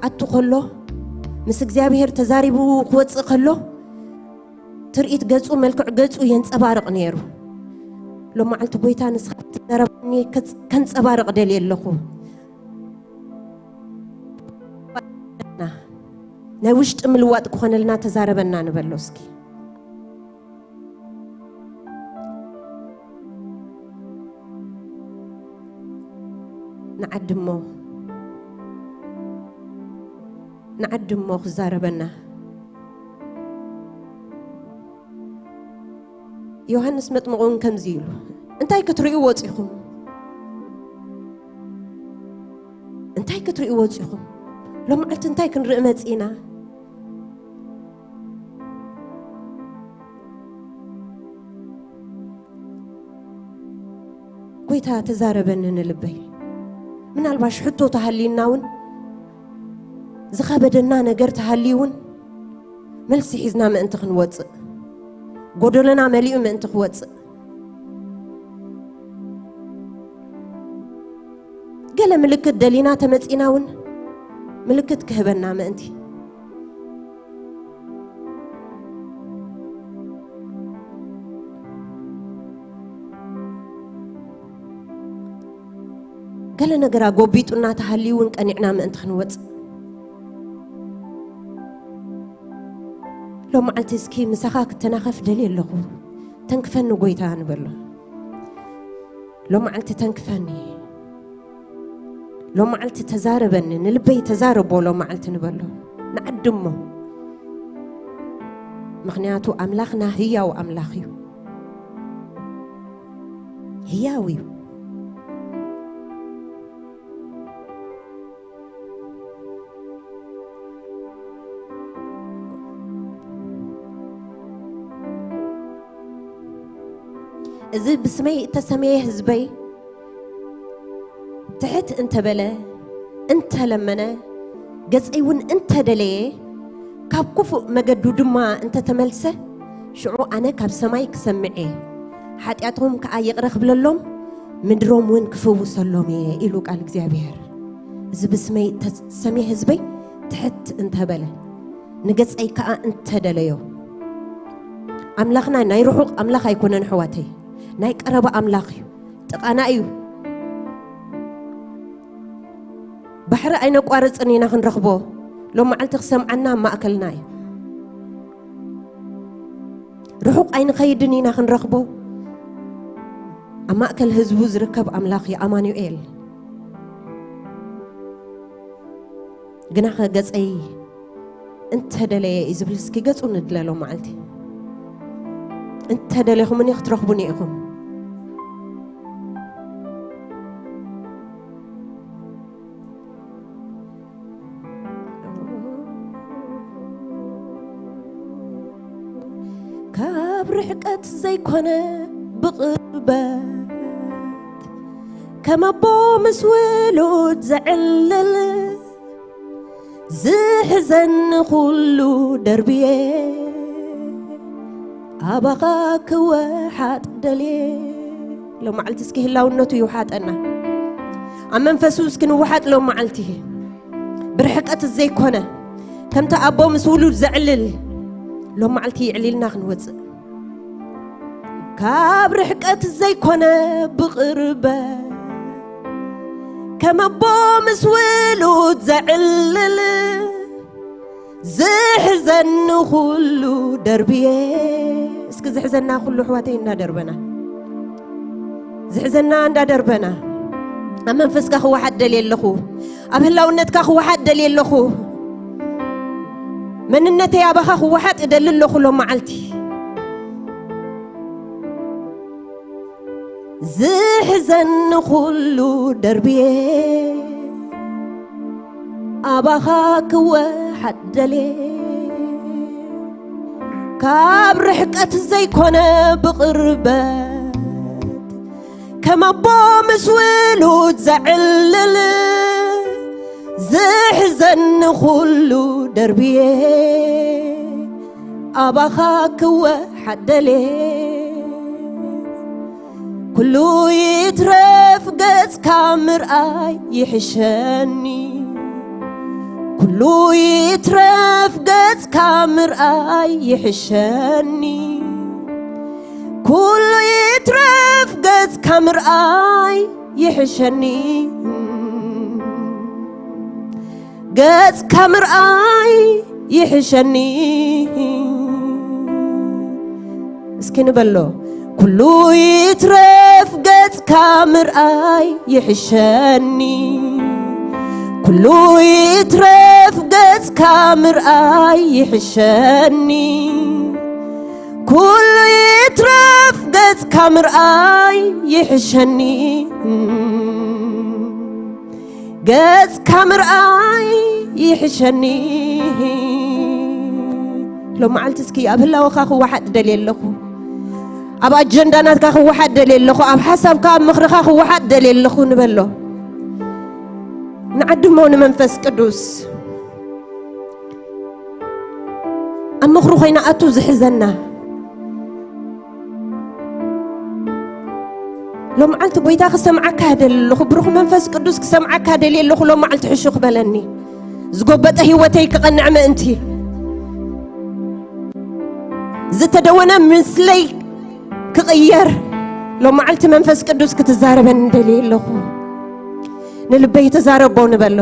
ክኣቱ ከሎ፣ ምስ እግዚኣብሔር ተዛሪቡ ክወፅእ ከሎ፣ ትርኢት ገፁ፣ መልክዕ ገፁ የንፀባርቕ ነይሩ። ሎም መዓልቲ ጎይታ፣ ንስኻ ትዘረበኒ ከንፀባርቕ ደልየ ኣለኹ። ናይ ውሽጢ ምልዋጥ ክኾነልና ተዛረበና ንበሎ እስኪ። ንዓድሞ፣ ንዓድሞ ክዛረበና። ዮሃንስ መጥምቕ እውን ከምዚ ኢሉ፣ "እንታይ ክትርእዩ ወጺኹም? እንታይ ክትርእዩ ወጺኹም? ሎም መዓልቲ እንታይ ክንርኢ መጺእና?" ጎይታ ተዛረበኒ ንልበይ። ምናልባሽ ሕቶ ተሃልዩና እውን፣ ዝኸበደና ነገር ተሃልዩ እውን፣ መልሲ ሒዝና ምእንቲ ክንወፅእ፣ ጎደሎና መሊኡ ምእንቲ ክወፅእ፣ ገለ ምልክት ደሊና ተመፂና እውን፣ ምልክት ክህበና ምእንቲ። ገለ ነገር ኣጎቢጡና ተሃልዩ እውን ቀኒዕና ምእንቲ ክንወፅእ። ሎም መዓልቲ እስኪ ምሳኻ ክተናኸፍ ደልየ ኣለኹ። ተንክፈኒ ጎይታ ንበሎ። ሎም መዓልቲ ተንክፈኒ። ሎም መዓልቲ ተዛረበኒ፣ ንልበይ ተዛረቦ ሎም መዓልቲ ንበሎ። ንዓድሞ። ምኽንያቱ ኣምላኽና ህያው ኣምላኽ እዩ። ህያው እዩ። እዚ ብስመይ እተሰመየ ህዝበይ ትሕት እንተበለ፣ እንተለመነ፣ ገጸይ እውን እንተደለየ፣ ካብ ክፉእ መገዱ ድማ እንተተመልሰ፣ ሽዑ ኣነ ካብ ሰማይ ክሰምዕ እየ፣ ሓጢኣቶም ከኣ ይቕረ ክብለሎም፣ ምድሮም እውን ክፍውሰሎም እየ ኢሉ ቃል እግዚኣብሔር። እዚ ብስመይ እተሰምየ ህዝበይ ትሕት እንተበለ፣ ንገጸይ ከኣ እንተደለዮ። ኣምላኽና ናይ ርሑቕ ኣምላኽ ኣይኮነን ኣሕዋተይ፣ ናይ ቀረባ ኣምላኽ እዩ፣ ጥቓና እዩ። ባሕሪ ኣይነቋርጽን ኢና ክንረኽቦ፣ ሎም መዓልቲ ክሰምዓና ኣብ ማእከልና እዩ። ርሑቕ ኣይንኸይድን ኢና ክንረኽቦ፣ ኣብ ማእከል ህዝቡ ዝርከብ ኣምላኽ እዩ፣ ኣማኑኤል። ግናኸ ገጸይ እንተደለየ እዩ ዝብል፣ እስኪ ገጹ ንድለ ሎም መዓልቲ። እንተደለኹምኒ ክትረኽቡኒ ኢኹም። ካብ ርሕቀት ዘይኮነ ብቕርበት፣ ከም ኣቦ ምስ ውሉድ ዘዕልል፣ ዝሕዘኒ ኩሉ ደርብየ፣ ኣባኻ ክወሓጥ ደልየ። ሎም መዓልቲ እስኪ ህላውነቱ ይውሓጠና። ኣብ መንፈሱ እስኪ ንውሓጥ ሎም መዓልቲ። ብርሕቀት ዘይኮነ፣ ከምቲ ኣቦ ምስ ውሉድ ዘዕልል፣ ሎም መዓልቲ ይዕሊልና ክንወፅእ። ካብ ርሕቀት ዘይኮነ ብቕርበት፣ ከም ኣቦ ምስ ውሉድ ዘዕልል፣ ዝሕዘኒ ኩሉ ደርብየ። እስኪ ዝሕዘና ኩሉ ኣሕዋተይ እንዳደርበና፣ ዝሕዘና እንዳደርበና፣ ኣብ መንፈስካ ክወሓጥ ደልየ ኣለኹ፣ ኣብ ህላውነትካ ክወሓጥ ደልየ ኣለኹ። መንነተይ ኣባኻ ክወሓጥ እደሊ ኣለኹ ሎም መዓልቲ። ዝሕዘኒ ኩሉ ደርብየ፣ ኣባኻ ክወሓጥ ደልየ። ካብ ርሕቀት ዘይኮነ ብቕርበት፣ ከም ኣቦ ምስ ውሉድ ዘዕልል፣ ዝሕዘኒ ኩሉ ደርብየ፣ ኣባኻ ክወሓጥ ደልየ። ኩሉ ይትረፍ ገጽካ ምርኣይ ይሕሸኒ፣ ኩሉ ይትረፍ ገጽካ ምርኣይ ይሕሸኒ። ኩሉ ይትረፍ ገጽካ ምርኣይ ይሕሸኒ። ገጽካ ምርኣይ ይሕሸኒ። እስኪ ንበሎ። ኩሉ ይትረፍ ገጽካ ምርኣይ ይሕሸኒ። ኩሉ ይትረፍ ገጽካ ምርኣይ ይሕሸኒ። ኩሉ ይትረፍ ገጽካ ምርኣይ ይሕሸኒ። ገጽካ ምርኣይ ይሕሸኒ። ሎም መዓልቲ እስኪ ኣብ ህላወኻ ክወሓጥ ደልየ ኣለኹ። ኣብ ኣጀንዳ ናትካ ክወሓጥ ደልየ ኣለኹ። ኣብ ሓሳብካ፣ ኣብ ምኽርኻ ክወሓጥ ደልየ ኣለኹ ንበሎ። ንዓድሞ ንመንፈስ ቅዱስ። ኣብ ምኽሩ ኮይና ኣቱ ዝሕዘና። ሎም መዓልቲ ጎይታ ክሰምዓካ ደሊ ኣለኹ። ብሩኽ መንፈስ ቅዱስ ክሰምዓካ ደሊ ኣለኹ። ሎም መዓልቲ ሕሹኽ በለኒ። ዝጎበጠ ህይወተይ ክቐንዕ ምእንቲ፣ ዝተደወነ ምስለይ ክቕየር፣ ሎም መዓልቲ መንፈስ ቅዱስ ክትዛረበኒ ደሊ ኣለኹ። ንልበይ ተዛረቦ ንበሎ።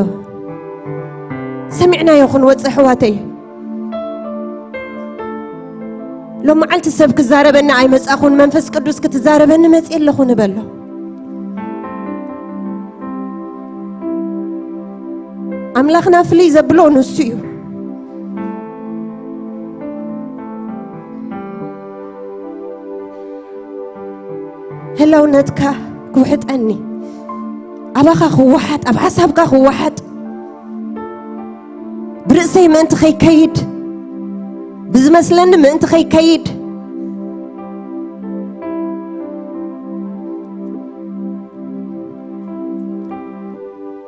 ሰሚዕናዮ ክንወጽእ ኣሕዋተይ። ሎም መዓልቲ ሰብ ክዛረበኒ ኣይመጻኹን፣ መንፈስ ቅዱስ ክትዛረበኒ መጽየ ኣለኹ ንበሎ። ኣምላኽና ፍልይ ዘብሎ ንሱ እዩ። ህላውነትካ ክውሕጠኒ፣ ኣባኻ ክወሓጥ፣ ኣብ ሓሳብካ ክወሓጥ፣ ብርእሰይ ምእንቲ ከይከይድ፣ ብዝመስለኒ ምእንቲ ከይከይድ፣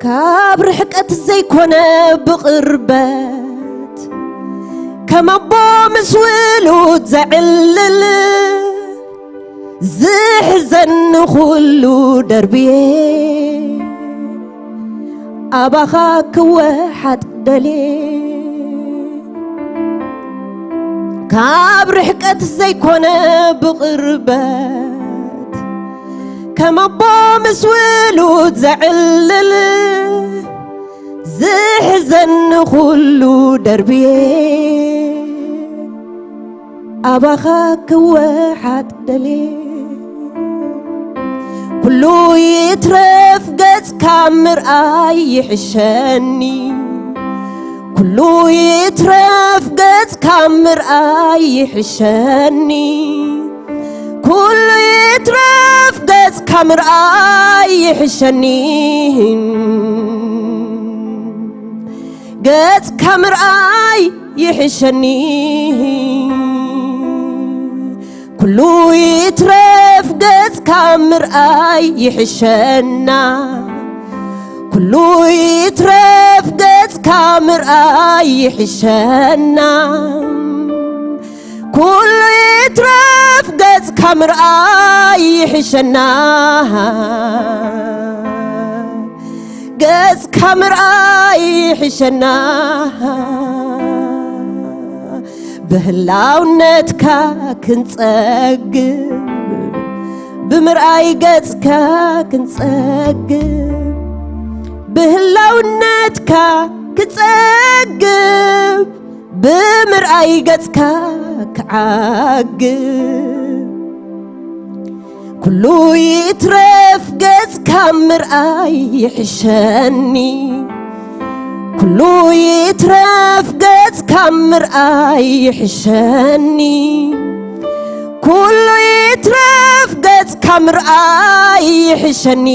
ካብ ርሕቀት ዘይኮነ ብቕርበት፣ ከም ኣቦ ምስ ውሉድ ዘዕልል፣ ዝሕዘኒ ኩሉ ደርብየ፣ ኣባኻ ክወሓጥ ደልየ። ካብ ርሕቀት ዘይኮነ ብቕርበት፣ ከም ኣቦ ምስ ውሉድ ዘዕልል፣ ዝሕዘኒ ኩሉ ደርብየ፣ ኣባኻ ክወሓጥ ደልየ። ኩሉ ይትረፍ ገጽካ ምርኣይ ይሕሸኒ። ኩሉ ይትረፍ ገጽካ ምርኣይ ይሕሸኒ። ኩሉ ይትረፍ ገጽካ ምርኣይ ይሕሸኒ። ገጽካ ምርኣይ ይሕሸኒ። ኩሉ ይትረፍ ገጽካ ምርኣይ ይሕሸና። ኩሉ ይትረፍ ገጽካ ምርኣይ ይሕሸና። ኩሉ ይትረፍ ገጽካ ምርኣይ ይሕሸና። ገጽካ ምርኣይ ይሕሸና። ብህላውነትካ ክንጸግብ፣ ብምርኣይ ገጽካ ክንጸግብ፣ ብህላውነትካ ክጸግብ፣ ብምርኣይ ገጽካ ክዓግብ። ኩሉ ይትረፍ ገጽካ ምርኣይ ይሕሸኒ። ኩሉ ይትረፍ ገጽካ ምርኣይ ይሕሸኒ። ኩሉ ይትረፍ ገጽካ ምርኣይ ይሕሸኒ።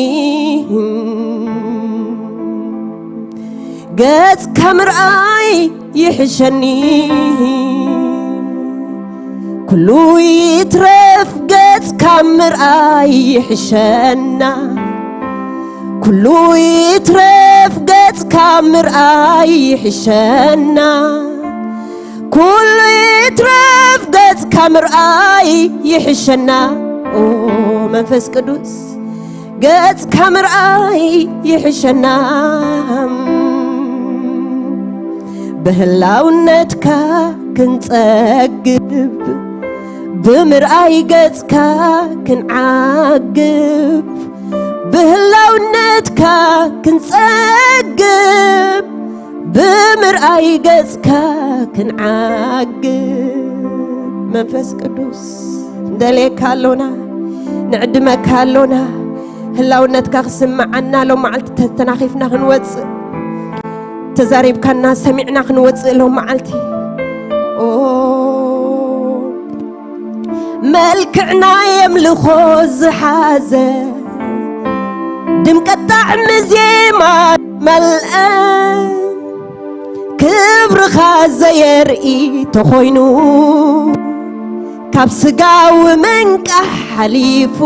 ገጽካ ምርኣይ ይሕሸኒ። ኩሉ ይትረፍ ገጽካ ምርኣይ ይሕሸና። ኩሉ ይትረፍ ገጽካ ምርኣይ ይሕሸና። ኩሉ ይትረፍ ገጽካ ምርኣይ ይሕሸና። ኦ መንፈስ ቅዱስ፣ ገጽካ ምርኣይ ይሕሸና። ብህላውነትካ ክንጸግብ፣ ብምርኣይ ገጽካ ክንዓግብ፣ ብህላውነትካ ክንጸግብ፣ ብምርኣይ ገጽካ ክንዓግብ። መንፈስ ቅዱስ፣ ንደልየካ ኣሎና፣ ንዕድመካ ኣሎና። ህላውነትካ ክስምዓና ሎም መዓልቲ ተተናኺፍና ክንወጽእ፣ ተዛሪብካና ሰሚዕና ክንወጽእ ሎም መዓልቲ። ኦ፣ መልክዕና የምልኾ ዝሓዘ፣ ድምቀት ጣዕሚ ዜማ መልአ፣ ክብርኻ ዘየርኢ ተኾይኑ፣ ካብ ስጋዊ ምንቃሕ ሓሊፉ፣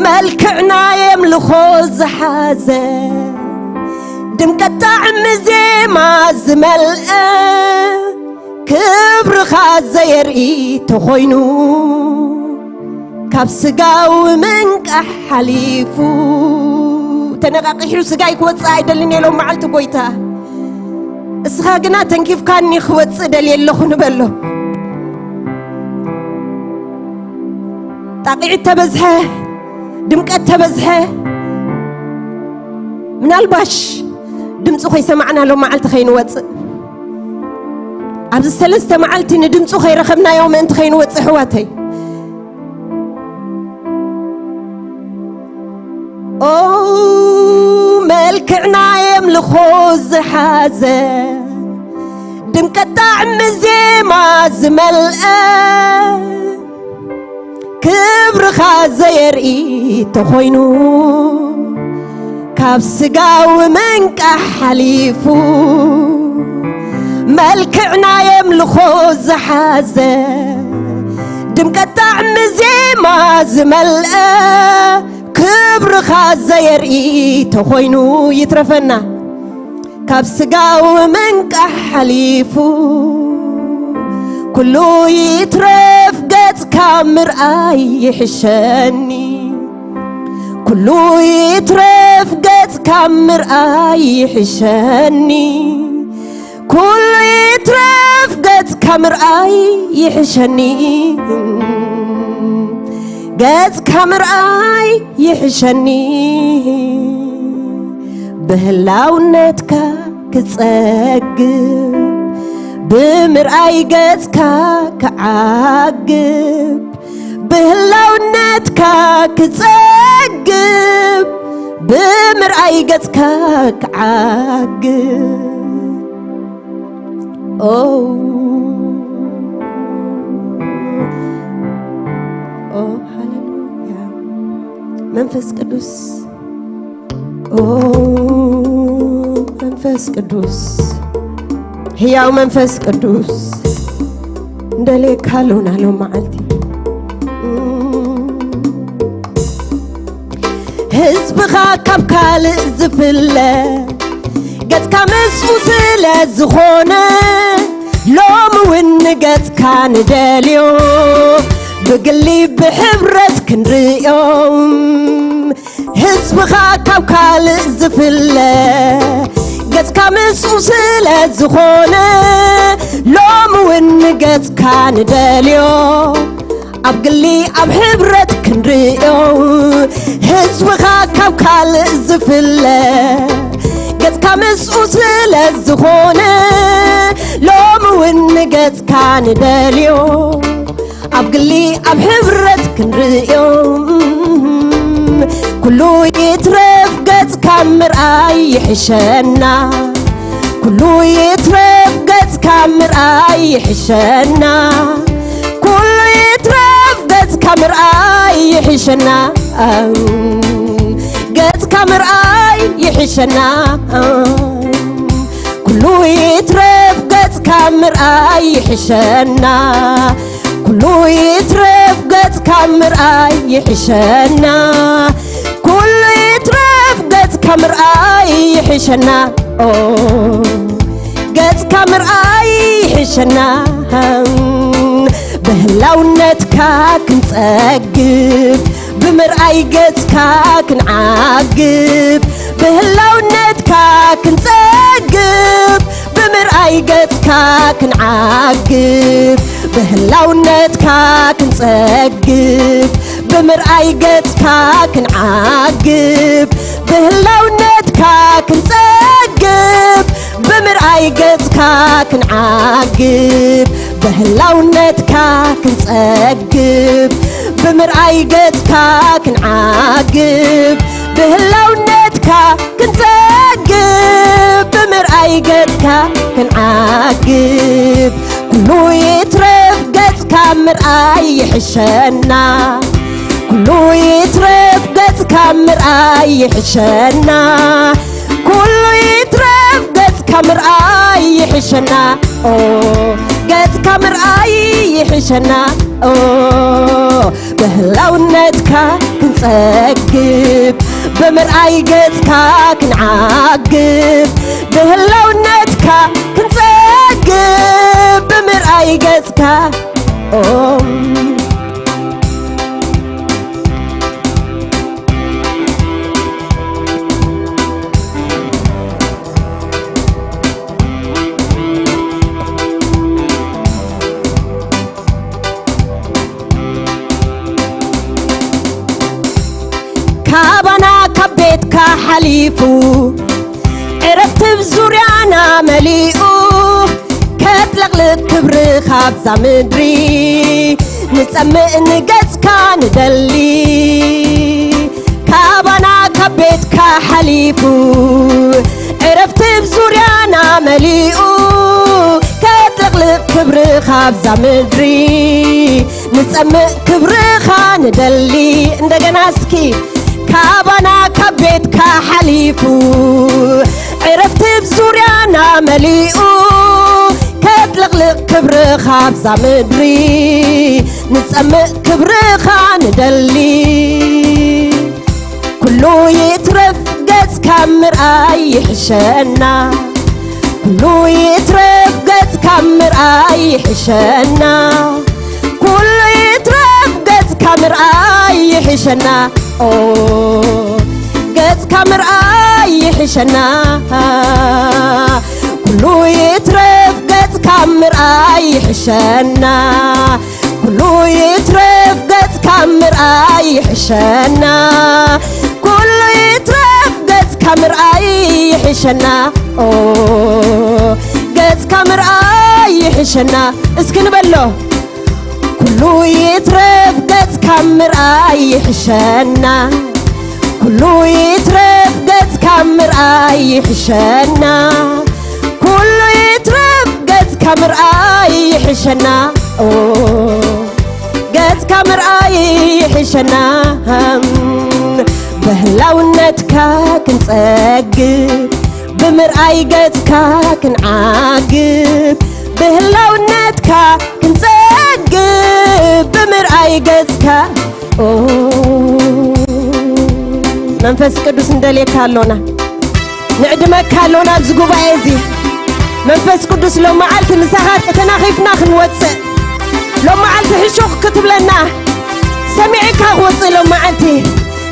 መልክዕና የምልኾ ዝሓዘ፣ ድምቀት ጣዕሚ ዜማ ዝመልአ፣ ክብርኻ ዘየርኢ ተኾይኑ፣ ካብ ስጋዊ ምንቃሕ ሓሊፉ። ተነቃቂሑ ስጋይ ክወጽእ ኣይደልን ኢሎም መዓልቲ ጎይታ። እስኻ ግና ተንኪፍካኒ ክወጽእ ደልየ ኣለኹ ንበሎ። ጣቕዒት ተበዝሐ፣ ድምቀት ተበዝሐ። ምናልባሽ ድምፁ ከይሰማዕና ሎም መዓልቲ ከይንወፅእ፣ ኣብዚ ሰለስተ መዓልቲ ንድምፁ ከይረኸብናዮ ምእንቲ ከይንወፅእ፣ ኣሕዋተይ። ኦ፣ መልክዕና የምልኾ ዝሓዘ፣ ድምቀት ጣዕሚ ዜማ ዝመልአ፣ ክብርኻ ዘየርኢ ተኾይኑ፣ ካብ ስጋዊ ምንቃሕ ሓሊፉ፣ መልክዕና የምልኾ ዝሓዘ፣ ድምቀት ጣዕሚ ዜማ ዝመልአ፣ ክብርኻ ዘየርኢ ተኾይኑ፣ ይትረፈና። ካብ ስጋዊ ምንቃሕ ሓሊፉ፣ ኩሉ ይትረፍ ገጽካ ምርኣይ ይሕሸኒ። ኩሉ ይትረፍ ገጽካ ምርኣይ ይሕሸኒ። ኩሉ ይትረፍ ገጽካ ምርኣይ ይሕሸኒ። ገጽካ ምርኣይ ይሕሸኒ። ብህላውነትካ ክጸግብ፣ ብምርኣይ ገጽካ ክዓግብ፣ ብህላውነትካ ክጸግብ፣ ብምርኣይ ገጽካ ክዓግብ። ኦ፣ ኦ፣ ሃሌሉያ። መንፈስ ቅዱስ፣ ኦ፣ መንፈስ ቅዱስ፣ ህያው መንፈስ ቅዱስ፣ እንደልየካ ኣሎና ሎም መዓልቲ። ህዝብኻ ካብ ካልእ ዝፍለ፣ ገጽካ ምስኡ ስለ ዝኾነ፣ ሎሚ እውን ንገጽካ ንደልዮ፣ ብግሊ ብሕብረት ክንርእዮም። ህዝብኻ ካብ ካልእ ዝፍለ፣ ገጽካ ምስኡ ስለ ዝኾነ፣ ሎሚ እውን ንገጽካ ንደልዮ፣ ኣብ ግሊ ኣብ ሕብረት ክንርእዮ። ህዝብኻ ካብ ካልእ ዝፍለ፣ ገጽካ ምስኡ ስለ ዝኾነ፣ ሎሚ እውን ንገጽካ ንደልዮ፣ ኣብ ግሊ ኣብ ሕብረት ክንርእዮ። ኩሉ ይትረፍ ገጽካ ምርኣይ ይሕሸና። ኩሉ ይትረፍ ገጽካ ምርኣይ ይሕሸና። ኩሉ ይትረፍ ገጽካ ምርኣይ ይሕሸና። ገጽካ ምርኣይ ይሕሸና። ኩሉ ይትረፍ ገጽካ ምርኣይ ይሕሸና። ኩሉ ይትረፍ ገጽካ ምርኣይ ይሕሸና። ኩሉ ይትረፍ ገጽካ ምርኣይ ይሕሸና። ኦ፣ ገጽካ ምርኣይ ይሕሸና። ብህላውነትካ ክንጸግብ፣ ብምርኣይ ገጽካ ክንዓግብ፣ ብህላውነትካ ክንጸግብ፣ ገጽካ ክንዓግብ፣ ብህላውነትካ ክንጸግብ፣ ብምርኣይ ገጽካ ክንዓግብ፣ ብህላውነትካ ክንጸግብ፣ ብምርኣይ ገጽካ ክንዓግብ፣ ብህላውነትካ ክንጸግብ፣ ብምርኣይ ገጽካ ክንዓግብ፣ ብህላውነትካ ክንጸግብ፣ ብምርኣይ ገጽካ ክንዓግብ። ኩሉ ይትረፍ ገጽካ ምርኣይ ይሕሸና፣ ኩሉ ይትረፍ ገጽካ ምርኣይ ይሕሸና፣ ኩሉ ይትረፍ ገጽካ ምርኣይ ይሕሸና። ኦ፣ ገጽካ ምርኣይ ይሕሸና። ኦ፣ ብህላውነትካ ክንጸግብ፣ ብምርኣይ ገጽካ ክንዓግብ፣ ብህላውነትካ ክንጸግብ፣ ብምርኣይ ገጽካ። ኦ፣ ካባና ካብ ቤትካ ሓሊፉ፣ ዕረፍቲ ብዙርያና መሊኡ፣ ከጥለቕልቕ ክብርኻ ኣብዛ ምድሪ፣ ንጸምእ ንገጽካ ንደሊ። ካባና ካብ ቤትካ ሓሊፉ፣ ዕረፍቲ ብዙርያና መሊኡ፣ ከጥለቕልቕ ክብርኻ ኣብዛ ምድሪ፣ ንጸምእ ክብርኻ ንደሊ። እንደገና እስኪ፣ ካባና ካብ ቤትካ ሓሊፉ፣ ዕረፍቲ ብዙርያና መሊኡ፣ ከጥልቕልቕ ክብርኻ ኣብዛ ምድሪ፣ ንጸምእ ክብርኻ ንደሊ። ኩሉ ይትረፍ ገጽካ ምርኣይ ይሕሸና፣ ኩሉ ይትረፍ ገጽካ ምርኣይ ይሕሸና፣ ኩሉ ይትረፍ ገጽካ ምርኣይ ይሕሸና። ኦ፣ ገጽካ ምርኣይ ይሕሸና፣ ኩሉ ይትረፍ ገጽካ ምርኣይ ይሕሸና፣ ኩሉ ይትረፍ ገጽካ ምርኣይ ይሕሸና፣ ኩሉ ይትረፍ ገጽካ ምርኣይ ይሕሸና። ኦ፣ ገጽካ ምርኣይ ይሕሸና። እስኪ ንበሎ። ኩሉ ይትረፍ ገጽካ ምርኣይ ይሕሸና፣ ኩሉ ይትረፍ ገጽካ ምርኣይ ይሕሸና፣ ኩሉ ይትረፍ ገጽካ ምርኣይ ይሕሸና። ኦ፣ ገጽካ ምርኣይ ይሕሸና። ብህላውነትካ ክንጸግብ፣ ብምርኣይ ገጽካ ክንዓግብ፣ ብህላውነትካ ክንጸግብ፣ ብምርኣይ ገጽካ። ኦ፣ መንፈስ ቅዱስ እንደልየካ ኣሎና፣ ንዕድመካ ኣሎና ኣብዚ ጉባኤ እዚ። መንፈስ ቅዱስ ሎም መዓልቲ ምሳኻ ተተናኺፍና ክንወጽእ፣ ሎም መዓልቲ ሕሹኽ ክትብለና፣ ሰሚዕካ ክወጽእ ሎም መዓልቲ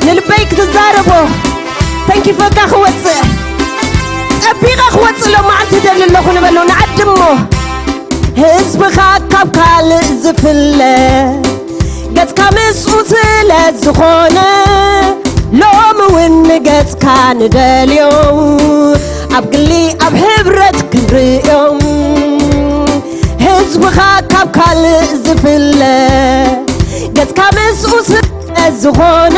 ንልበይ ክትዛረቦ፣ ተንኪፈካ ክወጽእ፣ ጸቢቐ ክወጽእ ሎም መዓልቲ ደሊ ኣለኹ ንበሎ፣ ንዓድሞ። ህዝብኻ ካብ ካልእ ዝፍለ ገጽካ ምስኡ ስለ ዝኾነ፣ ሎሚ እውን ንገጽካ ንደልዮ፣ ኣብ ግሊ ኣብ ሕብረት ክንርእዮ። ህዝብኻ ካብ ካልእ ዝፍለ ገጽካ ምስኡ ስለ ዝኾነ፣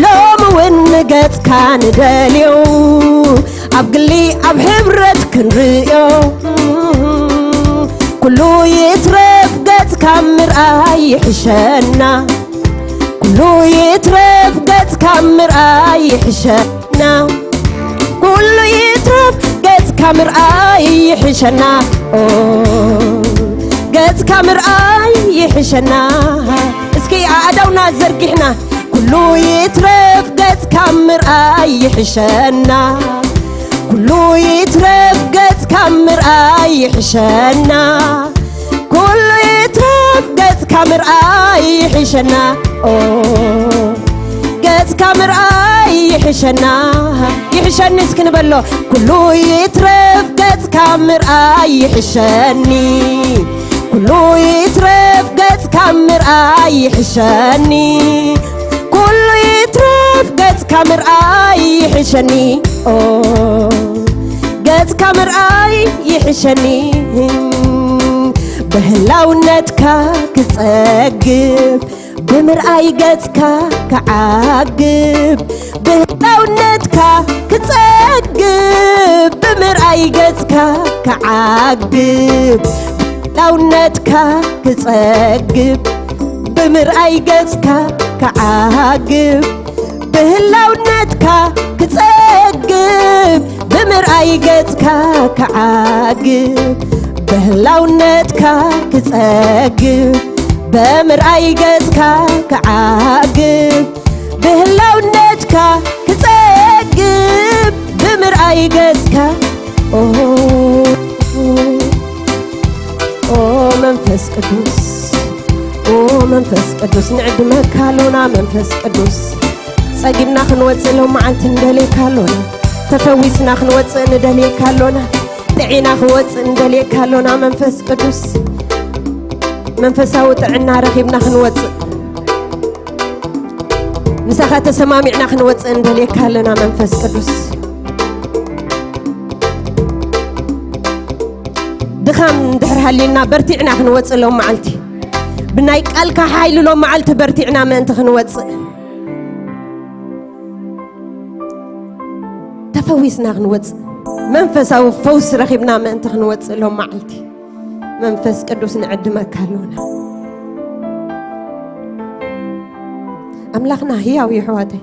ሎሚ እውን ንገጽካ ንደልዮ፣ ኣብ ግሊ ኣብ ሕብረት ክንርእዮ። ኩሉ ይትረፍ ገጽካ ምርኣይ ይሕሸና፣ ኩሉ ይትረፍ ገጽካ ምርኣይ ይሕሸና፣ ኩሉ ይትረፍ ገጽካ ምርኣይ ይሕሸና። ኦ፣ ገጽካ ምርኣይ ይሕሸና። እስኪ ኣእዳውና ዘርጊሕና፣ ኩሉ ይትረፍ ገጽካ ምርኣይ ይሕሸና፣ ኩሉ ይትረፍ ገጽካ ምርኣይ ይሕሸና፣ ኩሉ ይትረፍ ገጽካ ምርኣይ ይሕሸና። ኦ፣ ገጽካ ምርኣይ ይሕሸና። ይሕሸኒ እስኪ ንበሎ። ኩሉ ይትረፍ ገጽካ ምርኣይ ይሕሸኒ፣ ኩሉ ይትረፍ ገጽካ ምርኣይ ይሕሸኒ፣ ኩሉ ይትረፍ ገጽካ ምርኣይ ይሕሸኒ፣ ኦ፣ ገጽካ ምርኣይ ይሕሸኒ። ብህላውነትካ ክጸግብ ብምርኣይ ገጽካ ክዓግብ፣ ብህላውነትካ ክጸግብ፣ ብምርኣይ ገጽካ ክዓግብ፣ ብህላውነትካ ክጸግብ፣ ብምርኣይ ገጽካ ክዓግብ፣ ብህላውነትካ ክጸግብ፣ ብምርኣይ ገጽካ ክዓግብ፣ ብህላውነትካ ክጸግብ፣ ብምርኣይ ገጽካ ክዓግብ፣ ብህላውነትካ ክጸግብ፣ ብምርኣይ ገጽካ፣ ኦ፣ ኦ መንፈስ ቅዱስ፣ ኦ መንፈስ ቅዱስ፣ ንዕድመካ ኣሎና መንፈስ ቅዱስ። ጸጊብና ክንወጽእ ሎም መዓልቲ ንደልየካ ኣሎና። ተፈዊስና ክንወጽእ ንደልየካ ኣሎና። ጥዒና ክወጽእ ንደልየካ ኣሎና መንፈስ ቅዱስ። መንፈሳዊ ጥዕና ረኺብና ክንወጽእ፣ ምሳኻ ተሰማሚዕና ክንወጽእ ንደልየካ ኣለና መንፈስ ቅዱስ። ድኻም እንድሕር ሃልዩና በርቲዕና ክንወጽእ ሎም መዓልቲ፣ ብናይ ቃልካ ሓይሊ ሎም መዓልቲ በርቲዕና ምእንቲ ክንወጽእ፣ ተፈዊስና ክንወጽእ፣ መንፈሳዊ ፈውሲ ረኺብና ምእንቲ ክንወጽእ ሎም መዓልቲ መንፈስ ቅዱስ ንዕድመካ ኣሎና። ኣምላኽና ህያው እዩ ኣሕዋተይ።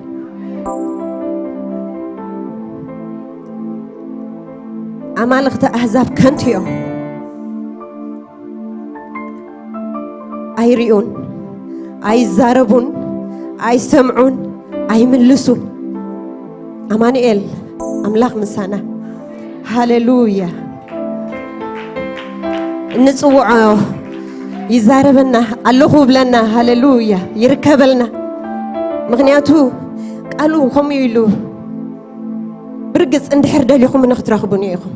ኣማልኽቲ ኣህዛብ ከንቱ እዮም። ኣይርእዩን፣ ኣይዛረቡን፣ ኣይሰምዑን፣ ኣይምልሱን። ኣማኑኤል ኣምላኽ ምሳና። ሃሌሉያ። እንጽውዖ ይዛረበና፣ ኣለኹ ብለና። ሃሌሉያ። ይርከበልና። ምኽንያቱ ቃሉ ከምኡ ኢሉ፣ ብርግጽ እንድሕር ደሊኹምኒ ክትረኽቡኒ ኢኹም።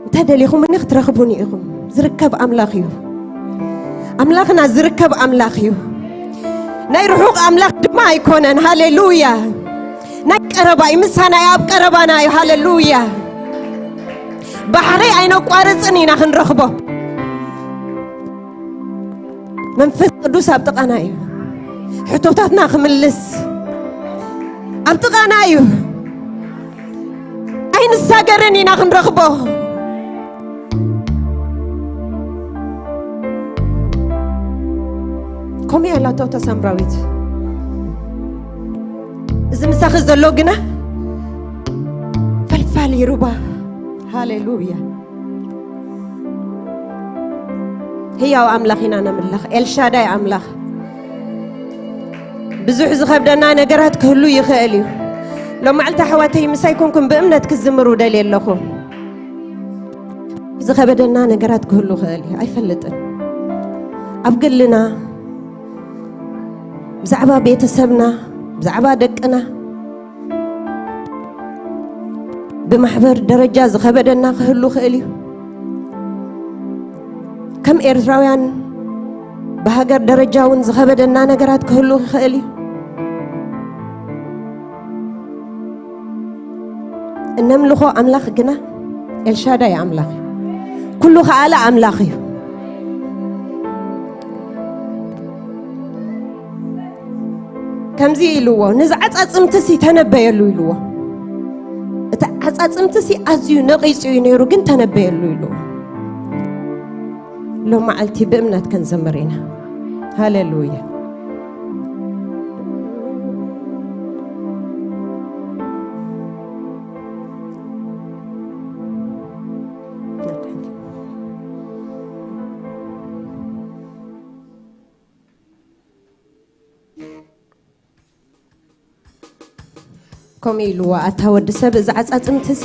እንተ ደሊኹምኒ ክትረኽቡኒ ኢኹም። ዝርከብ ኣምላኽ እዩ። ኣምላኽና ዝርከብ ኣምላኽ እዩ። ናይ ርሑቕ ኣምላኽ ድማ ኣይኮነን። ሃሌሉያ። ናይ ቀረባ እዩ። ምሳና እዩ። ኣብ ቀረባና እዩ። ሃሌሉያ። ባሕሪ ኣይነቋርጽን ኢና ክንረኽቦ። መንፈስ ቅዱስ ኣብ ጥቓና እዩ። ሕቶታትና ክምልስ ኣብ ጥቓና እዩ። ኣይንሳገርን ኢና ክንረኽቦ። ከምኡ እያ ላቶ እታ ሳምራዊት። እዚ ምሳኺ ዘሎ ግና ፈልፋሊ ሩባ። ሃሌሉያ። ህያው ኣምላኽ ኢና ነምልኽ፣ ኤልሻዳይ ኣምላኽ። ብዙሕ ዝኸብደና ነገራት ክህሉ ይኽእል እዩ። ሎማዕልቲ ኣሕዋተይ ምሳይ ኮንኩም ብእምነት ክዝምሩ ደልየ ኣለኹ። ዝኸበደና ነገራት ክህሉ ይኽእል እዩ፣ ኣይፈልጥን። ኣብ ግልና፣ ብዛዕባ ቤተሰብና፣ ብዛዕባ ደቅና፣ ብማሕበር ደረጃ ዝኸበደና ክህሉ ይኽእል እዩ። ከም ኤርትራውያን ብሃገር ደረጃ እውን ዝኸበደና ነገራት ክህሉ ይኽእል እዩ። እነምልኾ ኣምላኽ ግና ኤልሻዳይ ኣምላኽ እዩ። ኩሉ ከኣለ ኣምላኽ እዩ። ከምዚ ኢልዎ፣ "ነዚ ዓጻጽምትሲ ተነበየሉ" ኢልዎ። እቲ ዓጻጽምትሲ ኣዝዩ ነቒጹ እዩ ነይሩ፣ ግን ተነበየሉ ኢልዎ። ሎም መዓልቲ ብእምነት ክንዝምር ኢና። ሃሌሉያ። ከምኡ ኢልዎ፣ "ኣታ ወዲ ሰብ፣ እዚ ዓጻጽምትሲ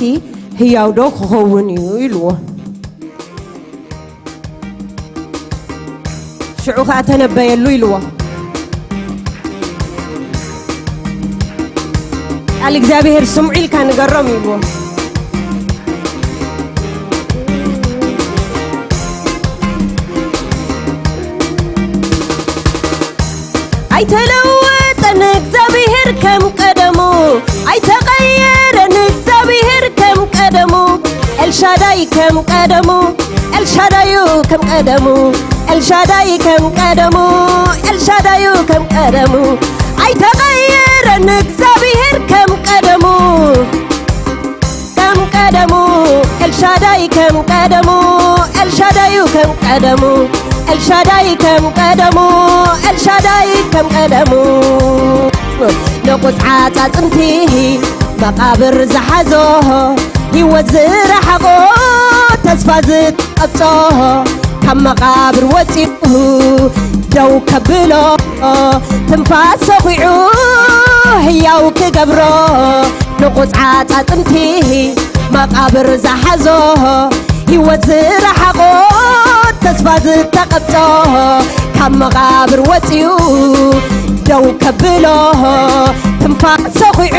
ህያው ዶ ክኸውን እዩ?" ኢልዎ። ሽዑ ኸኣ ተነበየሉ ኢልዎ። "ቃል እግዚኣብሔር ስምዑ ኢልካ ንገሮም" ኢልዎ። ኣይተለወጠን እግዚኣብሔር ከም ቀደሙ፣ ኣይተቐየረን እግዚኣብሔር ከም ቀደሙ፣ ኤልሻዳይ ከም ቀደሙ፣ ኤልሻዳዩ ከም ቀደሙ፣ ኤልሻዳይ ከም ቀደሙ፣ ኤልሻዳዩ ከም ቀደሙ፣ ኣይተቐየረን እግዚኣብሔር ከም ቀደሙ። ከም ቀደሙ ኤልሻዳይ ከም ቀደሙ፣ ኤልሻዳዩ ከም ቀደሙ፣ ኤልሻዳይ ከም ቀደሙ፣ ኤልሻዳይ ከም ቀደሙ። ንቑጽ ዓጻጽምቲ መቓብር ዝሓዞ፣ ህይወት ዝረሓቖ፣ ተስፋ ዝቐብጾ፣ ካብ መቓብር ወጺኡ ደው ከብሎ፣ ትንፋስ ሰኺዑ ህያው ክገብሮ፣ ንቑጽ ዓጻጽምቲ መቓብር ዝሓዞ፣ ህይወት ዝረሓቖ፣ ተስፋ ዝተቐብጾ፣ ካብ መቓብር ወጺኡ ደው ከብሎ፣ ትንፋስ ሰኺዑ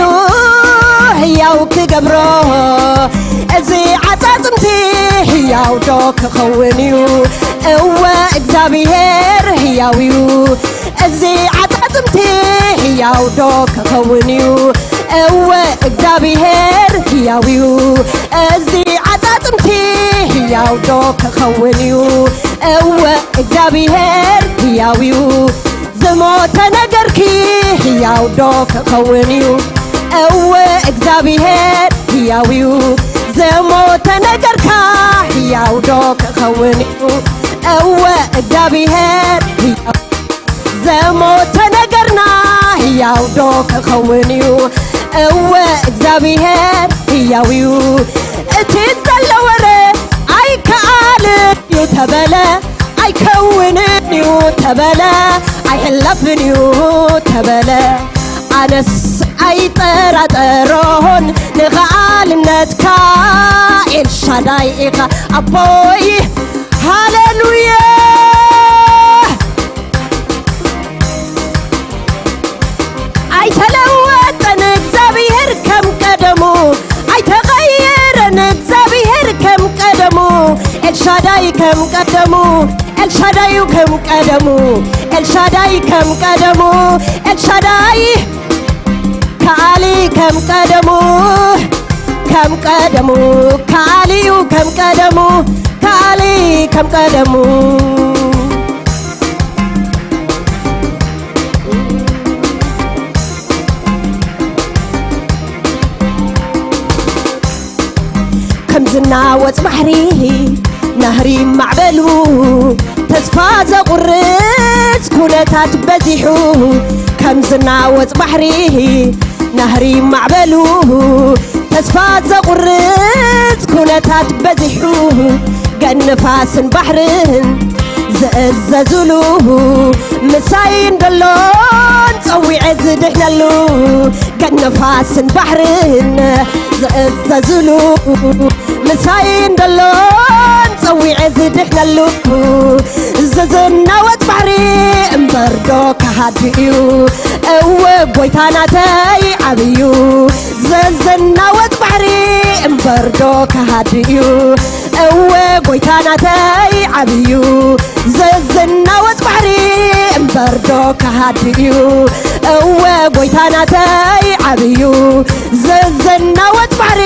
ህያው ክገብሮ፣ እዚ ዓጻጽምቲ ህያው ዶ ክኸውን እዩ? እወ እግዚኣብሔር ህያው እዩ። እዚ ዓጻጽምቲ ህያው ዶ ክኸውን እዩ? እወ እግዚኣብሔር ህያው እዩ። እዚ ዓጻጽምቲ ህያው ዶ ክኸውን እዩ? እወ እግዚኣብሔር ህያው እዩ። ዝሞተ ነገርኪ ህያው ዶ ክኸውን እዩ? እወ እግዚኣብሔር ህያው እዩ። ዝሞተ ነገርካ ህያው ዶ ክኸውን እዩ? እወ እግዚኣብሔር ህያው። ዝሞተ ነገርና ህያው ዶ ክኸውን እዩ? እወ እግዚኣብሔር ህያው እዩ። እቲ ዘሎ ወረ ኣይከኣልን እዩ ተበለ፣ ኣይከውንን እዩ ተበለ፣ ኣይሕለፍን እዩ ተበለ። ኣነስ ኣይጠራጠሮን ንኸኣልነትካ፣ ኤልሻዳይ ኢኻ ኣቦይ። ሃሌሉያ። ኣይተለወጠን እግዚኣብሔር ከም ቀደሙ፣ ኣይተቐየረን እግዚኣብሔር ከም ቀደሙ፣ ኤልሻዳይ ከም ቀደሙ፣ ኤልሻዳዩ ከም ቀደሙ፣ ኤልሻዳይ ከም ቀደሙ፣ ኤልሻዳይ ከኣሊ ከም ቀደሙ፣ ከም ቀደሙ፣ ከኣሊዩ ከም ቀደሙ፣ ከኣሊ ከም ቀደሙ። ከም ዝናወጽ ባሕሪ ናህሪ ማዕበሉ፣ ተስፋ ዘቑርጽ ኩነታት በዚሑ። ከም ዝናወጽ ባሕሪ ናህሪ ማዕበሉ፣ ተስፋ ዘቑርጽ ኩነታት በዚሑ። ገን ንፋስን ባሕርን ዝእዘዙሉ፣ ምሳይ እንደሎን ጸዊዐ ዝድሕነሉ። ገን ንፋስን ባሕርን ዝእዘዙሉ፣ ምሳይ እንደሎን ጸዊዐ ዝድሕነሉ። ዝዝናወጽ ባሕሪ እምበር ዶ ከሃዲ እዩ? እወ ጎይታ ናተይ ዓብዩ። ዝዝናወጽ ባሕሪ እምበር ዶ ከሃዲ እዩ? እወ ጎይታ ናተይ ዓብዩ። ዝዝናወጽ ባሕሪ እምበር ዶ ከሃዲ እዩ? እወ ጎይታ ናተይ ዓብዩ። ዝዝናወጽ ባሕሪ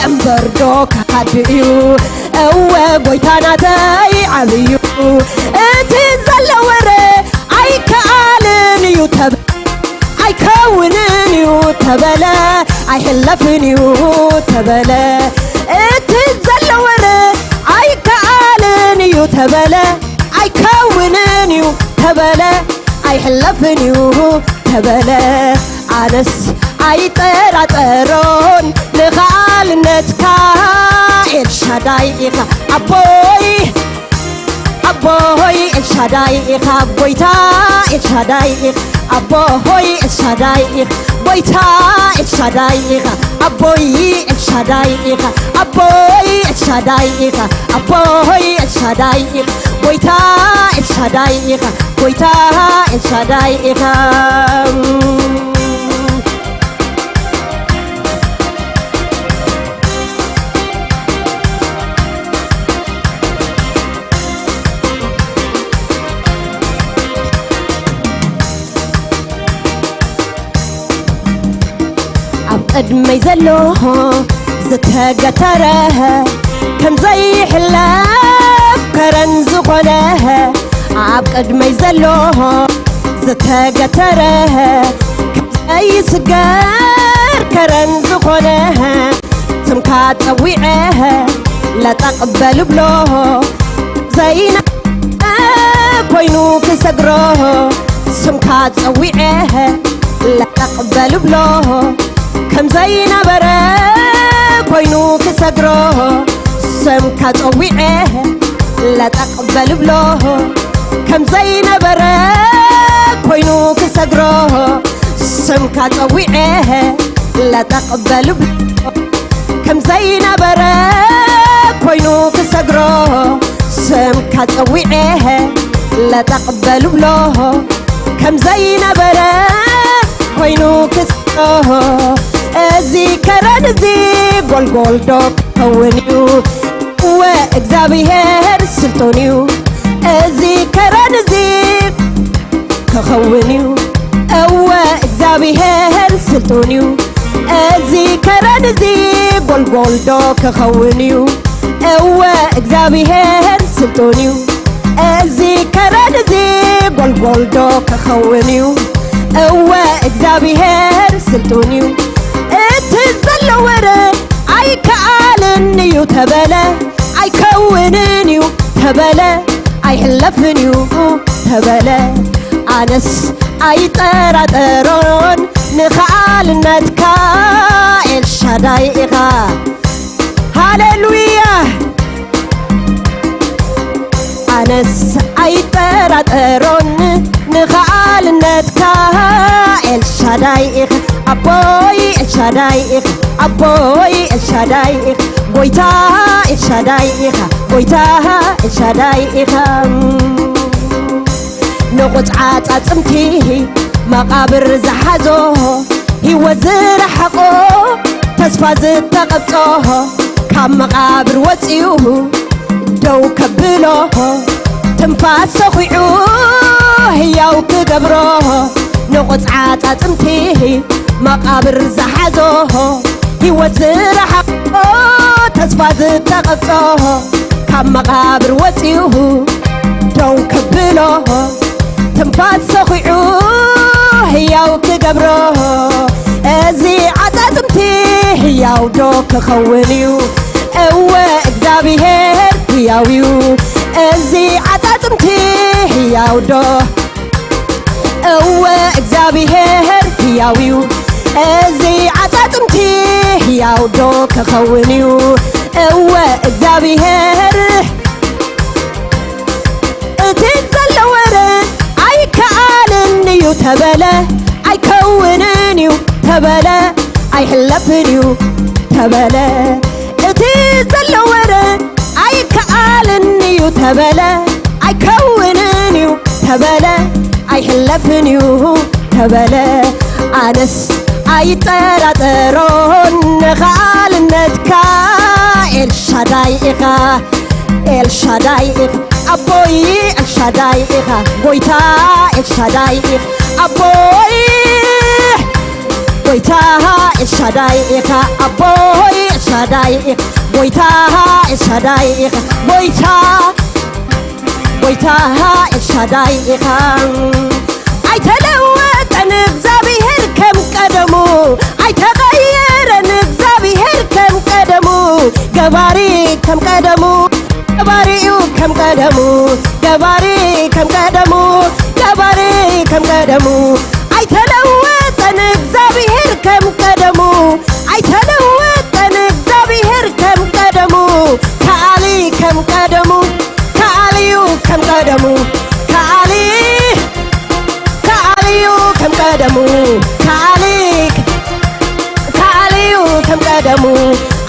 እምበር ዶ ከሃዲ እዩ? እወ ጎይታ ናተይ ዓብዩ። እቲ ዘሎ ወረ ኣይከኣልን እዩ ተበ ኣይከውንን እዩ ተበለ፣ ኣይሕለፍን እዩ ተበለ። እቲ ዘሎ ወረ ኣይከኣልን እዩ ተበለ፣ ኣይከውንን እዩ ተበለ፣ ኣይሕለፍን እዩ ተበለ። ኣነስ ኣይጠራጠሮን ንኸኣልነትካ፣ ኤልሻዳይ ኢኻ ኣቦይ። ኣቦይ ኤልሻዳይ ኢኻ ጎይታ፣ ኤልሻዳይ ኢኻ ኣቦይ፣ ኤልሻዳይ ኢኻ ጎይታ፣ ኤልሻዳይ ኢኻ ኣቦይ፣ ኤልሻዳይ ኢኻ ኣቦይ፣ ኤልሻዳይ ኢኻ ኣቦይ፣ ኤልሻዳይ ኢኻ ጎይታ፣ ኤልሻዳይ ኢኻ ጎይታ፣ ኤልሻዳይ ኢኻ። ቅድመይ ዘሎ ዝተገተረ ከም ዘይሕለፍ ከረን ዝኾነ፣ ኣብ ቅድመይ ዘሎ ዝተገተረ ከም ዘይስገር ከረን ዝኾነ፣ ስምካ ጸዊዐ ለጠቕ በል ብሎ ዘይነ ኮይኑ ክሰግሮ፣ ስምካ ጸዊዐ ለጠቕ በል ብሎ ከም ዘይነበረ ኮይኑ ክሰግሮ፣ ስምካ ጸዊዐ ለጠቕ በል ብሎ ከም ዘይነበረ ኮይኑ ክሰግሮ፣ ስምካ ጸዊዐ ለጠቕ በል ብሎ ከም ዘይነበረ ኮይኑ ክሰግሮ፣ ስምካ ጸዊዐ ለጠቕ በል ብሎ ከም ዘይነበረ ኮይኑ ክሰግሮ። እዚ ከረን እዚ ጎልጎል ዶ ክኸውን እዩ? እወ እግዚኣብሔር ስልጡን እዩ። እዚ ከረን እዚ ክኸውን እዩ። እወ እግዚኣብሔር ስልጡን እዩ። እዚ ከረን እዚ ጎልጎል ዶ ክኸውን እዩ? እወ እግዚኣብሔር ስልጡን እዩ። እዚ ከረን እዚ ጎልጎል ዶ ክኸውን እዩ? እወ እግዚኣብሔር ስልጡን እዩ። እቲ ዘሎ ወረ ኣይከኣልን እዩ ተበለ፣ ኣይከውንን እዩ ተበለ፣ ኣይሕለፍን እዩ ተበለ። ኣነስ ኣይጠራጠሮን ንኸኣልነትካ ኤልሻዳይ ኢኻ። ሃሌሉያ። ኣነስ ኣይጠራጠሮን ንኸኣልነትካ ኤልሻዳይ ኢኻ ኣቦይ፣ ኤልሻዳይ ኢኻ ኣቦይ፣ ኤልሻዳይ ኢኻ ጎይታ፣ ኤልሻዳይ ኢኻ ጎይታ፣ ኤልሻዳይ ኢኻ። ንቑጽ ዓጻጽምቲ መቓብር ዝሓዞ፣ ህይወት ዝረሓቖ፣ ተስፋ ዝተቐብጾ፣ ካብ መቓብር ወጺኡ ደው ከብሎ፣ ትንፋስ ሰኺዑ ህያው ክገብሮ፣ ንቑጽ ዓጻጽምቲ መቓብር ዝሓዞ፣ ህይወት ዝረሓቖ፣ ተስፋ ዝተቐብጾ፣ ካብ መቓብር ወጺኡ ደው ከብሎ፣ ትንፋስ ሰኺዑ ህያው ክገብሮ፣ እዚ ዓጻጽምቲ ህያው ዶ ክኸውን እዩ? እወ እግዚኣብሔር ህያው እዩ። እዚ ዓጻጽምቲ ህያው ዶ? እወ እግዚኣብሔር ህያው እዩ። እዚ ዓጻጽምቲ ህያው ዶ ክኸውን እዩ? እወ እግዚኣብሔር እቲ ዘሎ ወረ ኣይከኣልን እዩ ተበለ፣ ኣይከውንን እዩ ተበለ፣ ኣይሕለፍን እዩ ተበለ። እቲ ዘሎ ወረ ኣይከኣልን እዩ ተበለ፣ ኣይከውንን እዩ ተበለ፣ ኣይሕለፍን እዩ ተበለ። ኣነስ ኣይጠራጠሮን ንኸኣልነትካ ኤልሻዳይ ኢኻ፣ ኤልሻዳይ ኢኻ ኣቦይ፣ ኤልሻዳይ ኢኻ ጎይታ፣ ኤልሻዳይ ኢኻ ኣቦይ፣ ጎይታ ኤልሻዳይ ኢኻ ኣቦይ፣ ኤልሻዳይ ኢኻ ጎይታ፣ ኤልሻዳይ ኢኻ ጎይታ፣ ጎይታ ኤልሻዳይ ኢኻ። ኣይተለወጠን እግዚኣብሔር ከም ቀደሙ፣ ኣይተቐየረን እግዚኣብሔር ከም ቀደሙ፣ ገባሪ ከም ቀደሙ፣ ገባሪኡ ከም ቀደሙ፣ ገባሪ ከም ቀደሙ፣ ገባሪ ከም ቀደሙ። ኣይተለወጠን እግዚኣብሔር ከም ቀደሙ፣ ኣይተለወጠን እግዚኣብሔር ከም ቀደሙ፣ ከኣሊ ከም ቀደሙ፣ ከኣሊዩ ከም ቀደሙ፣ ከኣሊ፣ ከኣሊዩ ከም ቀደሙ፣ ከኣሊ፣ ከኣሊዩ ከም ቀደሙ።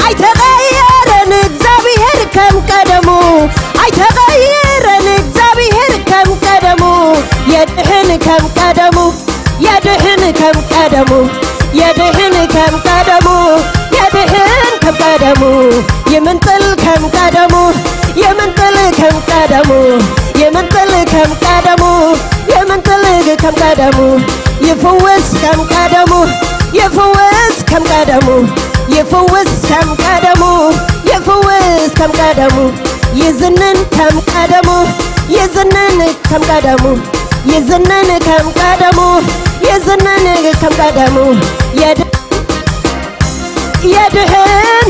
ኣይተቐየረን እግዚኣብሔር ከም ቀደሙ፣ ኣይተቐየረን እግዚኣብሔር ከም ቀደሙ፣ የድሕን ከም ቀደሙ፣ የድሕን ከም ቀደሙ፣ የድሕን ከም ቀደሙ፣ የድሕን ከም ቀደሙ፣ ይምንጥል ከም ቀደሙ፣ ይምንጥል ከም ቀደሙ፣ ይምንጥል ከም ቀደሙ፣ ይምንጥል ከም ቀደሙ፣ ይፍውስ ከም ቀደሙ፣ ይፍውስ ከም ቀደሙ፣ ይፍውስ ከም ቀደሙ፣ ይፍውስ ከም ቀደሙ፣ ይዝንን ከም ቀደሙ፣ ይዝንን ከም ቀደሙ፣ ይዝንን ከም ቀደሙ፣ ይዝንን ከም ቀደሙ፣ የድ-፣ የድሕን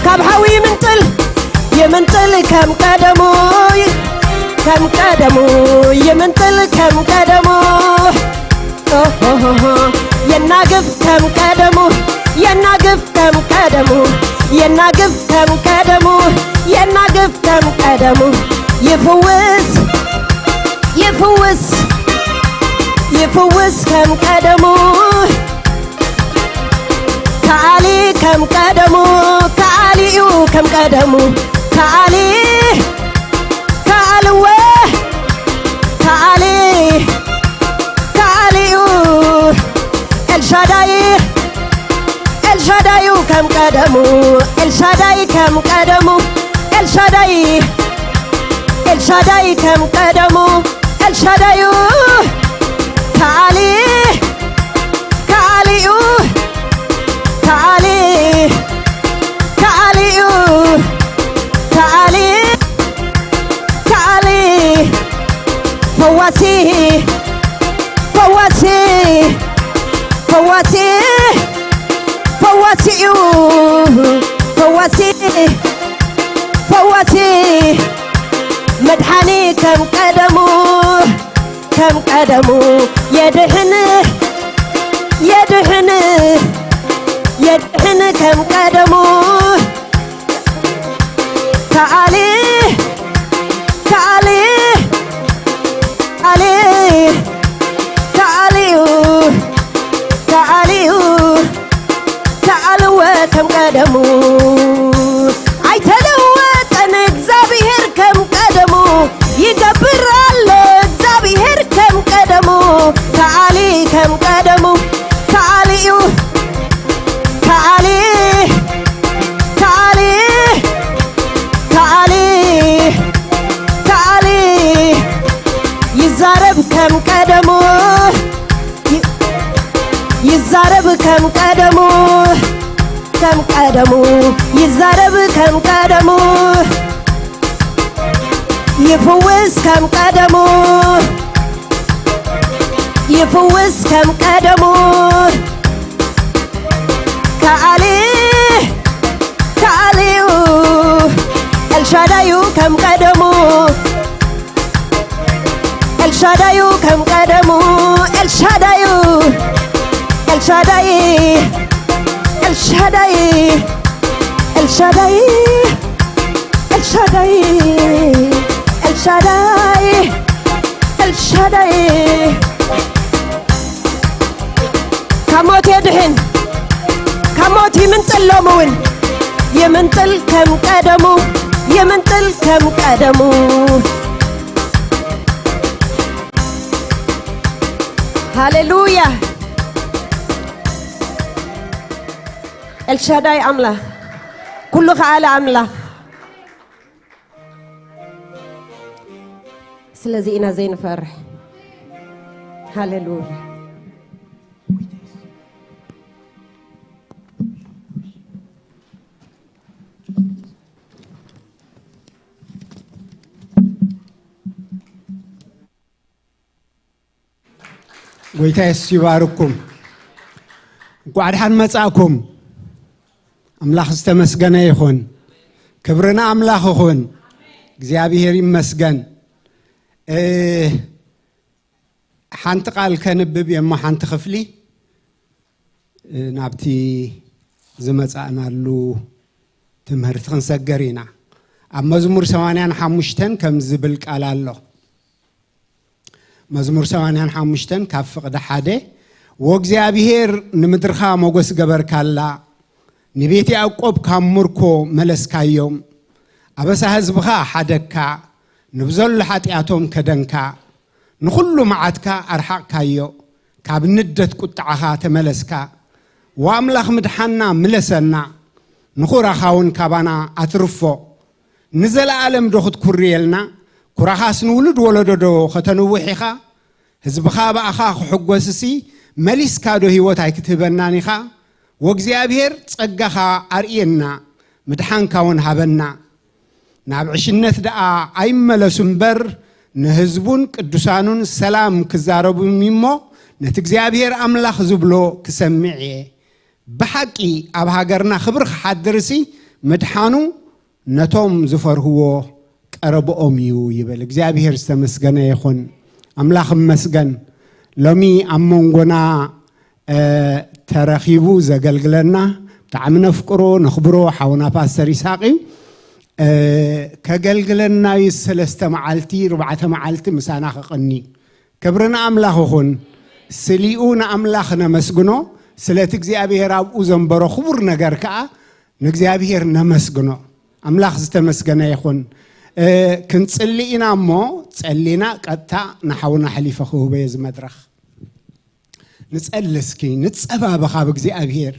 ካብ ሓዊ ይምንጥል፣ ይምንጥል ከም ቀደሙ፣ ከም ቀደሙ፣ ይምንጥል ከም ቀደሙ። ኦሆሆሆ፣ የናግፍ ከም ቀደሙ፣ የናግፍ ከም ቀደሙ፣ የናግፍ ከም ቀደሙ፣ የናግፍ ከም ቀደሙ። ይፍውስ፣ ይፍውስ፣ ይፍውስ ከም ቀደሙ። ከኣሊ ከም ቀደሙ፣ ከኣሊኡ ከም ቀደሙ። ከኣሊ፣ ከኣልወ፣ ከኣሊ፣ ከኣሊኡ። ኤልሻዳይ፣ ኤልሻዳዩ ከም ቀደሙ። ኤልሻዳይ ከም ቀደሙ። ኤልሻዳይ፣ ኤልሻዳይ ከም ቀደሙ። ኤልሻዳዩ። ከኣሊ፣ ከኣሊኡ። ከኣሊ፣ ከኣሊኡ። ከኣሊ፣ ከኣሊ። ፈዋሲ፣ ፈዋሲ፣ ፈዋሲ፣ ፈዋሲ እዩ። ፈዋሲ፣ ፈዋሲ፣ መድሓኒ ከም ቀደሙ፣ ከም ቀደሙ። የድሕን፣ የድሕን፣ የድሕን ከም ቀደሙ። ከኣሊ፣ ከኣሊ፣ ከኣሊ፣ ከኣሊኡ፣ ከኣሊኡ፣ ከኣልወ ከም ቀደሙ። ኣይተለወጠን እግዚኣብሔር ከም ቀደሙ። ይገብር ኣሎ እግዚኣብሔር ከም ቀደሙ። ከኣሊ ከም ቀደሙ። ከኣሊኡ፣ ከኣሊ፣ ከኣሊ፣ ከኣሊ፣ ከኣሊ። ይዛረብ ከም ቀደሙ። ይ-፣ ይዛረብ ከም ቀደሙ። ከም ቀደሙ። ይዛረብ ከም ቀደሙ። ይፍውስ ከም ቀደሙ። ይፍውስ ከም ቀደሙ። ከኣሊ፣ ከኣሊኡ። ኤልሻዳዩ ከም ቀደሙ። ኤልሻዳዩ ከም ቀደሙ። ኤልሻዳዩ። ኤልሻዳይ፣ ኤልሻዳይ፣ ኤልሻዳይ፣ ኤልሻዳይ፣ ኤልሻዳይ፣ ኤልሻዳይ። ካብ ሞት የድሕን፣ ካብ ሞት ይምንጥል፣ ሎሚ እውን ይምንጥል ከም ቀደሙ፣ ይምንጥል ከም ቀደሙ። ሃሌሉያ። ኤልሻዳይ ኣምላኽ፣ ኩሉ ከኣለ ኣምላኽ። ስለዚ ኢና ዘይንፈርሕ። ሃሌሉያ። ጎይታ የሱስ ይባርኩም። እንኳዕ ደሓን መጻእኩም። ኣምላኽ ዝተመስገነ ይኹን። ክብሪ ንኣምላኽ ይኹን። እግዚኣብሔር ይመስገን። እ፣ ሓንቲ ቃል ከንብብ እየ እሞ ሓንቲ ክፍሊ፣ እ፣ ናብቲ ዝመጻእናሉ ትምህርቲ ክንሰገር ኢና። ኣብ መዝሙር ሰማንያን ሓሙሽተን ከምዚ ዝብል ቃል ኣሎ። መዝሙር ሰማንያን ሓሙሽተን ካብ ፍቕዲ ሓደ፣ "ወእግዚኣብሔር ንምድርኻ ሞገስ ገበርካላ፣ ንቤት ያዕቆብ ካብ ምርኮ መለስካዮም። ኣበሳ ህዝብኻ ሓደግካ፣ ንብዘሎ ሓጢኣቶም ከደንካ፣ ንኹሉ መዓትካ ኣርሓቕካዮ፣ ካብ ንደት ቁጥዓኻ ተመለስካ። ወኣምላኽ ምድሓና ምለሰና፣ ንኹራኻ እውን ካባና ኣትርፎ። ንዘለኣለም ዶ ክትኩርየልና? ኩራኻስ ንውሉድ ወለዶ ዶ ከተንውሕ ኢኻ? ህዝብኻ ብኣኻ ክሕጎስሲ፣ መሊስካ ዶ ህይወት ኣይክትህበናን ኢኻ? ወእግዚኣብሔር ጸጋኻ ኣርእየና፣ ምድሓንካ እውን ሃበና። ናብ ዕሽነት ደኣ ኣይመለሱ እምበር፣ ንህዝቡን ቅዱሳኑን ሰላም ክዛረቡም እሞ፣ ነቲ እግዚኣብሔር ኣምላኽ ዝብሎ ክሰምዕ እየ። ብሓቂ ኣብ ሃገርና ክብሪ ክሓድርሲ፣ ምድሓኑ ነቶም ዝፈርህዎ ቀረብኦም እዩ ይብል። እግዚኣብሔር ዝተመስገነ ይኹን። ኣምላኽ እመስገን። ሎሚ ኣብ መንጎና፣ እ፣ ተረኺቡ ዘገልግለና፣ ብጣዕሚ ነፍቅሮ፣ ነኽብሮ ሓውና ፓስተር ይስሐቅ እዩ። እ፣ ከገልግለና እዩ። ሰለስተ መዓልቲ፣ ርባዕተ መዓልቲ ምሳና ክቕኒ። ክብሪ ንኣምላኽ ይኹን። ስሊኡ ንኣምላኽ ነመስግኖ። ስለቲ እግዚኣብሔር ኣብኡ ዘንበሮ ክቡር ነገር ከኣ ንእግዚኣብሔር ነመስግኖ። ኣምላኽ ዝተመስገነ ይኹን። እ፣ ክንጽሊ ኢና እሞ፣ ጸሊና ቀጥታ ንሓውና ሓሊፈ ክህቦ እየ እዚ መድረኽ። ንጸሊ እስኪ፣ ንጸባበኻ ብእግዚኣብሔር።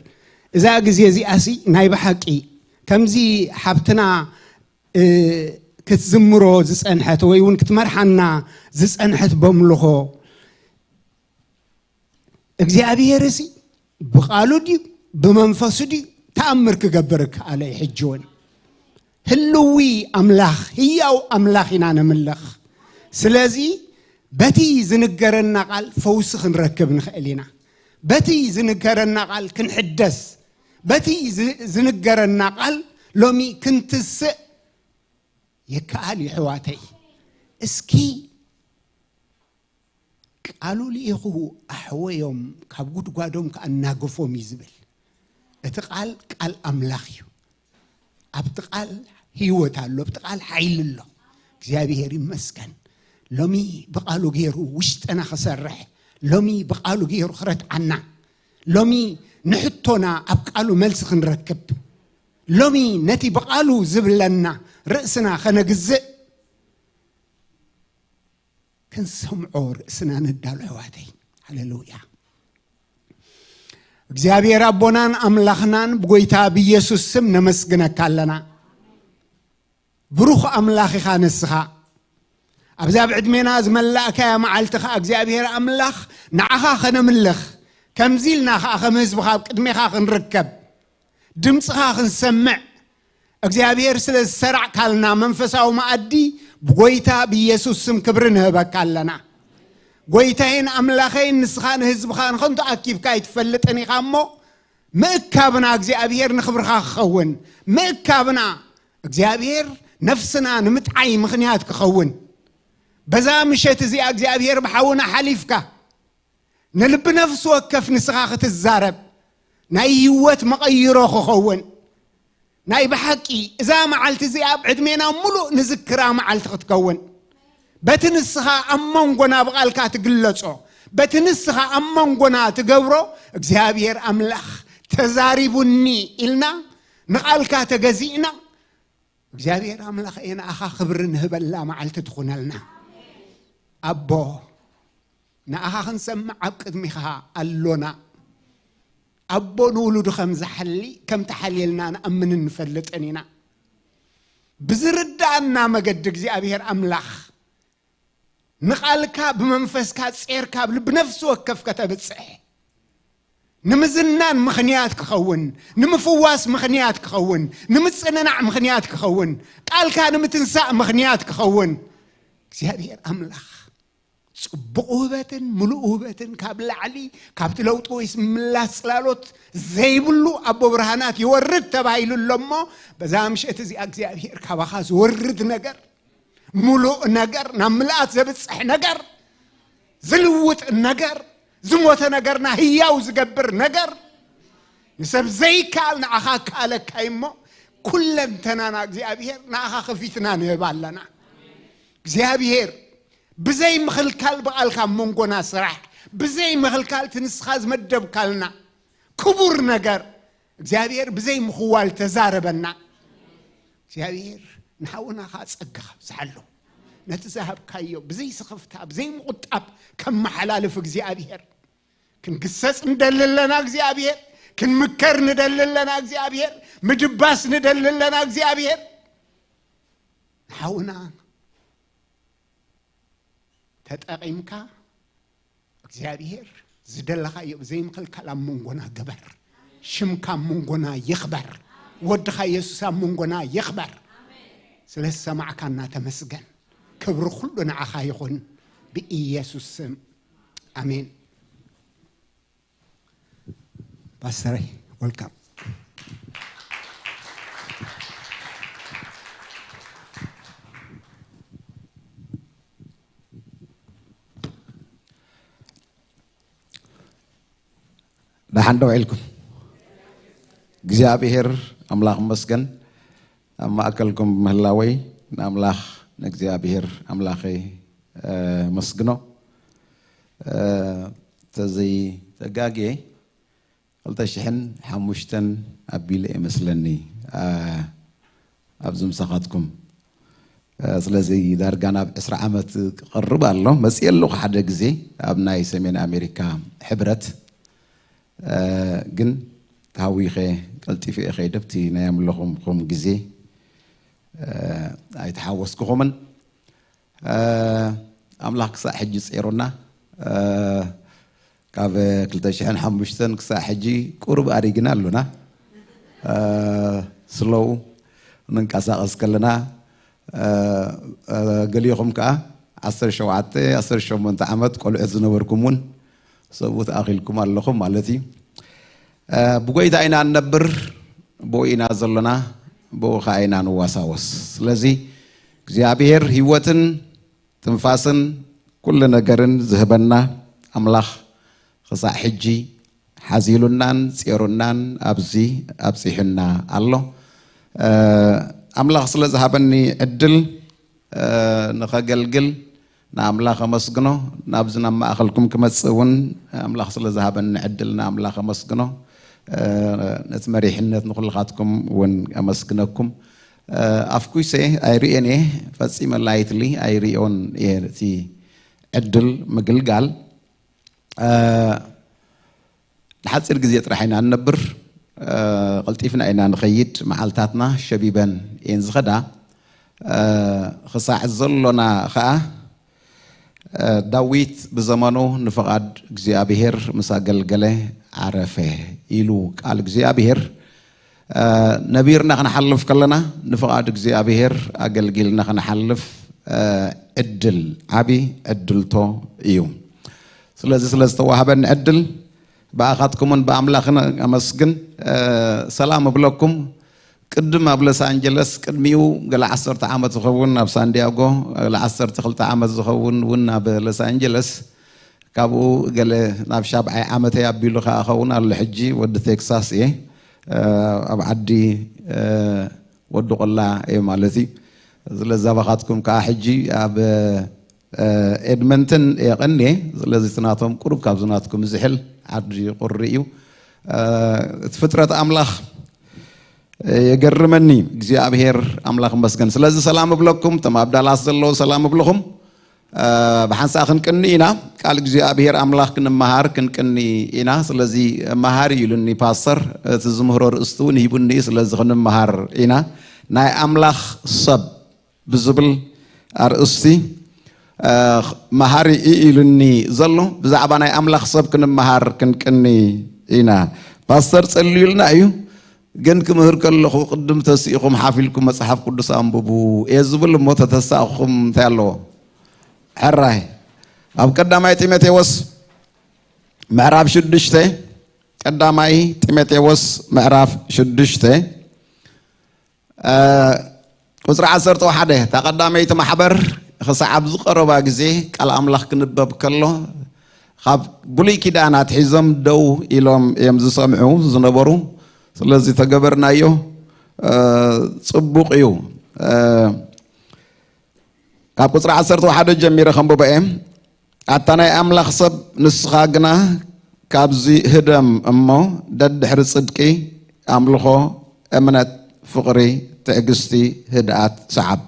እዛ ግዜ እዚኣሲ ናይ ብሓቂ ከምዚ ሓብትና፣ እ፣ ክትዝምሮ ዝጸንሐት ወይ እውን ክትመርሓና ዝጸንሐት በምልኾ እግዚኣብሔር እዚ ብቓሉ ድዩ ብመንፈሱ ድዩ ተኣምር ክገብር እከኣለ እዩ። ሕጂ እውን ህልዊ ኣምላኽ፣ ህያው ኣምላኽ ኢና ነምልኽ። ስለዚ በቲ ዝንገረና ቃል ፈውሲ ክንረክብ ንኽእል ኢና። በቲ ዝንገረና ቃል ክንሕደስ፣ በቲ ዝ-፣ ዝንገረና ቃል ሎሚ ክንትስእ ይከኣል እዩ። ኣሕዋተይ፣ እስኪ ቃሉ ልኢኹ ኣሕወዮም፣ ካብ ጉድጓዶም ከኣ ኣናገፎም እዩ ዝብል። እቲ ቃል ቃል ኣምላኽ እዩ። ኣብቲ ቃል ህይወት ኣሎ፣ ኣብቲ ቃል ሓይሊ ኣሎ። እግዚኣብሔር ይመስገን። ሎሚ ብቃሉ ገይሩ ውሽጥና ክሰርሕ፣ ሎሚ ብቃሉ ገይሩ ክረትዓና፣ ሎሚ ንሕቶና ኣብ ቃሉ መልሲ ክንረክብ፣ ሎሚ ነቲ ብቃሉ ዝብለና ርእስና ከነግዝእ ክንሰምዖ ርእስና ነዳሉ ኣሕዋተይ። ሃሌሉያ። እግዚኣብሔር ኣቦናን ኣምላኽናን ብጎይታ ብኢየሱስ ስም ነመስግነካ ኣለና። ብሩኽ ኣምላኽ ኢኻ ንስኻ። ኣብዛ ኣብ ዕድሜና ዝመላእካያ መዓልቲ ኸኣ እግዚኣብሔር ኣምላኽ ንዓኻ ከነምልኽ፣ ከምዚ ኢልና ኸኣ ከም ህዝብኻ ኣብ ቅድሜኻ ክንርከብ፣ ድምፅኻ ክንሰምዕ እግዚኣብሔር ስለ ዝሰራዕካልና መንፈሳዊ መኣዲ ብጎይታ ብኢየሱስ ስም ክብሪ ንህበካ ኣለና። ጎይታዬን ኣምላኸይን ንስኻ ንህዝብኻ ንኸንቱ ኣኪብካ ኣይትፈልጥን ኢኻ እሞ ምእካብና እግዚኣብሔር ንኽብርኻ ክኸውን፣ ምእካብና እግዚኣብሔር ነፍስና ንምጥዓይ ምኽንያት ክኸውን በዛ ምሸት እዚኣ እግዚኣብሔር ብሓውና ሓሊፍካ ንልቢ ነፍሲ ወከፍ ንስኻ ክትዛረብ ናይ ህይወት መቐይሮ ክኸውን ናይ ብሓቂ እዛ መዓልቲ እዚኣ ኣብ ዕድሜና ሙሉእ ንዝክራ መዓልቲ ክትከውን በቲ ንስኻ ኣብ መንጎና ብቓልካ ትግለጾ በቲ ንስኻ ኣብ መንጎና ትገብሮ እግዚኣብሔር ኣምላኽ ተዛሪቡኒ ኢልና ንቓልካ ተገዚእና እግዚኣብሔር ኣምላኽ እየ ንኣኻ ክብሪ ንህበላ መዓልቲ ትኹነልና ኣቦ ንኣኻ ክንሰምዕ ኣብ ቅድሚኻ ኣሎና ኣቦ ንውሉዱ ከም ዝሓሊ ከም ተሓልየልና ንኣምንን ንፈልጥን ኢና ብዝርዳእና መገዲ እግዚኣብሔር ኣምላኽ ንቓልካ ብመንፈስካ ጼርካ ኣብ ልቢ ነፍሲ ወከፍ ከተብጽሕ ንምዝናን ምኽንያት ክኸውን ንምፍዋስ ምኽንያት ክኸውን ንምጽንናዕ ምኽንያት ክኸውን ቃልካ ንምትንሳእ ምኽንያት ክኸውን እግዚኣብሔር ኣምላኽ ጽቡቕ ውህበትን ምሉእ ውህበትን ካብ ላዕሊ ካብቲ ለውጢ ወይስ ምላስ ጽላሎት ዘይብሉ ኣቦ ብርሃናት ይወርድ ተባሂሉ ኣሎ እሞ በዛ ምሸት እዚኣ እግዚኣብሔር ካባኻ ዝወርድ ነገር ምሉእ ነገር ናብ ምልኣት ዘብጽሕ ነገር ዝልውጥ ነገር ዝሞተ ነገርና ህያው ዝገብር ነገር ንሰብ ዘይከኣል ንዓኻ ከኣለካ እሞ ኩለንተናና እግዚኣብሔር ንኣኻ ከፊትና ንህብ ኣለና እግዚኣብሔር ብዘይ ምኽልካል ብቓልካ ኣብ መንጎና ስራሕ ብዘይ ምኽልካል እቲ ንስኻ ዝመደብካልና ክቡር ነገር እግዚኣብሔር ብዘይ ምኽዋል ተዛረበና እግዚኣብሔር ንሓውና ኸዓ ጸጋ ብዝሓሉ ነቲ ዝሃብካዮ ብዘይ ስኽፍታ ብዘይ ምቑጣብ ከመሓላልፍ እግዚኣብሔር ክንግሰጽ ንደሊ ኣለና እግዚኣብሔር ክንምከር ንደሊ ኣለና እግዚኣብሔር ምድባስ ንደሊ ኣለና እግዚኣብሔር ንሓውና ተጠቒምካ እግዚኣብሔር ዝደለኻዮ ብዘይምኽልካል ኣብ መንጎና ግበር። ሽምካ ኣብ መንጎና ይኽበር። ወድኻ የሱስ ኣብ መንጎና ይኽበር። ስለ ዝሰማዕካና ተመስገን። ክብሪ ኩሉ ንዓኻ ይኹን፣ ብኢየሱስ ስም ኣሜን። ፓስተረይ፣ ወልካም። ደሓን ዶ ውዒልኩም? እግዚኣብሔር ኣምላኽ ይመስገን ኣብ ማእከልኩም ብምህላወይ። ንኣምላኽ ንእግዚኣብሔር ኣምላኸይ ኣመስግኖ። ተዘይተጋግየ ክልተ ሽሕን ሓሙሽተን ኣቢለ ይመስለኒ ኣብዚ ምሳኻትኩም። ስለዚ ዳርጋ ናብ ዕስራ ዓመት ክቐርብ ኣሎ። መፅየ ኣለኹ ሓደ ግዜ ኣብ ናይ ሰሜን ኣሜሪካ ሕብረት፣ ግን ተሃዊኸ ቀልጢፈ እየ ከይደ ኣብቲ ናይ ኣምለኹምኹም ግዜ ኣይተሓወስኩኹምን። ኣምላኽ ክሳዕ ሕጂ ጸይሩና። ካብ ክልተ ሽሕን ሓሙሽተን ክሳዕ ሕጂ ቁሩብ ኣሪግና ኣሎና። ስሎው ንንቀሳቐስ ከለና፣ ገሊኹም ከኣ ዓሰርተ ሸውዓተ፣ ዓሰርተ ሸሞንተ ዓመት ቆልዑት ዝነበርኩም እውን ሰብኡ ተኣኺልኩም ኣለኹም ማለት እዩ። ብጎይታ ኢና እንነብር፣ ብኡ ኢና ዘሎና፣ ብኡ ኸዓ ኢና ንዋሳወስ። ስለዚ እግዚኣብሔር ህይወትን ትንፋስን ኩሉ ነገርን ዝህበና ኣምላኽ ክሳዕ ሕጂ ሓዚሉናን ጼሩናን ኣብዚ ኣብጺሑና ኣሎ። ኣምላኽ ስለ ዝሃበኒ ዕድል ንኸገልግል ንኣምላኽ ኣመስግኖ። ናብዚ ናብ ማእኸልኩም ክመጽእ እውን ኣምላኽ ስለ ዝሃበኒ ዕድል ንኣምላኽ ኣመስግኖ። ነቲ መሪሕነት ንኹልኻትኩም እውን ኣመስግነኩም። ኣፍኩይሰ ኣይርእዮን እየ ፈጺመ፣ ላይትሊ ኣይርእዮን እየ እቲ ዕድል ምግልጋል። ንሓፂር ግዜ ጥራሕ ኢና ንነብር። ቀልጢፍና ኢና ንኸይድ፣ መዓልታትና ሸቢበን እየን ዝኸዳ። ክሳዕ ዘሎና ኸዓ ዳዊት ብዘመኑ ንፍቓድ እግዚኣብሔር ምስ ኣገልገለ ዓረፈ ኢሉ ቃል እግዚኣብሔር ነቢርና ክንሓልፍ ከለና ንፍቓድ እግዚኣብሔር ኣገልጊልና ክንሓልፍ ዕድል ዓቢ ዕድልቶ እዩ። ስለዚ ስለ ዝተዋህበኒ ዕድል ብኣኻትኩምን ብኣምላኽን ኣመስግን። ሰላም እብለኩም። ቅድም ኣብ ሎስ ኣንጀለስ ቅድሚኡ ገለ ዓሰርተ ዓመት ዝኸውን ኣብ ሳንዲያጎ፣ ገለ ዓሰርተ ክልተ ዓመት ዝኸውን እውን ኣብ ሎስ ኣንጀለስ፣ ካብኡ ገለ ናብ ሻብዓይ ዓመተይ ኣቢሉ ከኣ ኸውን ኣሎ። ሕጂ ወዲ ቴክሳስ እየ፣ ኣብ ዓዲ ወዲ ቆላ እየ ማለት እዩ። ስለዚ ኣባኻትኩም ከኣ ሕጂ ኣብ ኤድመንተን እየ ቀንየ። ስለዚ እቲ ናቶም ቁሩብ ካብዚ ናትኩም ዝሕል ዓዲ ቁሪ እዩ። እቲ ፍጥረት ኣምላኽ የገርመኒ። እግዚኣብሔር ኣምላኽ መስገን። ስለዚ ሰላም እብለኩም፣ እቶም ኣብ ዳላስ ዘለዉ ሰላም እብለኹም። ብሓንሳእ ክንቅኒ ኢና። ቃል እግዚኣብሔር ኣምላኽ ክንመሃር ክንቅኒ ኢና። ስለዚ መሃር እዩ ኢሉኒ ፓስተር። እቲ ዝምህሮ ርእስቲ እውን ሂቡኒ እዩ። ስለዚ ክንመሃር ኢና። ናይ ኣምላኽ ሰብ ብዝብል ኣርእስቲ መሃሪ እዩ ኢሉኒ ዘሎ። ብዛዕባ ናይ ኣምላኽ ሰብ ክንመሃር ክንቅኒ ኢና። ፓስተር ጸልዩልና እዩ፣ ግን ክምህር ከለኹ ቅድም ተሲእኹም ሓፍ ኢልኩም መጽሓፍ ቅዱስ ኣንብቡ እየ ዝብል። እሞ ተተሳእኹም እንታይ ኣለዎ? ሕራይ ኣብ ቀዳማይ ጢሞቴዎስ ምዕራፍ ሽዱሽተ፣ ቀዳማይ ጢሞቴዎስ ምዕራፍ ሽዱሽተ ቁፅሪ ዓሰርተ ሓደ፣ እታ ቀዳመይቲ ማሕበር ክሳዕ ኣብዚ ቀረባ ግዜ ቃል ኣምላኽ ክንበብ ከሎ ካብ ብሉይ ኪዳን ኣትሒዞም ደው ኢሎም እዮም ዝሰምዑ ዝነበሩ። ስለዚ ተገበርናዮ፣ ጽቡቕ እዩ። ካብ ቁፅሪ ዓሰርተ ሓደ ጀሚረ ከንብቦ እየ። ኣታ ናይ ኣምላኽ ሰብ፣ ንስኻ ግና ካብዚ ህደም እሞ፣ ደድሕሪ ጽድቂ፣ ኣምልኾ፣ እምነት፣ ፍቕሪ፣ ትዕግስቲ፣ ህድኣት ሰዓብ።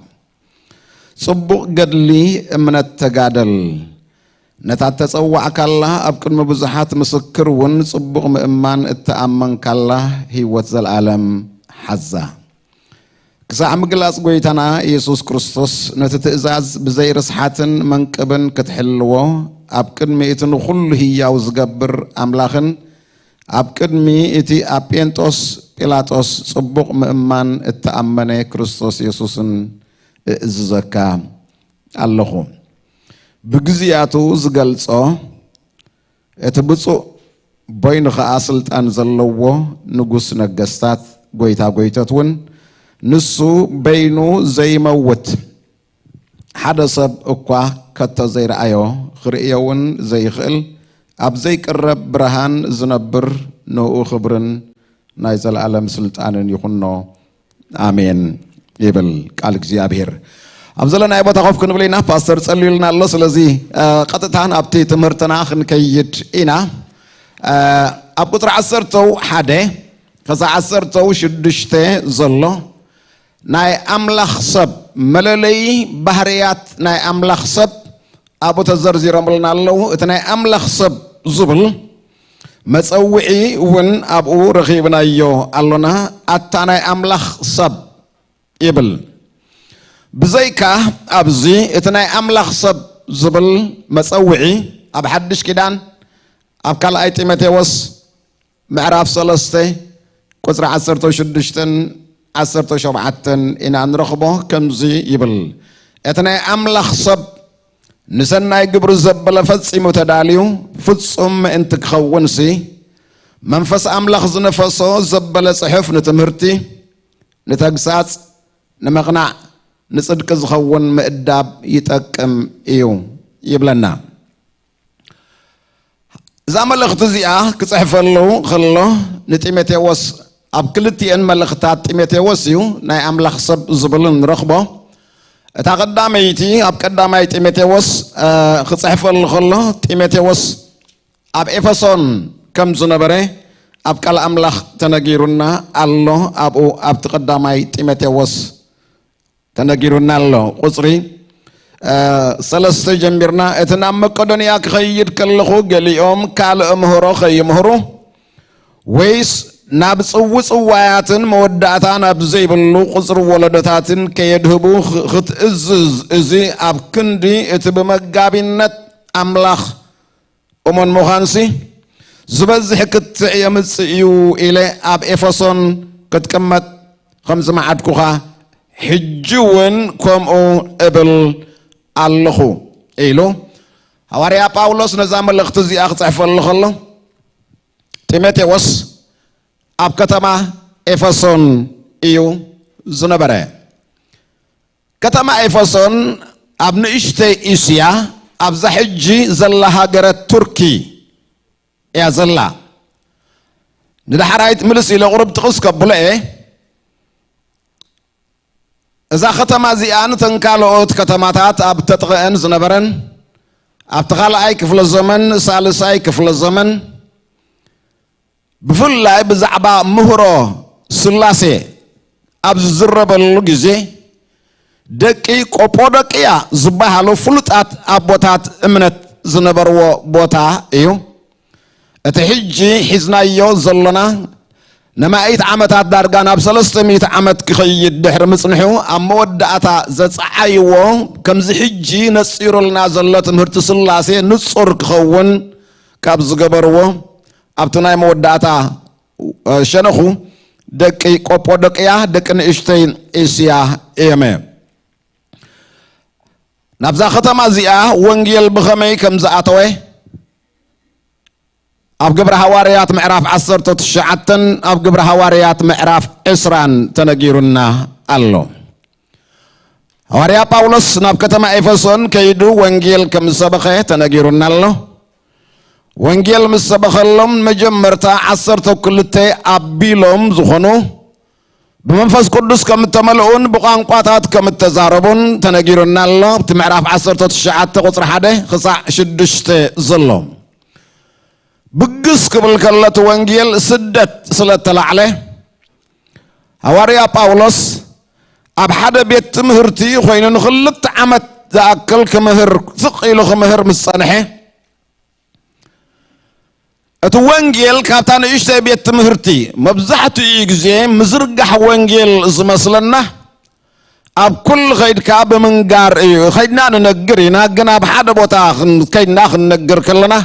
ጽቡቕ ገድሊ እምነት ተጋደል። ነታ እተጸዋዕካላ፣ ኣብ ቅድሚ ብዙሓት ምስክር እውን ጽቡቕ ምእማን እተኣመንካላ ህይወት ዘለኣለም ሓዛ። ክሳዕ ምግላጽ ጐይታና ኢየሱስ ክርስቶስ ነቲ ትእዛዝ ብዘይ ርስሓትን መንቅብን ክትሕልዎ ኣብ ቅድሚ እቲ ንኹሉ ህያው ዝገብር ኣምላኽን ኣብ ቅድሚ እቲ ኣብ ጴንጦስ ጲላጦስ ጽቡቕ ምእማን እተኣመነ ክርስቶስ የሱስን እእዝዘካ ኣለኹ። ብግዜያቱ ዝገልጾ፣ እቲ ብፁዕ በይኑ ኸኣ ስልጣን ዘለዎ ንጉስ ነገስታት፣ ጐይታ ጐይቶት እውን፣ ንሱ በይኑ ዘይመውት፣ ሓደ ሰብ እኳ ከቶ ዘይረኣዮ፣ ክርእዮ እውን ዘይኽእል፣ ኣብ ዘይቅረብ ብርሃን ዝነብር፣ ንእኡ ክብርን ናይ ዘለኣለም ስልጣንን ይኹኖ። ኣሜን ይብል ቃል እግዚኣብሔር። ኣብ ዘለናዮ ቦታ ኮፍ ክንብል ኢና። ፓስተር ጸልዩልና ኣሎ። ስለዚ፣ እ፣ ቀጥታ ናብቲ ትምህርትና ክንከይድ ኢና። እ፣ ኣብ ቁጽሪ ዓሰርተው ሓደ ክሳዕ ዓሰርተው ሽዱሽተ ዘሎ ናይ ኣምላኽ ሰብ፣ መለለዪ ባህርያት ናይ ኣምላኽ ሰብ ኣብኡ ተዘርዚሮምልና ኣለዉ። እቲ ናይ ኣምላኽ ሰብ ዝብል መጸውዒ እውን ኣብኡ ረኺብናዮ ኣሎና። ኣታ ናይ ኣምላኽ ሰብ ይብል። ብዘይካ ኣብዚ፣ እቲ ናይ ኣምላኽ ሰብ ዝብል መጸውዒ ኣብ ሓድሽ ኪዳን፣ ኣብ ካልኣይ ጢሞቴዎስ ምዕራፍ ሰለስተ ቁጽሪ ዓሰርተ ሽዱሽተን ዓሰርተ ሸውዓተን ኢና ንረኽቦ። ከምዚ ይብል፣ እቲ ናይ ኣምላኽ ሰብ ንሰናይ ግብሪ ዘበለ ፈጺሙ ተዳልዩ ፍጹም ምእንቲ ክኸውንሲ፣ መንፈስ ኣምላኽ ዝነፈሶ ዘበለ ጽሑፍ ንትምህርቲ፣ ንተግሳጽ፣ ንምቕናዕ፣ ንጽድቂ ዝኸውን ምእዳብ ይጠቅም እዩ ይብለና። እዛ መልእኽቲ እዚኣ ክጽሕፈሉ ከሎ ንጢሞቴዎስ፣ ኣብ ክልቲኤን መልእኽታት ጢሞቴዎስ እዩ ናይ ኣምላኽ ሰብ ዝብል ንረኽቦ። እታ ቀዳመይቲ ኣብ ቀዳማይ ጢሞቴዎስ፣ እ፣ ክጽሕፈሉ ከሎ ጢሞቴዎስ ኣብ ኤፌሶን ከም ዝነበረ ኣብ ቃል ኣምላኽ ተነጊሩና ኣሎ። ኣብኡ ኣብቲ ቀዳማይ ጢሞቴዎስ ተነጊሩና ኣሎ። ቁጽሪ፣ እ፣ ሰለስተ ጀሚርና፣ እቲ ናብ መቄዶንያ ክኸይድ ከለኹ ገሊኦም ካልእ ምህሮ ከይምህሩ ወይስ ናብ ጽውጽዋያትን መወዳእታ ናብ ዘይብሉ ቁጽሪ ወለዶታትን ከየድህቡ ኽ-፣ ክትእዝዝ፣ እዚ ኣብ ክንዲ እቲ ብመጋቢነት ኣምላኽ እሙን ምዃንሲ ዝበዝሕ ክትዕ የምጽእ እዩ ኢለ ኣብ ኤፌሶን ክትቅመጥ ከም ዝመዓድኩኻ ሕጂ እውን ከምኡ እብል ኣለኹ ኢሉ ሃዋርያ ጳውሎስ ነዛ መልእኽቲ እዚኣ ክጽሕፈሉ ከሎ ጢሞቴዎስ ኣብ ከተማ ኤፌሶን እዩ ዝነበረ። ከተማ ኤፌሶን ኣብ ንእሽተይ እስያ፣ ኣብዛ ሕጂ ዘላ ሃገረ ቱርኪ እያ ዘላ። ንዳሕራይት ምልስ ኢለ ቁሩብ ጥቕስ ከብሎ እየ። እዛ ከተማ እዚኣ ነተን ካልኦት ከተማታት ኣብ ተጥቕአን ዝነበረን ኣብቲ ካልኣይ ክፍለ ዘመን፣ ሳልሳይ ክፍለ ዘመን፣ ብፍላይ ብዛዕባ ምህሮ ስላሴ ኣብ ዝዝረበሉ ግዜ፣ ደቂ ቆጶዶቅያ ዝበሃሉ ፍሉጣት ኣቦታት እምነት ዝነበርዎ ቦታ እዩ። እቲ ሕጂ ሒዝናዮ ዘሎና ንማኢት ዓመታት፣ ዳርጋ ናብ ሰለስተ ሚእቲ ዓመት ክኸይድ ድሕሪ ምጽንሑ፣ ኣብ መወዳእታ ዘጸዓይዎ፣ ከምዚ ሕጂ ነጺሩልና ዘሎ ትምህርቲ ስላሴ ንጹር ክኸውን ካብ ዝገበርዎ፣ ኣብቲ ናይ መወዳእታ፣ እ፣ ሸነኹ፣ ደቂ ቆጶዶቅያ፣ ደቂ ንእሽተይ እስያ እዮም። ናብዛ ከተማ እዚኣ ወንጌል ብኸመይ ከም ዝኣተወ ኣብ ግብረ ሃዋርያት ምዕራፍ ዓሰርተ ትሽዓተን ኣብ ግብረ ሃዋርያት ምዕራፍ ዕስራን ተነጊሩና ኣሎ። ሃዋርያ ጳውሎስ ናብ ከተማ ኤፌሶን ከይዱ ወንጌል ከም ዝሰበኸ ተነጊሩና ኣሎ። ወንጌል ምስ ሰበኸሎም፣ መጀመርታ ዓሰርተ ክልተ ኣቢሎም ዝኾኑ ብመንፈስ ቅዱስ ከም እተመልኡን ብቋንቋታት ከም እተዛረቡን ተነጊሩና ኣሎ። ኣብቲ ምዕራፍ ዓሰርተ ትሽዓተ ቁጽሪ ሓደ ክሳዕ ሽዱሽተ ዘሎ። ብግስ ክብል ከሎ፣ እቲ ወንጌል ስደት ስለ እተላዕለ፣ ሃዋርያ ጳውሎስ ኣብ ሓደ ቤት ትምህርቲ ኮይኑ ንኽልተ ዓመት ዝኣክል ክምህር፣ ስቕ ኢሉ ክምህር ምስ ጸንሐ፣ እቲ ወንጌል ካብታ ንእሽተይ ቤት ትምህርቲ፣ መብዛሕትኡ ግዜ ምዝርጋሕ ወንጌል ዝመስለና ኣብ ኩሉ ኸይድካ ብምንጋር እዩ። ኸይድና ንነግር ኢና፣ ግን ኣብ ሓደ ቦታ ኽን-፣ ከይድና ክንነግር ከለና፣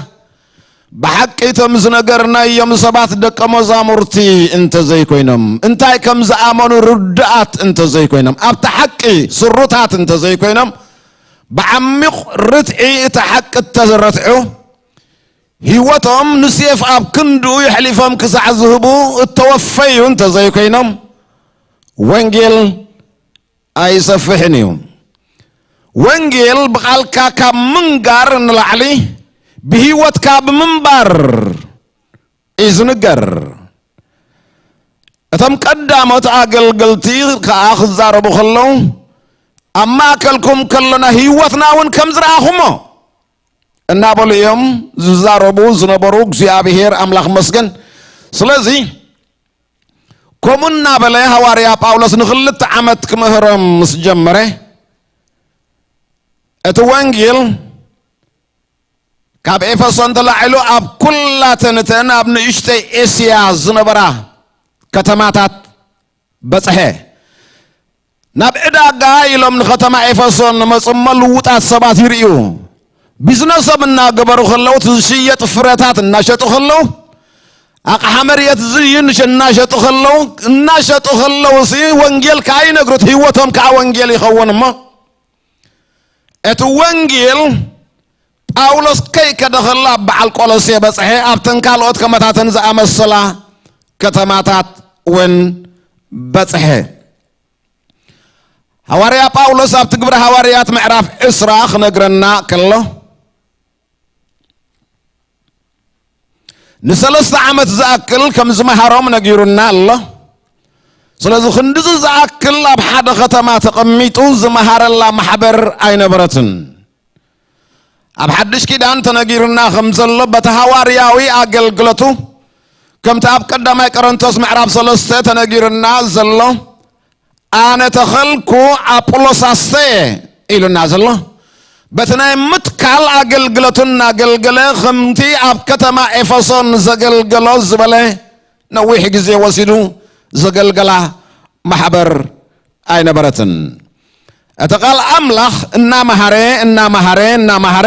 ብሓቂ እቶም ዝነገርናዮም ሰባት ደቀ መዛሙርቲ እንተዘይኮይኖም፣ እንታይ ከም ዝኣመኑ ርዱኣት እንተዘይኮይኖም፣ ኣብቲ ሓቂ ስሩታት እንተዘይኮይኖም፣ ብዓሚቕ ርትዒ እቲ ሓቂ እተረትዑ፣ ህይወቶም ንሴፍ ኣብ ክንድኡ የሕሊፎም ክሳዕ ዝህቡ እተወፈዩ እንተዘይኮይኖም፣ ወንጌል ኣይሰፍሕን እዩ። ወንጌል ብቓልካ ካብ ምንጋር ንላዕሊ ብህይወትካ ብምንባር እዩ ዝንገር። እቶም ቀዳሞት ኣገልገልቲ ከኣ ክዛረቡ ከለዉ፣ ኣብ ማእከልኩም ከሎና ህይወትና እውን ከም ዝረኣኹሞ እናበሉ እዮም ዝዛረቡ ዝነበሩ። እግዚኣብሔር ኣምላኽ መስገን። ስለዚ ከምኡ እናበለ ሃዋርያ ጳውሎስ ንኽልተ ዓመት ክምህሮም ምስ ጀመረ፣ እቲ ወንጌል ካብ ኤፌሶን ተላዒሉ ኣብ ኩላተን እተን ኣብ ንእሽተይ ኤስያ ዝነበራ ከተማታት በጽሐ። ናብ ዕዳጋ ኢሎም ንኸተማ ኤፌሶን ንመጹ እሞ ልውጣት ሰባት ይርእዩ። ቢዝነሶም እናገበሩ ከለዉ፣ እቲ ዝሽየጥ ፍረታት እናሸጡ ከለዉ፣ ኣቕሓ መሬት ዝይን እናሸጡ ከለዉ፣ እናሸጡ ከለዉ ሲ ወንጌል ከኣ ይነግሩት፣ ህይወቶም ከኣ ወንጌል ይኸውን እሞ፣ እቲ ወንጌል ጳውሎስ ከይከደ ከሎ ኣብ በዓል ቆሎሴ በጽሐ፣ ኣብተን ካልኦት ከመታተን ዝኣመሰላ ከተማታት እውን በጽሐ። ሃዋርያ ጳውሎስ ኣብቲ ግብረ ሃዋርያት ምዕራፍ ዕስራ ክነግረና ከሎ፣ ንሰለስተ ዓመት ዝኣክል ከም ዝመሃሮም ነጊሩና ኣሎ። ስለዚ ክንድዚ ዝኣክል ኣብ ሓደ ከተማ ተቐሚጡ ዝመሃረላ ማሕበር ኣይነበረትን። ኣብ ሓድሽ ኪዳን ተነጊሩና ከም ዘሎ፣ በቲ ሃዋርያዊ ኣገልግሎቱ፣ ከምቲ ኣብ ቀዳማይ ቆሮንቶስ ምዕራፍ ሰለስተ ተነጊሩና ዘሎ፣ "ኣነ ተኸልኩ፣ ኣጵሎስ ኣስተየ" ኢሉና ዘሎ፣ በቲ ናይ ምትካል ኣገልግሎቱ እናገልገለ፣ ከምቲ ኣብ ከተማ ኤፌሶን ዘገልገሎ ዝበለ፣ ነዊሕ ግዜ ወሲዱ ዘገልገላ ማሕበር ኣይነበረትን። እቲ ቃል ኣምላኽ እናመሃረ፣ እናመሃረ፣ እናመሃረ፣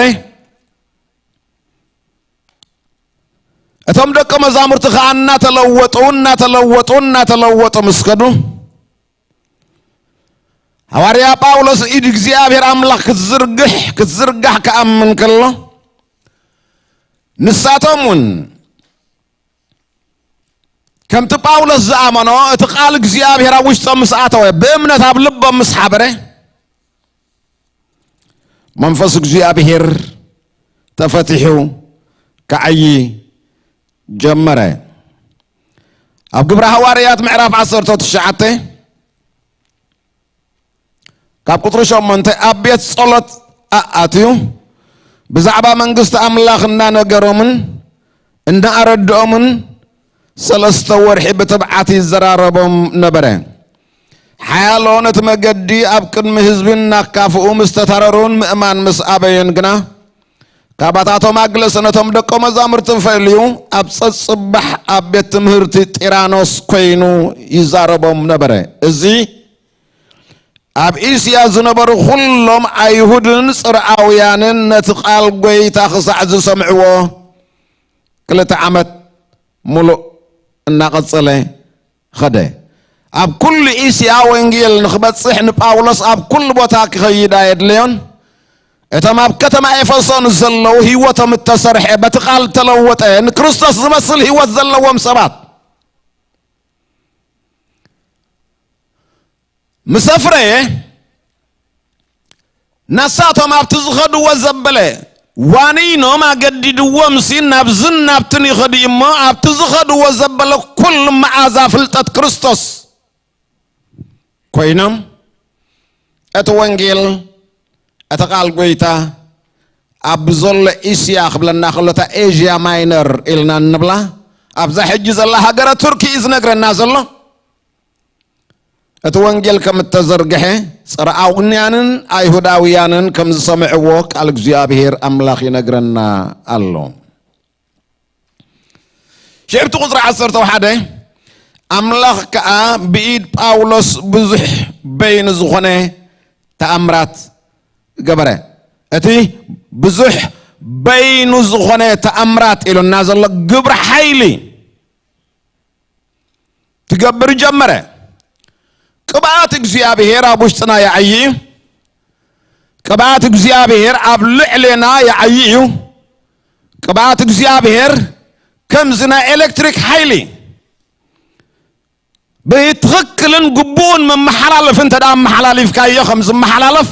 እቶም ደቀ መዛሙርቲ ኸኣ እናተለወጡ፣ እናተለወጡ፣ እናተለወጡ ምስ ከዱ፣ ሃዋርያ ጳውሎስ ኢድ እግዚኣብሔር ኣምላኽ ክትዝርግሕ፣ ክትዝርጋሕ ክኣምን ከሎ፣ ንሳቶም እውን ከምቲ ጳውሎስ ዝኣመኖ፣ እቲ ቃል እግዚኣብሔር ኣብ ውሽጦም ምስ ኣተወ፣ ብእምነት ኣብ ልቦም ምስ ሓበረ፣ መንፈስ እግዚኣብሔር ተፈቲሑ ክዓዪ ጀመረ። ኣብ ግብረ ሃዋርያት ምዕራፍ ዓሰርተ ትሽዓተ ካብ ቁጽሪ ሸሞንተ፣ ኣብ ቤት ጸሎት ኣኣትዩ ብዛዕባ መንግስቲ ኣምላኽ እናነገሮምን እናኣረድኦምን ሰለስተ ወርሒ ብትብዓት ይዘራረቦም ነበረ። ሓያሎ ነቲ መገዲ ኣብ ቅድሚ ህዝቢ እናካፍኡ ምስ ተታረሩን ምእማን ምስ ኣበዩን ግና፣ ካባታቶም ኣግለሰ ነቶም ደቀ መዛሙርቲ ፈልዩ ኣብ ጸጽባሕ ኣብ ቤት ትምህርቲ ጢራኖስ ኮይኑ ይዛረቦም ነበረ። እዚ ኣብ እስያ ዝነበሩ ኩሎም ኣይሁድን ጽርኣውያንን ነቲ ቃል ጐይታ ክሳዕ ዝሰምዕዎ ክልተ ዓመት ሙሉእ እናቐጸለ ኸደ። ኣብ ኩሉ እስያ ወንጌል ንኽበጽሕ ንጳውሎስ ኣብ ኩሉ ቦታ ክኸይድ ኣየድለዮን። እቶም ኣብ ከተማ ኤፌሶን ዘለዉ ህይወቶም እተሰርሐ፣ በቲ ቃል እተለወጠ፣ ንክርስቶስ ዝመስል ህይወት ዘለዎም ሰባት ምስ ኣፍረየ፣ ናሳቶም ኣብቲ ዝኸድዎ ዘበለ ዋኒኖም ኣገዲድዎምሲ ናብዝን ናብትን ይኸዱ እሞ፣ ኣብቲ ዝኸድዎ ዘበለ ኩሉ መዓዛ ፍልጠት ክርስቶስ ኮይኖም፣ እቲ ወንጌል፣ እቲ ቃል ጐይታ ኣብ ዘሎ እስያ ክብለና ከሎ፣ እታ ኤዥያ ማይነር ኢልና እንብላ፣ ኣብዛ ሕጂ ዘላ ሃገረ ቱርኪ እዩ ዝነግረና ዘሎ። እቲ ወንጌል ከም እተዘርግሐ፣ ጽርኣውያንን ኣይሁዳውያንን ከም ዝሰምዕዎ ቃል እግዚኣብሔር ኣምላኽ ይነግረና ኣሎ። ሽዕብቲ ቁጽሪ ዓሰርተ ሓደ፣ ኣምላኽ ከኣ ብኢድ ጳውሎስ ብዙሕ በይኑ ዝኾነ ተኣምራት ገበረ። እቲ ብዙሕ በይኑ ዝኾነ ተኣምራት ኢሉና ዘሎ ግብሪ ሓይሊ ትገብር ጀመረ። ቅብኣት እግዚኣብሔር ኣብ ውሽጥና ይዓዪ እዩ። ቅብኣት እግዚኣብሔር ኣብ ልዕሌና ይዓዪ እዩ። ቅብኣት እግዚኣብሔር ከምዚ ናይ ኤሌክትሪክ ሓይሊ ብትኽክልን ግቡእን መመሓላለፊ እንተ ደኣ ኣመሓላሊፍካዮ ከም ዝመሓላለፍ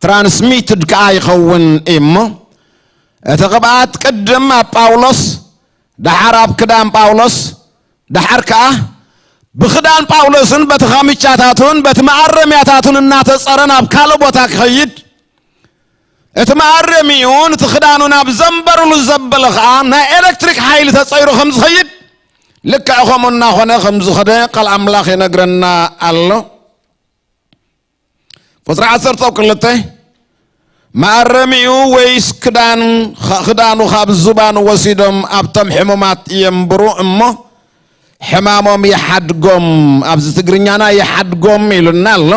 ትራንስሚትድ ከኣ ይኸውን እዩ እሞ፣ እቲ ቅብኣት ቅድም ኣብ ጳውሎስ፣ ደሓር ኣብ ክዳን ጳውሎስ፣ ደሓር ከኣ ብኽዳን ጳውሎስን በቲ ካምቻታቱን በቲ መኣረምያታቱን እናተጸረ ናብ ካልእ ቦታ ክኸይድ፣ እቲ መኣረሚኡን እቲ ክዳኑን ኣብ ዘንበሩሉ ዘበለ ኸኣ ናይ ኤሌክትሪክ ሓይሊ ተጸይሩ ከም ዝኸይድ፣ ልክዕ ከምኡ እናኾነ ከም ዝኸደ ቃል ኣምላኽ ይነግረና ኣሎ። ቁጽሪ ዓሰርተ ክልተ፣ መኣረሚኡ ወይስ ክዳን፣ ክዳኑ ካብ ዝባኑ ወሲዶም ኣብቶም ሕሙማት የንብሩ እሞ ሕማሞም ይሓድጎም፣ ኣብዚ ትግርኛና ይሓድጎም ኢሉና ኣሎ።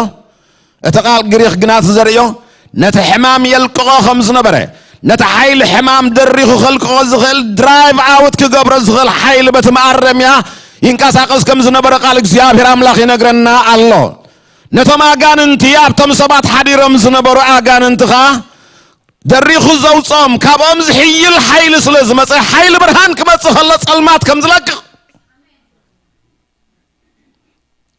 እቲ ቃል ግሪኽ ግና እቲ ዘርእዮ ነቲ ሕማም የልቅቖ ከም ዝነበረ፣ ነቲ ሓይሊ ሕማም ደሪኹ ከልቅቖ ዝኽእል ድራይቭ ኣውት ክገብሮ ዝኽእል ሓይሊ በቲ መኣረምያ ይንቀሳቐስ ከም ዝነበረ ቃል እግዚኣብሔር ኣምላኽ ይነግረና ኣሎ። ነቶም ኣጋንንቲ ኣብቶም ሰባት ሓዲሮም ዝነበሩ ኣጋንንቲ ኸኣ ደሪኹ ዘውፅኦም፣ ካብኦም ዝሕይል ሓይሊ ስለ ዝመፀ፣ ሓይሊ ብርሃን ክመፅእ ከሎ ጸልማት ከም ዝለቅቕ፣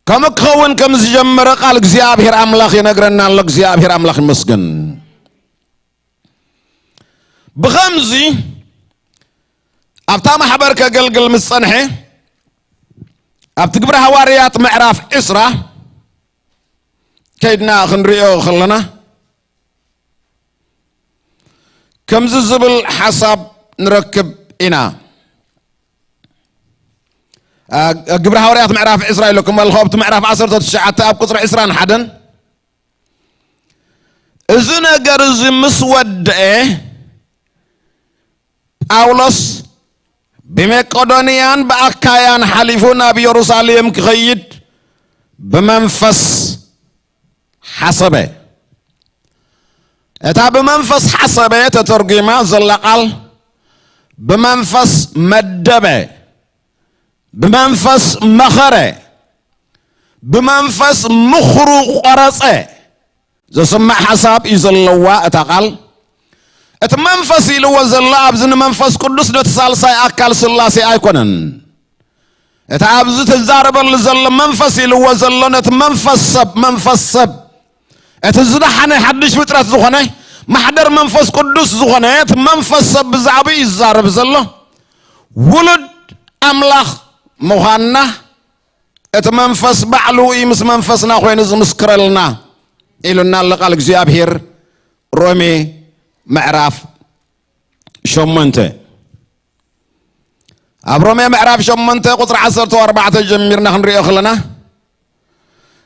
ከምኡ ክኸውን ከም ዝጀመረ ቃል እግዚኣብሔር ኣምላኽ ይነግረና ኣሎ። እግዚኣብሔር ኣምላኽ ይመስገን። ብኸምዚ ኣብታ ማሕበር ከገልግል ምስ ጸንሐ፣ ኣብቲ ግብረ ሃዋርያት ምዕራፍ ዕስራ ከይድና ክንሪኦ ከለና፣ ከምዚ ዝብል ሓሳብ ንረክብ ኢና። አ-፣ ግብረ ሃዋርያት ምዕራፍ ዕስራ ኢለኩም ኣለኹ፣ ኣብቲ ምዕራፍ ዓሰርተ ትሽዓተ ኣብ ቁጽሪ ዕስራን ሓደን፣ እዚ ነገር እዚ ምስ ወድአ፣ ጳውሎስ ብመቄዶንያን ብኣካያን ሓሊፉ ናብ የሩሳሌም ክኸይድ ብመንፈስ ሓሰበ። እታ ብመንፈስ ሓሰበ ተተርጒማ ዘላ ቃል፣ ብመንፈስ መደበ፣ ብመንፈስ መኸረ፣ ብመንፈስ ምኽሩ ቖረጸ። ዘስምዕ ሓሳብ እዩ ዘለዋ እታ ቃል። እቲ መንፈስ ኢልዎ ዘሎ ኣብዚ ንመንፈስ ቅዱስ ነቲ ሳልሳይ ኣካል ስላሴ ኣይኮነን። እቲ ኣብዚ ትዛረበሉ ዘሎ መንፈስ ኢልዎ ዘሎ ነቲ መንፈስ ሰብ፣ መንፈስ ሰብ፣ እቲ ዝደሓነ ሓድሽ ፍጥረት ዝኾነ፣ ማሕደር መንፈስ ቅዱስ ዝኾነ እቲ መንፈስ ሰብ ብዛዕባኡ እዩ ዝዛረብ ዘሎ። ውሉድ ኣምላኽ ምዃንና እቲ መንፈስ ባዕሉ እዩ ምስ መንፈስና ኮይኑ ዝምስክረልና ኢሉና ኣሎ ቃል እግዚኣብሔር። ሮሜ ምዕራፍ ሸሞንተ። ኣብ ሮሜ ምዕራፍ ሸሞንተ ቁጽሪ ዓሰርተ ኣርባዕተ ጀሚርና ክንሪኦ ከለና፣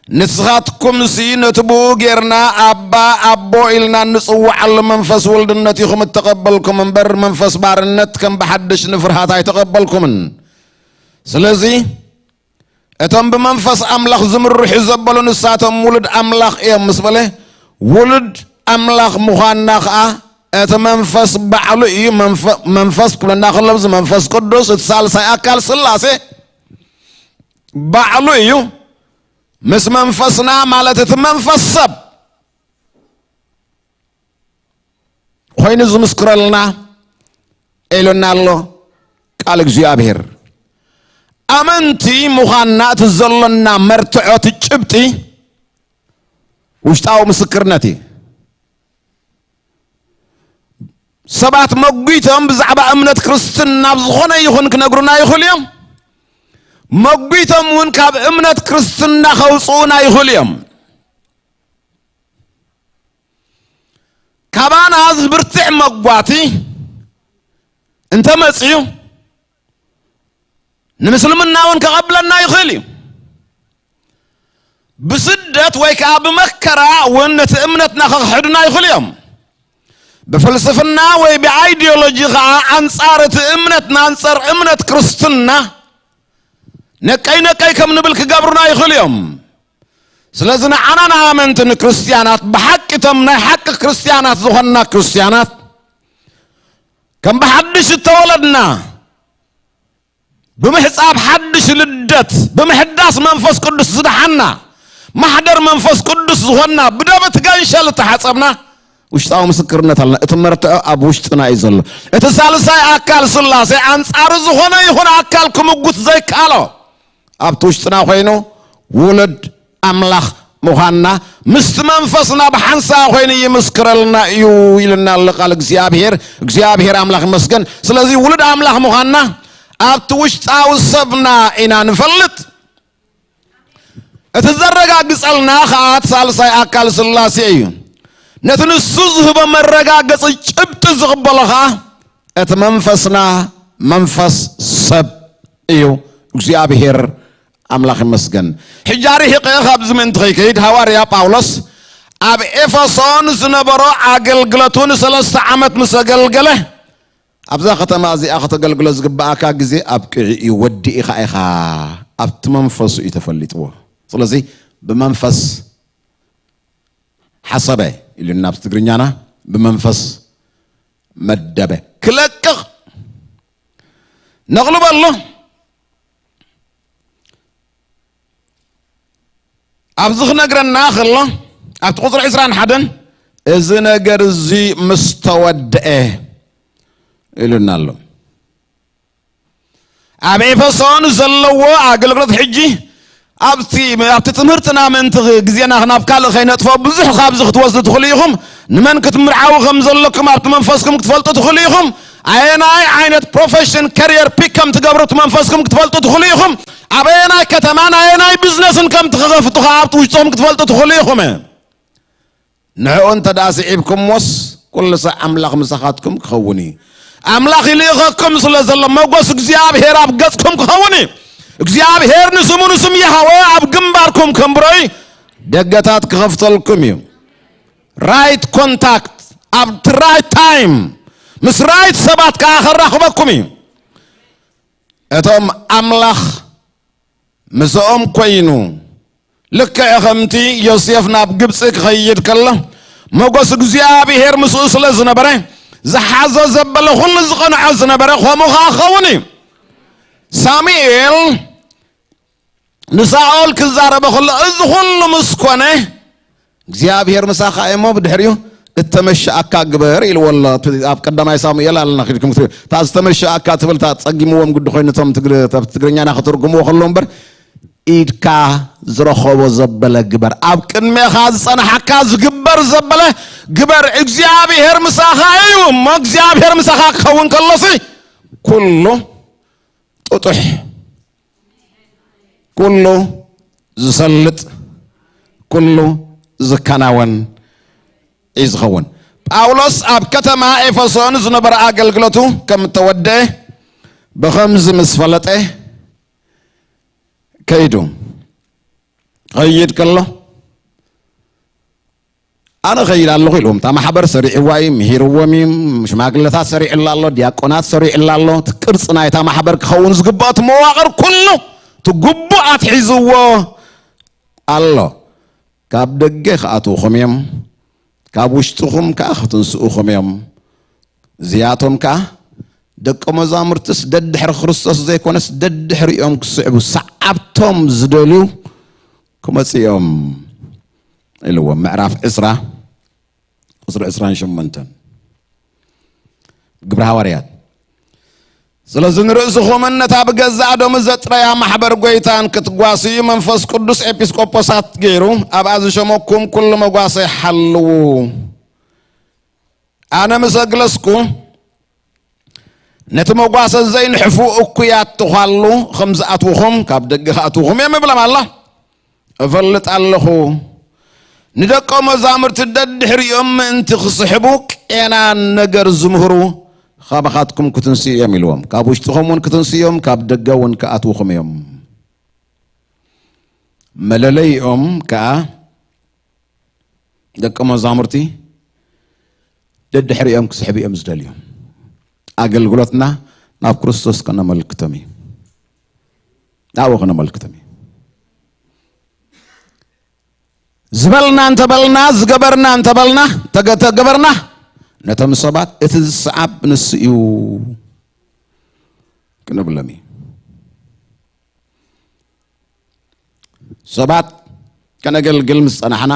ንስኻትኩምሲ ነቲ ብኡ ጌርና ኣባ ኣቦ ኢልና እንጽውዓሉ መንፈስ ውልድነት ኢኹም እተቐበልኩም እምበር፣ መንፈስ ባርነት ከም ብሓድሽ ንፍርሃት ኣይተቐበልኩምን። ስለዚ እቶም ብመንፈስ ኣምላኽ ዝምርሑ ዘበሉ ንሳቶም ውሉድ ኣምላኽ እዮም ምስ በለ፣ ውሉድ ኣምላኽ ምዃንና ኸኣ እቲ መንፈስ ባዕሉ እዩ። መንፈ-፣ መንፈስ ክብለና ከሎ፣ እዚ መንፈስ ቅዱስ፣ እቲ ሳልሳይ ኣካል ስላሴ ባዕሉ እዩ። ምስ መንፈስና፣ ማለት እቲ መንፈስ ሰብ ኮይኑ ዝምስክረልና ኢሉና ኣሎ ቃል እግዚኣብሔር። ኣመንቲ ምዃንና እቲ ዘሎና መርትዖ፣ እቲ ጭብጢ ውሽጣዊ ምስክርነት እዩ። ሰባት መጒቶም ብዛዕባ እምነት ክርስትና ኣብ ዝኾነ ይኹን ክነግሩና ይኽእሉ እዮም። መጒቶም እውን ካብ እምነት ክርስትና ከውፅኡና ይኽእሉ እዮም። ካባና ዝብርትዕ መጓቲ እንተመፅዩ፣ ንምስልምና እውን ከቐብለና ይኽእል እዩ። ብስደት ወይ ከዓ ብመከራ እውን ነቲ እምነትና ከኽሕዱና ይኽእሉ እዮም። ብፍልስፍና ወይ ብኣይዲዮሎጂ ከዓ ኣንጻር እቲ እምነትና፣ ኣንጻር እምነት ክርስትና ነቀይ ነቀይ ከም ንብል ክገብሩና ይኽእሉ እዮም። ስለዚ ንዓና ንኣመንቲ ንክርስትያናት፣ ብሓቂ እቶም ናይ ሓቂ ክርስትያናት ዝኾንና ክርስትያናት፣ ከም ብሓድሽ እተወለድና፣ ብምሕጻብ ሓድሽ ልደት፣ ብምሕዳስ መንፈስ ቅዱስ ዝደሓና፣ ማሕደር መንፈስ ቅዱስ ዝኾንና፣ ብደም እቲ ገንሸል እተሓጸብና፣ ውሽጣዊ ምስክርነት ኣለና። እቲ መርትዖ ኣብ ውሽጥና እዩ ዘሎ። እቲ ሳልሳይ ኣካል ስላሴ ኣንጻሩ ዝኾነ ይኹን ኣካል ክምጉት ዘይከኣሎ፣ ኣብቲ ውሽጥና ኮይኑ ውሉድ ኣምላኽ ምዃንና ምስቲ መንፈስና ብሓንሳእ ኮይኑ ይምስክረልና እዩ ኢልና ኣሎ ቃል እግዚኣብሔር። እግዚኣብሔር ኣምላኽ ይመስገን። ስለዚ ውሉድ ኣምላኽ ምዃንና ኣብቲ ውሽጣዊ ሰብና ኢና ንፈልጥ። እቲ ዘረጋግጸልና ኸኣ እቲ ሳልሳይ ኣካል ስላሴ እዩ። ነቲ ንሱ ዝህቦ መረጋገጺ ጭብጢ ዝቕበሎ ኸኣ እቲ መንፈስና መንፈስ ሰብ እዩ። እግዚኣብሔር ኣምላኽ ይመስገን። ሕጂ ኣርሒቐ ካብዚ ምእንቲ ከይከይድ፣ ሃዋርያ ጳውሎስ ኣብ ኤፌሶን ዝነበሮ ኣገልግለቱ ንሰለስተ ዓመት ምስ ኣገልገለ፣ ኣብዛ ከተማ እዚኣ ከተገልግሎ ዝግብኣካ ግዜ ኣብቂዑ እዩ፣ ወዲእኻ ኢኻ፣ ኣብቲ መንፈሱ እዩ ተፈሊጥዎ። ስለዚ ብመንፈስ ሓሰበ ኢሉና ኣብ ትግርኛና፣ ብመንፈስ መደበ። ክለቅቕ ነቕልበሉ። ኣብዚ ክነግረና ከሎ፣ ኣብቲ ቁጽሪ ዕስራን ሓደን፣ "እዚ ነገር እዚ ምስ ተወድአ" ኢሉና ኣሎ። ኣብ ኤፌሶን ዘለዎ ኣገልግሎት ሕጂ ኣብቲ፣ ኣብቲ ትምህርትና ምእንቲ ግዜና ናብ ካልእ ከይነጥፎ፣ ብዙሕ ካብዚ ክትወስዱ ትኽእሉ ኢኹም። ንመን ክትምርዓዉ ከም ዘለኩም ኣብቲ መንፈስኩም ክትፈልጡ ትኽእሉ ኢኹም። ኣየናይ ዓይነት ፕሮፌሽን፣ ከሪየር ፒክ ከም ትገብሩ ኣብቲ መንፈስኩም ክትፈልጡ ትኽእሉ ኢኹም። ኣብ ኣየናይ ከተማን ኣየናይ ቢዝነስን ከም ትኸፍቱ ከኣ ኣብቲ ውሽጥኹም ክትፈልጡ ትኽእሉ ኢኹም። ንዕኡ እንተ ደኣ ስዒብኩምዎስ፣ ኩሉ ሳዕ ኣምላኽ ምሳኻትኩም ክኸውን እዩ። ኣምላኽ ይልእኸኩም ስለ ዘሎ፣ መጎስ እግዚኣብሔር ኣብ ገጽኩም ክኸውን እዩ። እግዚኣብሔር ንስሙ ንስም የሃወ ኣብ ግንባርኩም ከንብሮ እዩ። ደገታት ክኸፍተልኩም እዩ። ራይት ኮንታክት ኣብቲ ራይት ታይም ምስ ራይት ሰባት ከኣ ከራኽበኩም እዩ። እቶም ኣምላኽ ምስኦም ኮይኑ፣ ልክዕ ከምቲ ዮሴፍ ናብ ግብጺ ክኸይድ ከሎ፣ መጎስ እግዚኣብሔር ምስኡ ስለ ዝነበረ፣ ዝሓዞ ዘበለ ኩሉ ዝቐንዖ ዝነበረ፣ ከምኡ ኸኣ ክኸውን እዩ። ሳሙኤል ንሳኦል ክዛረቦ ከሎ፣ እዚ ኩሉ ምስ ኮነ፣ እግዚኣብሔር ምሳኻ እሞ ብድሕሪኡ እተመሸኣካ ግበር ኢልዎ ኣሎ። እቲ ኣብ ቀዳማይ ሳሙኤል ኣለና፣ ኪድኩም ክትሪኡ። እታ ዝተመሸኣካ ትብል፣ እታ ጸጊምዎም ግዲ ኮይኑ፣ እቶም ትግር-፣ ኣብ ትግርኛና ክትርጉምዎ ከለዉ እምበር፣ ኢድካ ዝረኸቦ ዘበለ ግበር። ኣብ ቅድሜኻ ዝጸንሓካ ዝግበር ዘበለ ግበር። እግዚኣብሔር ምሳኻ እዩ እሞ፣ እግዚኣብሔር ምሳኻ ክኸውን ከሎሲ፣ ኩሉ ጥጡሕ፣ ኩሉ ዝሰልጥ፣ ኩሉ ዝከናወን እዩ ዝኸውን። ጳውሎስ ኣብ ከተማ ኤፌሶን ዝነበረ ኣገልግሎቱ ከም እተወደአ ብኸምዚ ምስ ፈለጠ ከይዱ። ኸይድ ከሎ፣ "ኣነ ኸይድ ኣለኹ" ኢልዎም። እታ ማሕበር ሰሪዕዋ እዩ፣ ምሂርዎም እዩ፣ ሽማግለታት ሰሪዕላ ኣሎ፣ ዲያቆናት ሰሪዕላ ኣሎ። እቲ ቅርጺ ናይታ ማሕበር ክኸውን ዝግባኦ፣ እቲ መዋቕር ኩሉ፣ እቲ ግቡእ ኣትሒዝዎ ኣሎ። "ካብ ደገ ክኣትዉኹም እዮም፣ ካብ ውሽጥኹም ከኣ ክትንስኡኹም እዮም። እዚኣቶም ከኣ ደቀ መዛሙርትስ ደድሕሪ ክርስቶስ ዘይኮነስ ደድሕሪኦም ክስዕቡ ሰዓብቶም ዝደልዩ ክመጹ እዮም" ኢልዎም። ምዕራፍ ዕስራ ቁጽሪ ዕስራን ሸሞንተን። ግብሪ ሃዋርያት። "ስለዚ ንርእስኹምን ነታ ብገዛእ ደሙ ዘጥረያ ማሕበር ጐይታን ክትጓስዩ መንፈስ ቅዱስ ኤጲስቆጶሳት ገይሩ ኣብኣ ዝሸመኩም ኩሉ መጓሰ ሓልዉ። ኣነ ምስ ኣግለስኩ፣ ነቲ መጓሰ ዘይንሕፉ እኩያት ትዃሉ ከም ዝኣትዉኹም፣ ካብ ደገ ክኣትዉኹም እዮም" ይብሎም ኣሎ። እፈልጥ ኣለኹ፣ ንደቀ መዛሙርቲ ደድሕሪኦም ምእንቲ ክስሕቡ ቄናን ነገር ዝምህሩ ካባኻትኩም ክትንስኡ እዮም ኢልዎም። ካብ ውሽጥኹም እውን ክትንስኡ እዮም፣ ካብ ደገ እውን ክኣትዉኹም እዮም። መለለይኦም ከኣ ደቀ መዛሙርቲ ደድሕሪኦም ክስሕቡ እዮም ዝደልዩ። ኣገልግሎትና ናብ ክርስቶስ ከነመልክቶም እዩ። ናብኡ ክነመልክቶም እዩ። ዝበልና እንተበልና፣ ዝገበርና እንተበልና፣ ተገ-፣ ተገበርና፣ ነቶም ሰባት እቲ ዝሰዓብ ንሱ እዩ ክንብሎም እዩ። ሰባት ከነገልግል ምስ ጸናሕና፣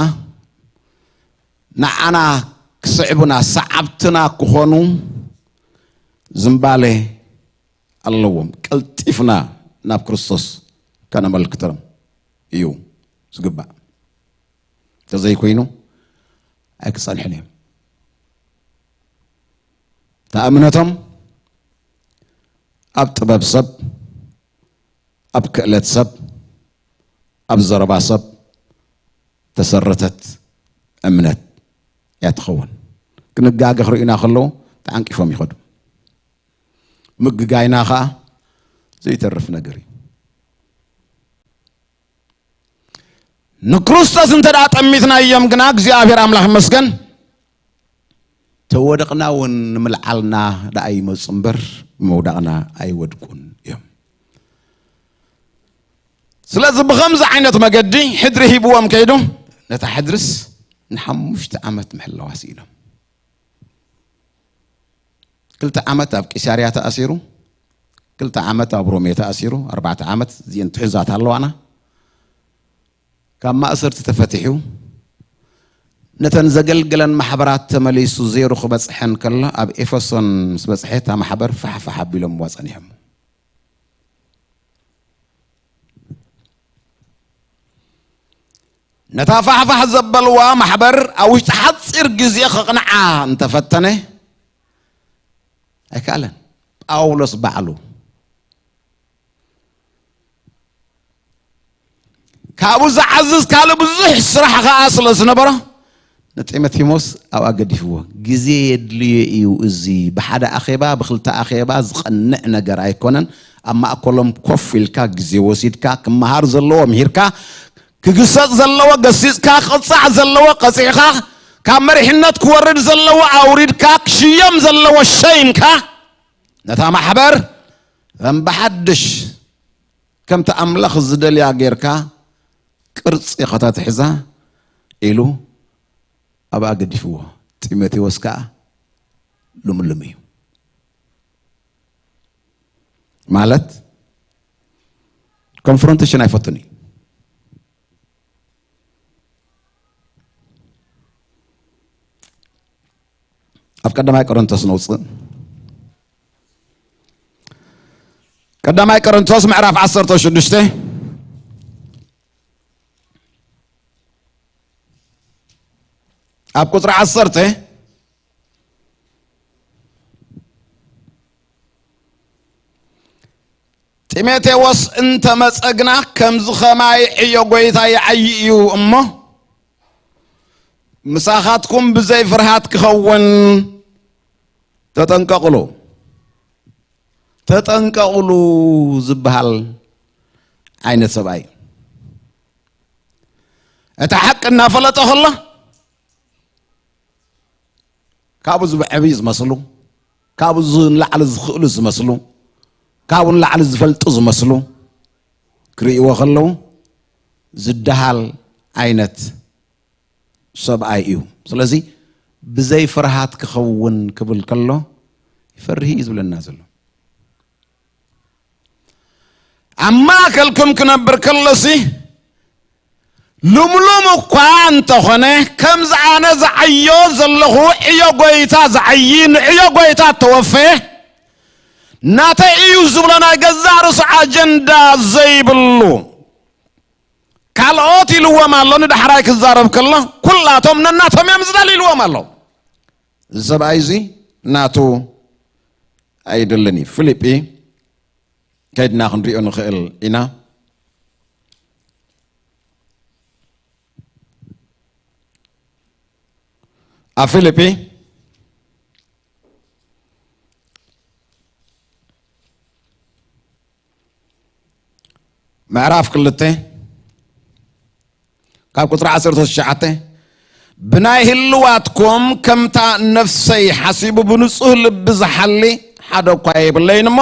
ንዓና ክስዕቡና፣ ሰዓብትና ክኾኑ ዝምባሌ ኣለዎም። ቀልጢፍና ናብ ክርስቶስ ከነመልክቶም እዩ ዝግባእ። እንተዘይኮይኑ ኣይክጸንሑን እዮም። እታ እምነቶም ኣብ ጥበብ ሰብ፣ ኣብ ክእለት ሰብ፣ ኣብ ዘረባ ሰብ ተሰረተት እምነት እያ ትኸውን። ክንጋገ ክርእዩና ከለዉ ተዓንቂፎም ይኸዱ። ምግጋይና ኸዓ ዘይተርፍ ነገር እዩ። ንክርስቶስ እንተ ደኣ ጠሚትናዮም ግና፣ እግዚኣብሔር ኣምላኽ ይመስገን፣ ተወደቕና እውን ንምልዓልና ደኣ ይመጹ እምበር፣ ምውዳቕና ኣይወድቁን እዮም። ስለዚ ብኸምዚ ዓይነት መገዲ ሕድሪ ሂብዎም ከይዱ፣ ነታ ሕድርስ ንሓሙሽተ ዓመት ምሕላዋ ስኢኖም። ክልተ ዓመት ኣብ ቂሳርያ ተኣሲሩ፣ ክልተ ዓመት ኣብ ሮሜ ተኣሲሩ፣ ኣርባዕተ ዓመት እዚአን ትሕዛት ኣለዋና። ካብ ማእሰርቲ ተፈቲሑ፣ ነተን ዘገልገለን ማሕበራት ተመሊሱ ዘይሩ ክበጽሐን ከሎ፣ ኣብ ኤፌሶን ምስ በጽሐ፣ እታ ማሕበር ፋሕፋሕ ኣቢሎምዋ ጸኒሖም። ነታ ፋሕፋሕ ዘበልዋ ማሕበር ኣብ ውሽጢ ሓጺር ግዜ ከቕንዓ እንተፈተነ፣ ኣይከኣለን። ጳውሎስ ባዕሉ ካብኡ ዝዓዝዝ ካልእ ብዙሕ ስራሕ ኸዓ ስለ ዝነበሮ፣ ንጢሞቴዎስ ኣብኣ ገዲፍዎ። ግዜ የድልዮ እዩ። እዚ ብሓደ ኣኼባ፣ ብኽልተ ኣኼባ ዝቐንዕ ነገር ኣይኮነን። ኣብ ማእከሎም ኮፍ ኢልካ፣ ግዜ ወሲድካ፣ ክመሃር ዘለዎ ምሂርካ፣ ክግሰጽ ዘለዎ ገሲጽካ፣ ክቕጻዕ ዘለዎ ቀጺዕካ፣ ካብ መሪሕነት ክወርድ ዘለዎ ኣውሪድካ፣ ክሽየም ዘለዎ ሸይምካ፣ ነታ ማሕበር ከም ብሓድሽ፣ ከምቲ ኣምላኽ ዝደልያ ጌርካ ቅርጺ ከተትሕዛ ኢሉ ኣብኣ ገዲፍዎ። ጢሞቴዎስ ከኣ ልምሉም እዩ። ማለት ኮንፍሮንቴሽን ኣይፈቱን እዩ። ኣብ ቀዳማይ ቆሮንቶስ ነውፅእ። ቀዳማይ ቆሮንቶስ ምዕራፍ ዓሰርተ ሽዱሽተ፣ ኣብ ቁፅሪ ዓሰርተ፣ ጢሞቴዎስ እንተመጸ ግና ከምዚ ኸማይ ዕዮ ጐይታ ይዓዪ እዩ እሞ፣ ምሳኻትኩም ብዘይ ፍርሃት ክኸውን ተጠንቀቕሉ። ተጠንቀቕሉ ዝበሃል ዓይነት ሰብኣይ እዩ። እቲ ሓቂ እናፈለጠ ኸሎ፣ ካብኡ ዝብዐብዩ ዝመስሉ፣ ካብኡ ንላዕሊ ዝኽእሉ ዝመስሉ፣ ካብኡ ንላዕሊ ዝፈልጡ ዝመስሉ ክርእይዎ ከለዉ፣ ዝደሃል ዓይነት ሰብኣይ እዩ። ስለዚ ብዘይ ፍርሃት ክኸውን ክብል ከሎ፣ ይፈርህ እዩ ዝብለና ዘሎ። ኣብ ማእከልኩም ክነብር ከሎሲ፣ ልምሉም እኳ እንተኾነ፣ ከምዚ ኣነ ዝዓዮ ዘለኹ ዕዮ ጐይታ ዝዓዪ፣ ንዕዮ ጐይታ እተወፈየ፣ ናተይ እዩ ዝብሎ ናይ ገዛእ ርእሱ ኣጀንዳ ዘይብሉ፣ ካልኦት ኢልዎም ኣሎ። ንዳሕራይ ክዛረብ ከሎ፣ ኩላቶም ነናቶም እዮም ዝደልዩ ኢልዎም ኣሎ። እዚ ሰብኣይ እዚ ናቱ ኣይደልን እዩ። ፊልጲ ከይድና ክንሪኦ ንኽእል ኢና። ኣብ ፊልጲ ምዕራፍ ክልተ ካብ ቁጽሪ ዓሰርተ ትሽዓተ፣ "ብናይ ህልዋትኩም ከምታ ነፍሰይ ሓሲቡ ብንጹህ ልቢ ዝሓሊ ሓደ እኳ የብለይን እሞ፣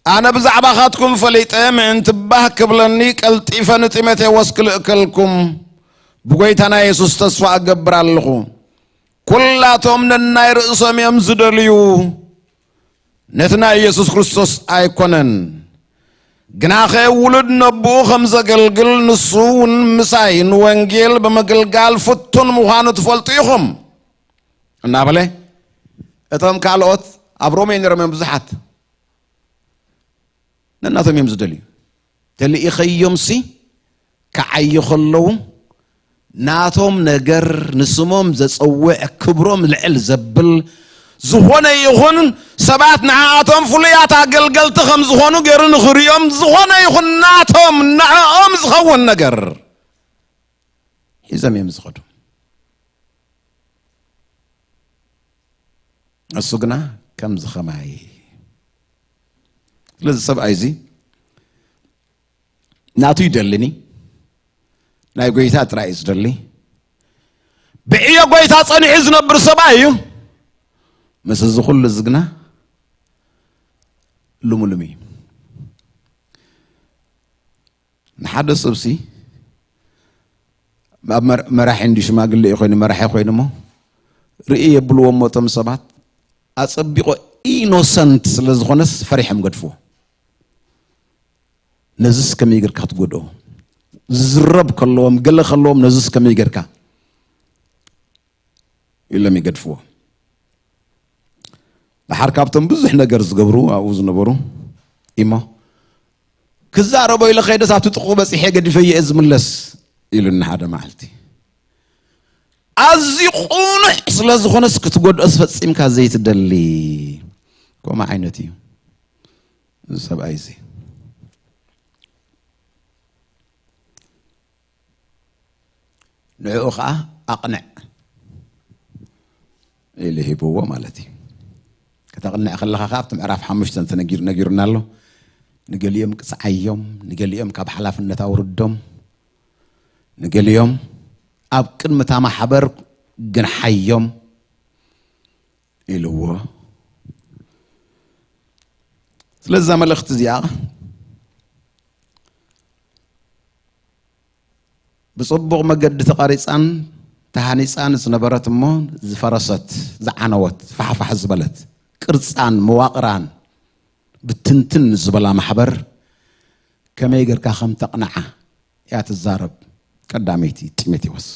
ኣነ ብዛዕባኻትኩም ፈሊጠ ምእንቲ ባህ ክብለኒ ቀልጢፈ ንጢሞቴዎስ ክልእከልኩም ብጎይታና የሱስ ተስፋ እገብር ኣለኹ። ኩላቶም ነናይ ርእሶም እዮም ዝደልዩ፣ ነቲ ናይ ኢየሱስ ክርስቶስ ኣይኮነን። ግናኸ ውሉድ ነብኡ ከም ዘገልግል ንሱ እውን ምሳይ ንወንጌል ብምግልጋል ፍቱን ምዃኑ ትፈልጡ ኢኹም እናበለ፣ እቶም ካልኦት ኣብ ሮሜ ነይሮም እዮም ብዙሓት፣ ነናቶም እዮም ዝደልዩ። ተልኢኸዮምሲ ክዓዩ ከለዉ ናቶም ነገር ንስሞም ዘጸውዕ ክብሮም ልዕል ዘብል ዝኾነ ይኹን ሰባት ንዓኣቶም ፍሉያት ኣገልገልቲ ከም ዝኾኑ ገይሩ ንኽርእዮም ዝኾነ ይኹን ናቶም ንዕኦም ዝኸውን ነገር ሒዞም እዮም ዝኸዱ። እሱ ግና ከምዚ ኸማይ። ስለዚ ሰብኣይ እዚ ናቱ ይደልኒ፣ ናይ ጎይታ ጥራይ እዩ ዝደሊ። ብዕዮ ጎይታ ጸኒሑ ዝነብር ሰብኣይ እዩ። ምስ እዚ ኩሉ እዚ ግና ልሙልም እዩ። ንሓደ ሰብሲ ኣብ መር- መራሒ እንዲ ሽማግሌ ኮይኑ መራሒ ኮይኑ እሞ ርኢ የብልዎም እቶም ሰባት ኣጸቢቆ ኢኖሰንት ስለ ዝኾነስ ፈሪሖም ገድፍዎ። ነዚስ ከመይ ጌርካ ትጎድኦ? ዝዝረብ ከለዎም ገለ ከለዎም ነዚስ ከመይ ጌርካ ኢሎም ይገድፍዎ። ደሓር ካብቶም ብዙሕ ነገር ዝገብሩ ኣብኡ ዝነበሩ እሞ ክዛረቦ ኢለ ከይደስ ኣብቲ ጥቕኡ በፂሐ ገዲፈ እየ ዝምለስ ኢሉኒ ሓደ መዓልቲ። ኣዝዩ ቁኑዕ ስለ ዝኾነስ ክትጎድኦስ ፈፂምካ ዘይትደሊ ከምኡ ዓይነት እዩ እዚ ሰብኣይ እዚ። ንዕኡ ኸዓ ኣቕንዕ ኢሉ ሂብዎ ማለት እዩ። ከተቕንዕ ከለኻ ኸዓ ኣብቲ ምዕራፍ ሓሙሽተ ተነጊር ነጊሩና ኣሎ። ንገሊኦም ቅፅዓዮም፣ ንገሊኦም ካብ ሓላፍነት ኣውርዶም፣ ንገሊኦም ኣብ ቅድሚ እታ ማሕበር ግንሓዮም ኢልዎ። ስለዚ እዛ መልእኽቲ እዚኣ ብጽቡቕ መገዲ ተቐሪጻን ተሃኒጻን ዝነበረት እሞ ዝፈረሰት፣ ዝዓነወት፣ ፋሕፋሕ ዝበለት፣ ቅርጻን መዋቕራን ብትንትን ዝበላ ማሕበር ከመይ ጌርካ ከም ተቕንዓ እያ ትዛረብ ቀዳመይቲ ጢሞቴዎስ።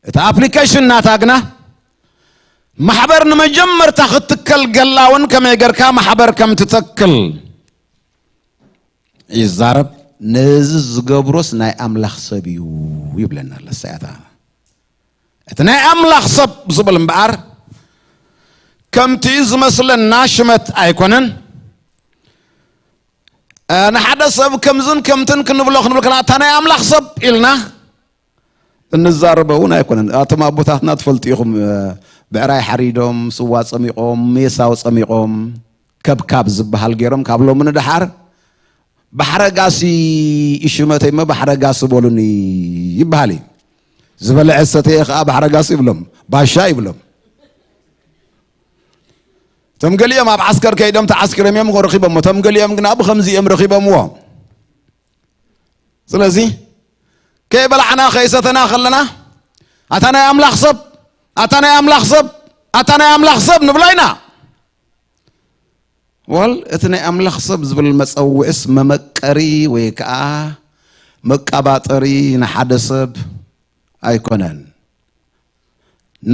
እቲ ኣፕሊኬሽን ናታ ግና ማሕበር ንመጀመርታ ክትትከል ገላ እውን ከመይ ጌርካ ማሕበር ከም ትተክል ይዛረብ። ነዚ ዝገብሮስ ናይ ኣምላኽ ሰብ እዩ ይብለና ኣሎ። እሳያታ እቲ ናይ ኣምላኽ ሰብ ዝብል እምበኣር ከምቲ ዝመስለና ሽመት ኣይኮነን። እ፣ ንሓደ ሰብ ከምዝን ከምትን ክንብሎ ክንብል ከለና እታ ናይ ኣምላኽ ሰብ ኢልና እንዛረቦ እውን ኣይኮነን። ኣቶም ኣቦታትና ትፈልጡ ኢኹም፣ እ፣ ብዕራይ ሓሪዶም፣ ስዋ ጸሚቖም፣ ሜሳው ጸሚቖም፣ ከብካብ ዝበሃል ገይሮም ካብ ሎሚ ንደሓር ባሕረ ጋሲ ይሽመተይ እሞ ባሕረ ጋሲ በሉኒ ይበሃል እዩ። ዝበልዐ ዝሰተየ ኸዓ ባሕረ ጋሲ ይብሎም፣ ባሻ ይብሎም። እቶም ገሊኦም ኣብ ዓስከር ከይዶም ተዓስኪሮም እዮም ረኺቦምዎ። እቶም ገሊኦም ግና ብኸምዚ እዮም ረኺቦምዎ። ስለዚ ከይበላዕና ከይሰተና ከለና ኣታ ናይ ኣምላኽ ሰብ፣ ኣታ ናይ ኣምላኽ ሰብ፣ ኣታ ናይ ኣምላኽ ሰብ ንብሎ ኢና። ወል እቲ ናይ ኣምላኽ ሰብ ዝብል መጸውዒስ መመቀሪ ወይ ከዓ መቀባጠሪ ንሓደ ሰብ ኣይኮነን።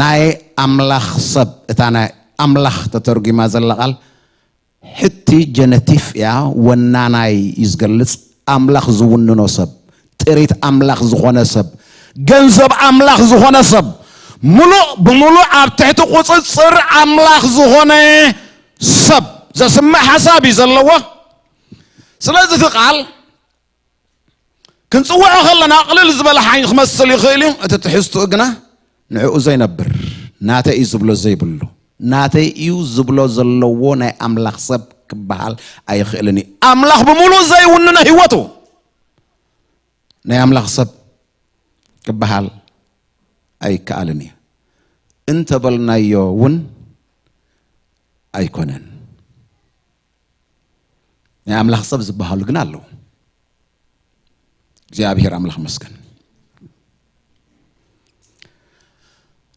ናይ ኣምላኽ ሰብ፣ እታ ናይ ኣምላኽ ተተርጒማ ዘላ ቃል ሕቲ ጀነቲፍ እያ፣ ወናናይ እዩ ዝገልጽ። ኣምላኽ ዝውንኖ ሰብ፣ ጥሪት ኣምላኽ ዝኾነ ሰብ፣ ገንዘብ ኣምላኽ ዝኾነ ሰብ፣ ሙሉእ ብሙሉእ ኣብ ትሕቲ ቁጽጽር ኣምላኽ ዝኾነ ሰብ ዘስምዕ ሓሳብ እዩ ዘለዎ። ስለዚ እቲ ቃል ክንጽውዖ ከለና ቅልል ዝበለ ሓኝ ክመስል ይኽእል እዩ። እቲ ትሕዝትኡ ግና ንዕኡ ዘይነብር፣ ናተይ እዩ ዝብሎ ዘይብሉ፣ ናተይ እዩ ዝብሎ ዘለዎ ናይ ኣምላኽ ሰብ ክበሃል ኣይኽእልን እዩ። ኣምላኽ ብምሉእ ዘይውንኖ ህይወቱ ናይ ኣምላኽ ሰብ ክበሃል ኣይከኣልን እዩ። እንተበልናዮ እውን ኣይኮነን። ናይ ኣምላኽ ሰብ ዝበሃሉ ግን ኣለዉ። እግዚኣብሔር ኣምላኽ መስገን።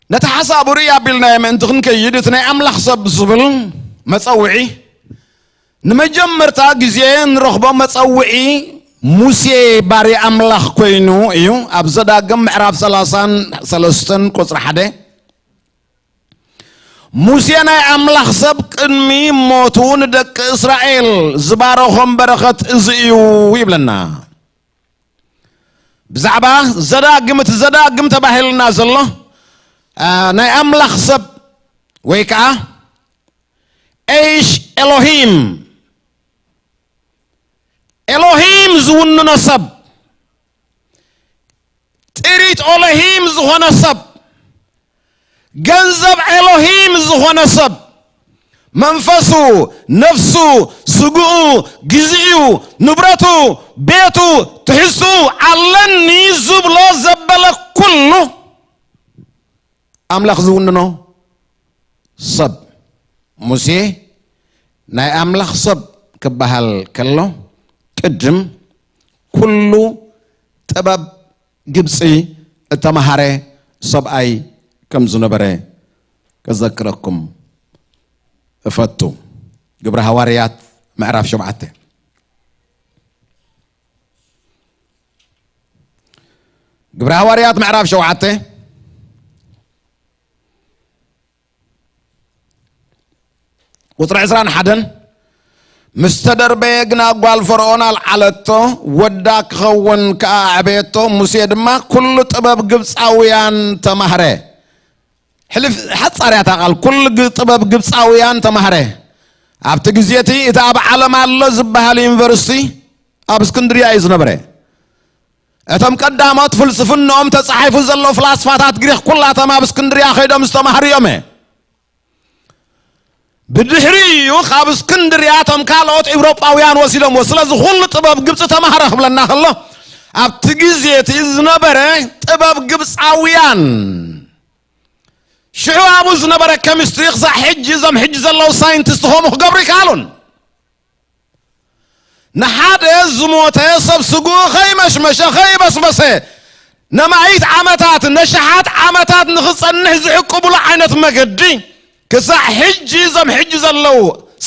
ነቲ ሓሳቡ ርእይ ኣቢልናዮ ምእንቲ ክንከይድ፣ እቲ ናይ ኣምላኽ ሰብ ዝብል መጸውዒ ንመጀመርታ ግዜ ንረኽቦ መጸውዒ ሙሴ ባርያ ኣምላኽ ኮይኑ እዩ። ኣብ ዘዳግም ምዕራፍ ሰላሳን ሰለስተን ቁጽሪ ሓደ፣ ሙሴ ናይ ኣምላኽ ሰብ ቅድሚ ሞቱ ንደቂ እስራኤል ዝባረኾም በረኸት እዚ እዩ ይብለና። ብዛዕባ ዘዳግም፣ እቲ ዘዳግም ተባሂልና ዘሎ፣ አ፣ ናይ ኣምላኽ ሰብ ወይ ከዓ ኤሽ ኤሎሂም፣ ኤሎሂም ዝውንኖ ሰብ፣ ጥሪት ኤሎሂም ዝኾነ ሰብ፣ ገንዘብ ኤሎሂም ዝኾነ ሰብ፣ መንፈሱ፣ ነፍሱ፣ ስግኡ፣ ግዜኡ፣ ንብረቱ፣ ቤቱ፣ ትሕዝትኡ ኣለኒ ዝብሎ ዘበለ ኩሉ ኣምላኽ ዝውንኖ ሰብ። ሙሴ ናይ ኣምላኽ ሰብ ክበሃል ከሎ፣ ቅድም ኩሉ ጥበብ ግብጺ እተማሃረ ሰብኣይ ከም ዝነበረ ከዘክረኩም እፈቱ። ግብረ ሃዋርያት ምዕራፍ ሸውዓተ። ግብረ ሃዋርያት ምዕራፍ ሸውዓተ ቁጽሪ ዕስራን ሓደን፣ ምስ ተደርበየ ግና ጓል ፈርኦን ኣልዓለቶ፣ ወዳ ክኸውን ከኣ ኣዕበየቶ። ሙሴ ድማ ኩሉ ጥበብ ግብጻውያን ተማህረ። ሕልፍ ሓጻር እያ እታ ቃል፣ ኩሉ ግ-፣ ጥበብ ግብጻውያን ተማህረ። ኣብቲ ግዜ እቲ፣ እቲ ኣብ ዓለም ኣሎ ዝበሃል ዩኒቨርሲቲ ኣብ እስክንድርያ እዩ ዝነበረ። እቶም ቀዳሞት ፍልስፍንኦም ተጻሒፉ ዘሎ ፍላስፋታት ግሪኽ ኩላቶም ኣብ እስክንድርያ ከይዶም ዝተማህሩ እዮም። ብድሕሪ እዩ ካብ እስክንድርያ እቶም ካልኦት ኤውሮጳውያን ወሲዶምዎ። ስለዚ ኩሉ ጥበብ ግብጺ ተማህረ ክብለና ከሎ፣ ኣብቲ ግዜ እቲ ዝነበረ ጥበብ ግብጻውያን፣ ሽዑ ኣብኡ ዝነበረ ኬሚስትሪ ክሳዕ ሕጂ እዞም ሕጂ ዘለዉ ሳይንቲስት ከምኡ ክገብሩ ይከኣሉን። ንሓደ ዝሞተ ሰብ ስግኡ ከይመሽመሸ፣ ከይበስበሰ፣ ነማኢት ዓመታት፣ ነሽሓት ዓመታት ንኽጸንሕ ዝዕቅብሉ ዓይነት መገዲ፣ ክሳዕ ሕጂ እዞም ሕጂ ዘለዉ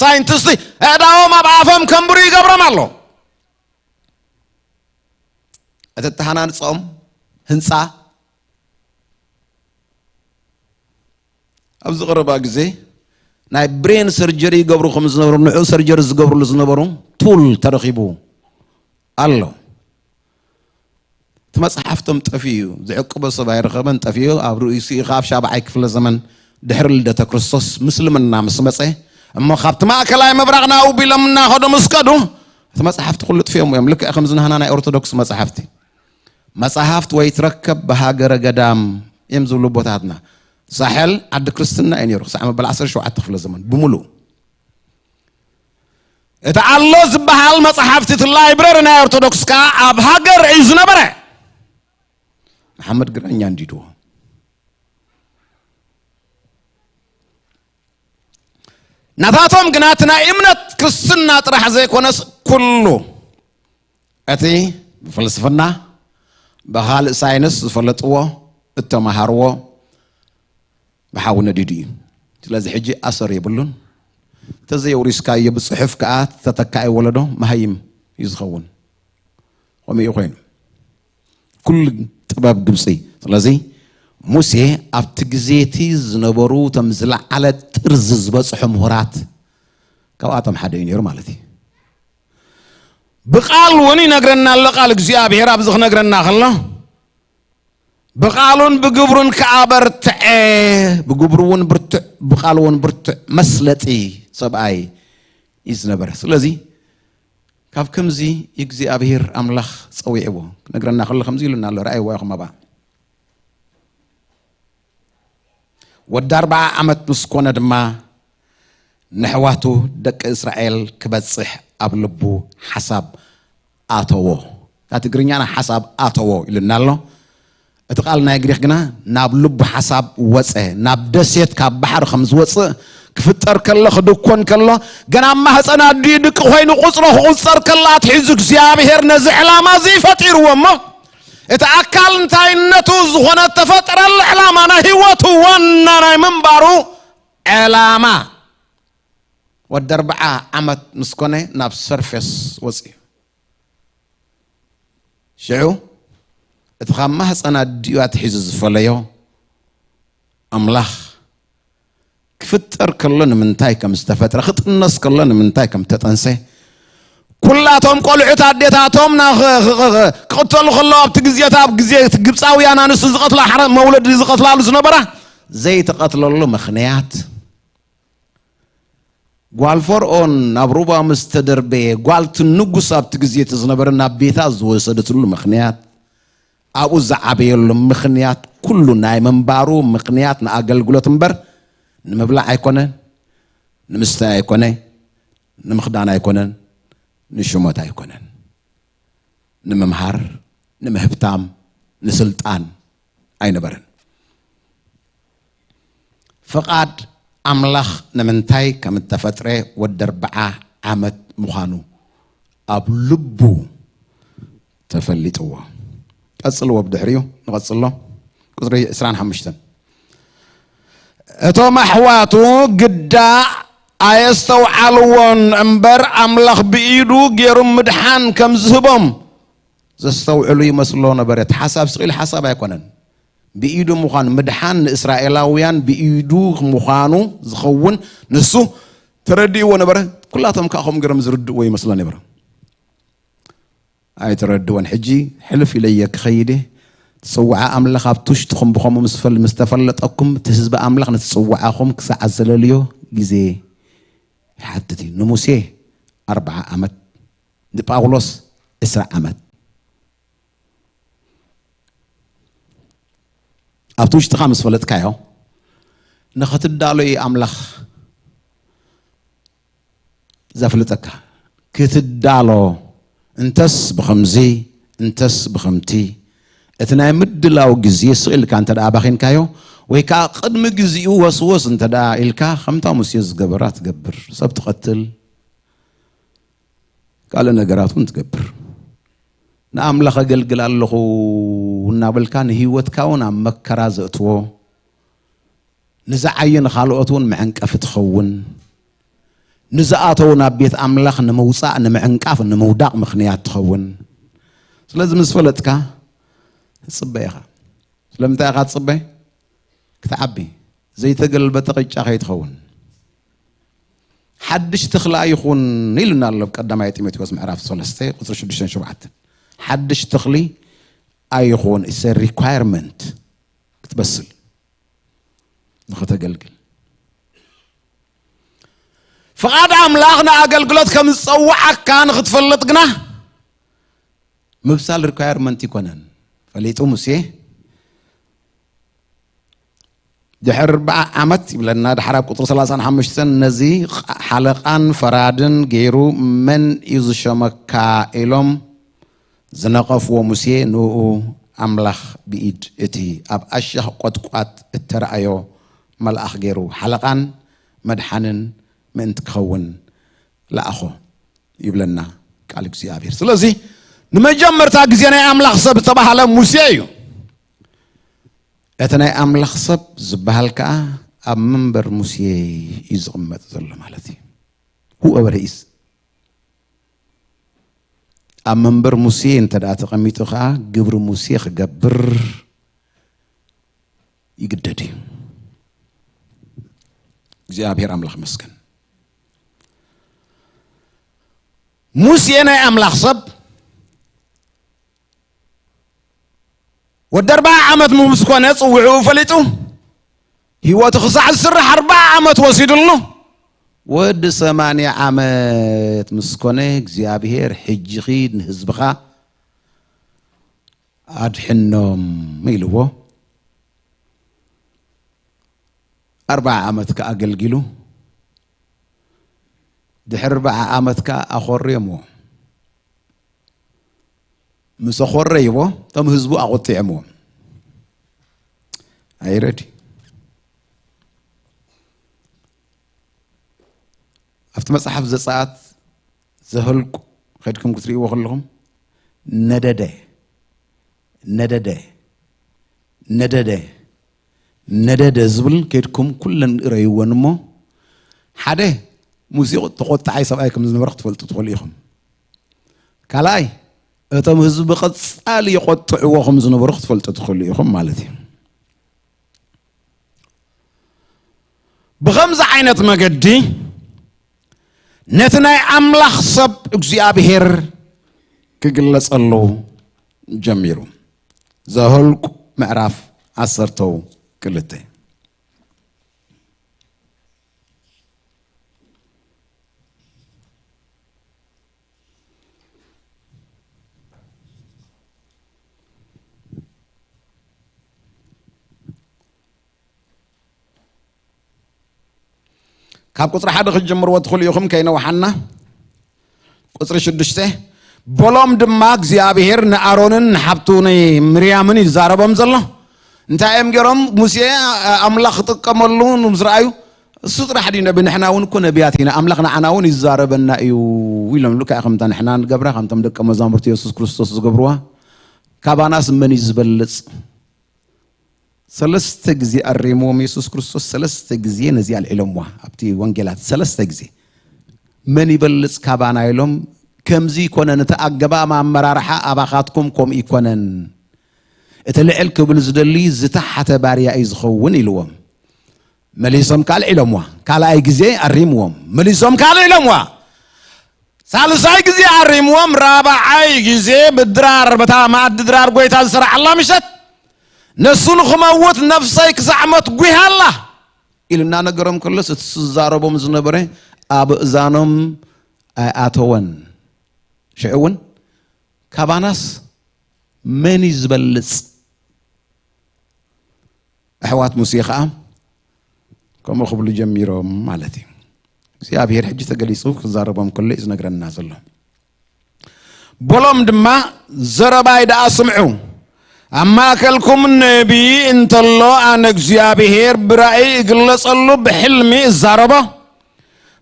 ሳይንቲስት ኣእዳዎም ኣብ ኣፎም ከንብሩ ይገብሮም ኣሎ። እቲ እተሃናንጾም ህንጻ ኣብዚ ቀረባ ግዜ ናይ ብሬን ሰርጀሪ ይገብሩ ከም ዝነበሩ፣ ንዑ ሰርጀሪ ዝገብሩሉ ዝነበሩ ቱል ተረኺቡ ኣሎ። እቲ መጽሓፍቶም ጠፊኡ እዩ። ዝዕቅቦ ሰብ ኣይረኸበን፣ ጠፊኡ። ኣብ ርእሲኡ ካብ ሻብዓይ ክፍለ ዘመን ድሕሪ ልደተ ክርስቶስ ምስልምና ምስ መጸ፣ እሞ ካብቲ ማእከላይ ምብራቕ ናብኡ ቢሎም እናኸዱ ምስ ከዱ፣ እቲ መጽሓፍቲ ኩሉ ጥፊኦም እዮም። ልክዕ ከምዚ ናህና ናይ ኦርቶዶክስ መጽሓፍቲ። መጽሓፍት ወይ ትረከብ ብሃገረ ገዳም እዮም ዝብሉ ኣቦታትና። ሳሕል ዓዲ ክርስትና እዩ ነይሩ ክሳዕ መበል ዓሰርተ ሸውዓተ ክፍለ ዘመን ብምሉእ። እቲ ኣሎ ዝበሃል መጽሓፍቲ፣ እቲ ላይብረሪ ናይ ኦርቶዶክስ ከኣ ኣብ ሃገር እዩ ዝነበረ። መሓመድ ግራኛ እንዲድዎ። ናታቶም ግና እቲ ናይ እምነት ክርስትና ጥራሕ ዘይኮነስ ኩሉ እቲ ብፍልስፍና፣ ብኻልእ ሳይንስ ዝፈለጥዎ፣ እተማሃርዎ ብሓዊ ነዲዱ እዩ። ስለዚ ሕጂ ኣሰር የብሉን። ተዘየውሪስካዮ ብጽሑፍ ከኣ ተተካኢ ወለዶ መሃይም እዩ ዝኸውን። ከምኡ እዩ ኮይኑ። ኩሉ ጥበብ ግብጺ። ስለዚ ሙሴ ኣብቲ ግዜ እቲ ዝነበሩ እቶም ዝለዓለ ጥርዚ ዝበጽሑ ምሁራት ካብኣቶም ሓደ እዩ ነይሩ ማለት እዩ። ብቃል እውን ይነግረና ኣሎ። ቃል እግዚኣብሔር ኣብዚ ክነግረና ከሎ ብቃሉን ብግብሩን ከኣ በርትዐ፣ ብግብሩ እውን ብርቱዕ፣ ብቃሉ እውን ብርቱዕ መስለጢ ሰብኣይ እዩ ዝነበረ። ስለዚ ካብ ከምዚ እግዚኣብሔር ኣምላኽ ጸዊዕዎ ክነግረና ከሎ ከምዚ ኢሉና ኣሎ። ረኣይዎ ኢኹም ኣብኣ። ወዲ ኣርብዓ ዓመት ምስ ኮነ ድማ ንኣሕዋቱ ደቂ እስራኤል ክበጽሕ ኣብ ልቡ ሓሳብ ኣተዎ። እታ ትግርኛና ሓሳብ ኣተዎ ኢሉና ኣሎ። እቲ ቃል ናይ ግሪኽ ግና ናብ ልቡ ሓሳብ ወጸ፣ ናብ ደሴት ካብ ባሕሪ ከም ዝወጽእ፣ ክፍጠር ከሎ፣ ክድኮን ከሎ፣ ገና ኣብ ማህፀን ኣዲኡ ድቂ ኮይኑ ቁፅሮ ክቁፀር ከሎ ኣትሒዙ እግዚኣብሔር ነዚ ዕላማ እዚ ፈጢርዎ እሞ፣ እቲ ኣካል እንታይነቱ ዝኾነ እተፈጠረሉ ዕላማ፣ ናይ ህይወቱ ዋና ናይ ምንባሩ ዕላማ፣ ወዲ ኣርብዓ ዓመት ምስ ኮነ ናብ ሰርፌስ ወፅዩ። ሽዑ እቲ ካብ ማህፀን ኣዲኡ ኣትሒዙ ዝፈለዮ ኣምላኽ፣ ክፍጠር ከሎ ንምንታይ ከም ዝተፈጥረ፣ ክጥነስ ከሎ ንምንታይ ከም ተጠንሰ፣ ኩላቶም ቆልዑት ኣዴታቶም ና-፣ ኽ-፣ ኽ-፣ ኽ-፣ ክቕተሉ ከለዉ ኣብቲ ግዜታ፣ ኣብ ግዜ እቲ ግብፃውያን ኣንስቲ ዝቐትላ፣ ሓረ መውለዲ ዝቐትላሉ ዝነበራ ዘይተቐትለሉ ምኽንያት፣ ጓል ፈርኦን ናብ ሩባ ምስ ተደርበየ፣ ጓል እቲ ንጉስ ኣብቲ ግዜ እቲ ዝነበረ ናብ ቤታ ዝወሰደትሉ ምኽንያት፣ ኣብኡ ዝዓበየሉ ምኽንያት፣ ኩሉ ናይ ምንባሩ ምኽንያት ንኣገልግሎት እምበር ንምብላዕ ኣይኮነን፣ ንምስታይ ኣይኮነ፣ ንምኽዳን ኣይኮነን፣ ንሽሞት ኣይኮነን። ንምምሃር፣ ንምህብታም፣ ንስልጣን ኣይነበረን። ፍቓድ ኣምላኽ ንምንታይ ከም እተፈጥረ ወዲ ኣርብዓ ዓመት ምዃኑ ኣብ ልቡ ተፈሊጥዎ። ቀጽልዎ፣ ብድሕሪኡ ንቐጽሎ። ቁጽሪ ዕስራን ሓሙሽተን። እቶም ኣሕዋቱ ግዳ ኣየስተውዓልዎን እምበር፣ ኣምላኽ ብኢዱ ገይሩ ምድሓን ከም ዝህቦም ዘስተውዕሉ ይመስሎ ነበረ። እቲ ሓሳብ ስቕ ኢሉ ሓሳብ ኣይኮነን። ብኢዱ ምዃን፣ ምድሓን ንእስራኤላውያን ብኢዱ ምዃኑ ዝኸውን ንሱ ተረዲእዎ ነበረ። ኩላቶም ከዓ ከምኡ ገይሮም ዝርድእዎ ይመስሎ ነበረ። ኣይተረድእዎን። ሕጂ ሕልፍ ኢለየ ክኸይድ እየ። እቲ ጽዋዓ ኣምላኽ ኣብቲ ውሽጥኹም ብኸምኡ ምስ ፈል-፣ ምስ ተፈለጠኩም፣ እቲ ህዝቢ ኣምላኽ ነቲ ጽዋዓኹም ክሳዕ ዘለልዮ ግዜ ይሓትት እዩ። ንሙሴ ኣርብዓ ዓመት፣ ንጳውሎስ ዕስራ ዓመት። ኣብቲ ውሽጥኻ ምስ ፈለጥካዮ፣ ንኽትዳሎ እዩ ኣምላኽ ዘፍልጠካ። ክትዳሎ፣ እንተስ ብኸምዚ፣ እንተስ ብኸምቲ፣ እቲ ናይ ምድላው ግዜ ስቕ ኢልካ እንተ ደኣ ኣባኺንካዮ፣ ወይ ከኣ ቅድሚ ግዚኡ ወስወስ እንተ ደኣ ኢልካ፣ ከምታ ሙሴ ዝገበራ ትገብር። ሰብ ትቐትል፣ ካልእ ነገራት እውን ትገብር። ንኣምላኽ ኣገልግል ኣለኹ እናበልካ ንህይወትካ እውን ኣብ መከራ ዘእትዎ፣ ንዝዓዩ ንኻልኦት እውን መዐንቀፊ ትኸውን፣ ንዝኣተው ናብ ቤት ኣምላኽ ንምውጻእ፣ ንምዕንቃፍ፣ ንምውዳቕ ምኽንያት ትኸውን። ስለዚ ምስ ፈለጥካ ትጽበ ኢኻ። ስለምንታይ ኢኻ ትጽበ? ክትዓቢ፣ ዘይተገልበጠ ቅጫ ከይትኸውን። ሓድሽ ተኽሊ ኣይኹን ኢሉና ኣሎ ኣብ ቀዳማይ ጢሞቴዎስ ምዕራፍ ሰለስተ ቁጽሪ ሽዱሽተን ሸውዓተን። ሓድሽ ተኽሊ ኣይኹን፣ it's a requirement ክትበስል፣ ንኽተገልግል። ፍቓድ ኣምላኽ ንኣገልግሎት ከም ዝጸውዓካ ንኽትፈልጥ ግና ምብሳል ሪኳየርመንት ይኮነን። ፈሊጡ ሙሴ ድሕሪ ኣርብዓ ዓመት ይብለና፣ ድሓር ኣብ ቁጽሪ ሰላሳን ሓሙሽተን ነዚ ሓለቓን ፈራድን ገይሩ መን እዩ ዝሸመካ ኢሎም ዝነቐፍዎ ሙሴ፣ ንእኡ ኣምላኽ ብኢድ እቲ ኣብ ኣሻኽ ቈጥቋጥ እተራእዮ መልኣኽ ገይሩ ሓለቓን መድሓንን ምእንቲ ክኸውን ለኣኾ ይብለና ቃል እግዚኣብሔር። ስለዚ ንመጀመርታ ግዜ ናይ ኣምላኽ ሰብ ዝተባህለ ሙሴ እዩ። እቲ ናይ ኣምላኽ ሰብ ዝበሃል ከኣ ኣብ መንበር ሙሴ እዩ ዝቕመጥ ዘሎ ማለት እዩ። Whoever he is፣ ኣብ መንበር ሙሴ እንተ ደኣ ተቐሚጡ ከኣ ግብሪ ሙሴ ክገብር ይግደድ እዩ። እግዚኣብሔር ኣምላኽ መስገን። ሙሴ ናይ ኣምላኽ ሰብ ወዲ ኣርብዓ ዓመት ምስ ኮነ ጽውዕኡ ፈሊጡ፣ ህይወቱ ክሳዕ ዝስራሕ ኣርብዓ ዓመት ወሲዱሉ። ወዲ ሰማንያ ዓመት ምስ ኮነ እግዚኣብሔር ሕጂ ኺድ ንህዝብኻ ኣድሕኖም ኢልዎ። ኣርብዓ ዓመት ከኣ ኣገልጊሉ። ድሕሪ ኣርብዓ ዓመት ከኣ ኣኾርዮምዎ። ምስ ኣኾረይዎ፣ እቶም ህዝቡ ኣቖጢዖምዎ። ኣይረዲ። ኣብቲ መጽሓፍ ዘጸኣት ዘኍልቁ ከድኩም ክትርእይዎ ከለኹም ነደደ ነደደ ነደደ ነደደ ዝብል ከድኩም ኩለን እረይወን እሞ ሓደ ሙሴ ተቆጣዓይ ሰብኣይ ከም ዝነበረ ክትፈልጡ ትኽእሉ ኢኹም። ካልኣይ እቶም ህዝቢ ብቐጻሊ ይቆጥዕዎ ከም ዝነበሩ ክትፈልጡ ትኽእሉ ኢኹም ማለት እዩ። ብኸምዚ ዓይነት መገዲ ነቲ ናይ ኣምላኽ ሰብ እግዚኣብሔር ክግለጸሉ ጀሚሩ። ዘኍልቁ ምዕራፍ ዓሰርተው ክልተ። ካብ ቁፅሪ ሓደ ክትጀምርዎ ትኽእሉ ኢኹም ከይነውሓና። ቁፅሪ ሽዱሽተ፣ በሎም ድማ እግዚኣብሔር ንኣሮንን ንሓብቱ ንምርያምን ይዛረቦም ዘሎ። እንታይ እዮም ገይሮም? ሙሴ ኣምላኽ ክጥቀመሉ ምስ ረኣዩ እሱ ጥራሕ ድዩ ነቢ? ንሕና እውን እኮ ነቢያት ኢና፣ ኣምላኽ ንዓና እውን ይዛረበና እዩ ኢሎም። ልክዕ ከምታ ንሕና ንገብራ፣ ከምቶም ደቀ መዛሙርቲ የሱስ ክርስቶስ ዝገብርዋ። ካባናስ መን እዩ ዝበልጽ? ሰለስተ ግዜ ኣሪምዎም የሱስ ክርስቶስ፣ ሰለስተ ግዜ ነዚ ኣልዒሎምዋ። ኣብቲ ወንጌላት ሰለስተ ግዜ መን ይበልጽ ካባና ኢሎም። ከምዚ ይኮነን፣ እቲ ኣገባብ ኣመራርሓ ኣባኻትኩም ከምኡ ይኮነን። እቲ ልዕል ክብል ዝደሊ ዝተሓተ ባርያ እዩ ዝኸውን ኢልዎም። መሊሶም ካልዕ ኢሎምዋ። ካልኣይ ግዜ ኣሪምዎም፣ መሊሶም ካልዕ ኢሎምዋ። ሳልሳይ ግዜ ኣሪምዎም፣ ራብዓይ ግዜ ብድራር፣ በታ መኣዲ ድራር ጎይታ ዝሰራዓላ ምሸት፣ ነሱ ንኽመውት ነፍሰይ ክሳዕ ሞት ጒሃ ኣላ ኢሉ እናነገሮም ከሎስ፣ እቲ ዝዛረቦም ዝነበረ ኣብ እዛኖም ኣይኣተወን። ሽዑ እውን ካባናስ መን እዩ ዝበልጽ? ኣሕዋት ሙሴ ኸዓ ከምኡ ክብሉ ጀሚሮም ማለት እዩ። እግዚኣብሔር ሕጂ ተገሊጹ ክዛረቦም ከሎ እዩ ዝነግረና ዘሎ። በሎም ድማ፣ ዘረባይ ደኣ ስምዑ። ኣብ ማእከልኩም ነቢይ እንተሎ፣ ኣነ እግዚኣብሔር ብራእይ እግለጸሉ፣ ብሕልሚ እዛረቦ።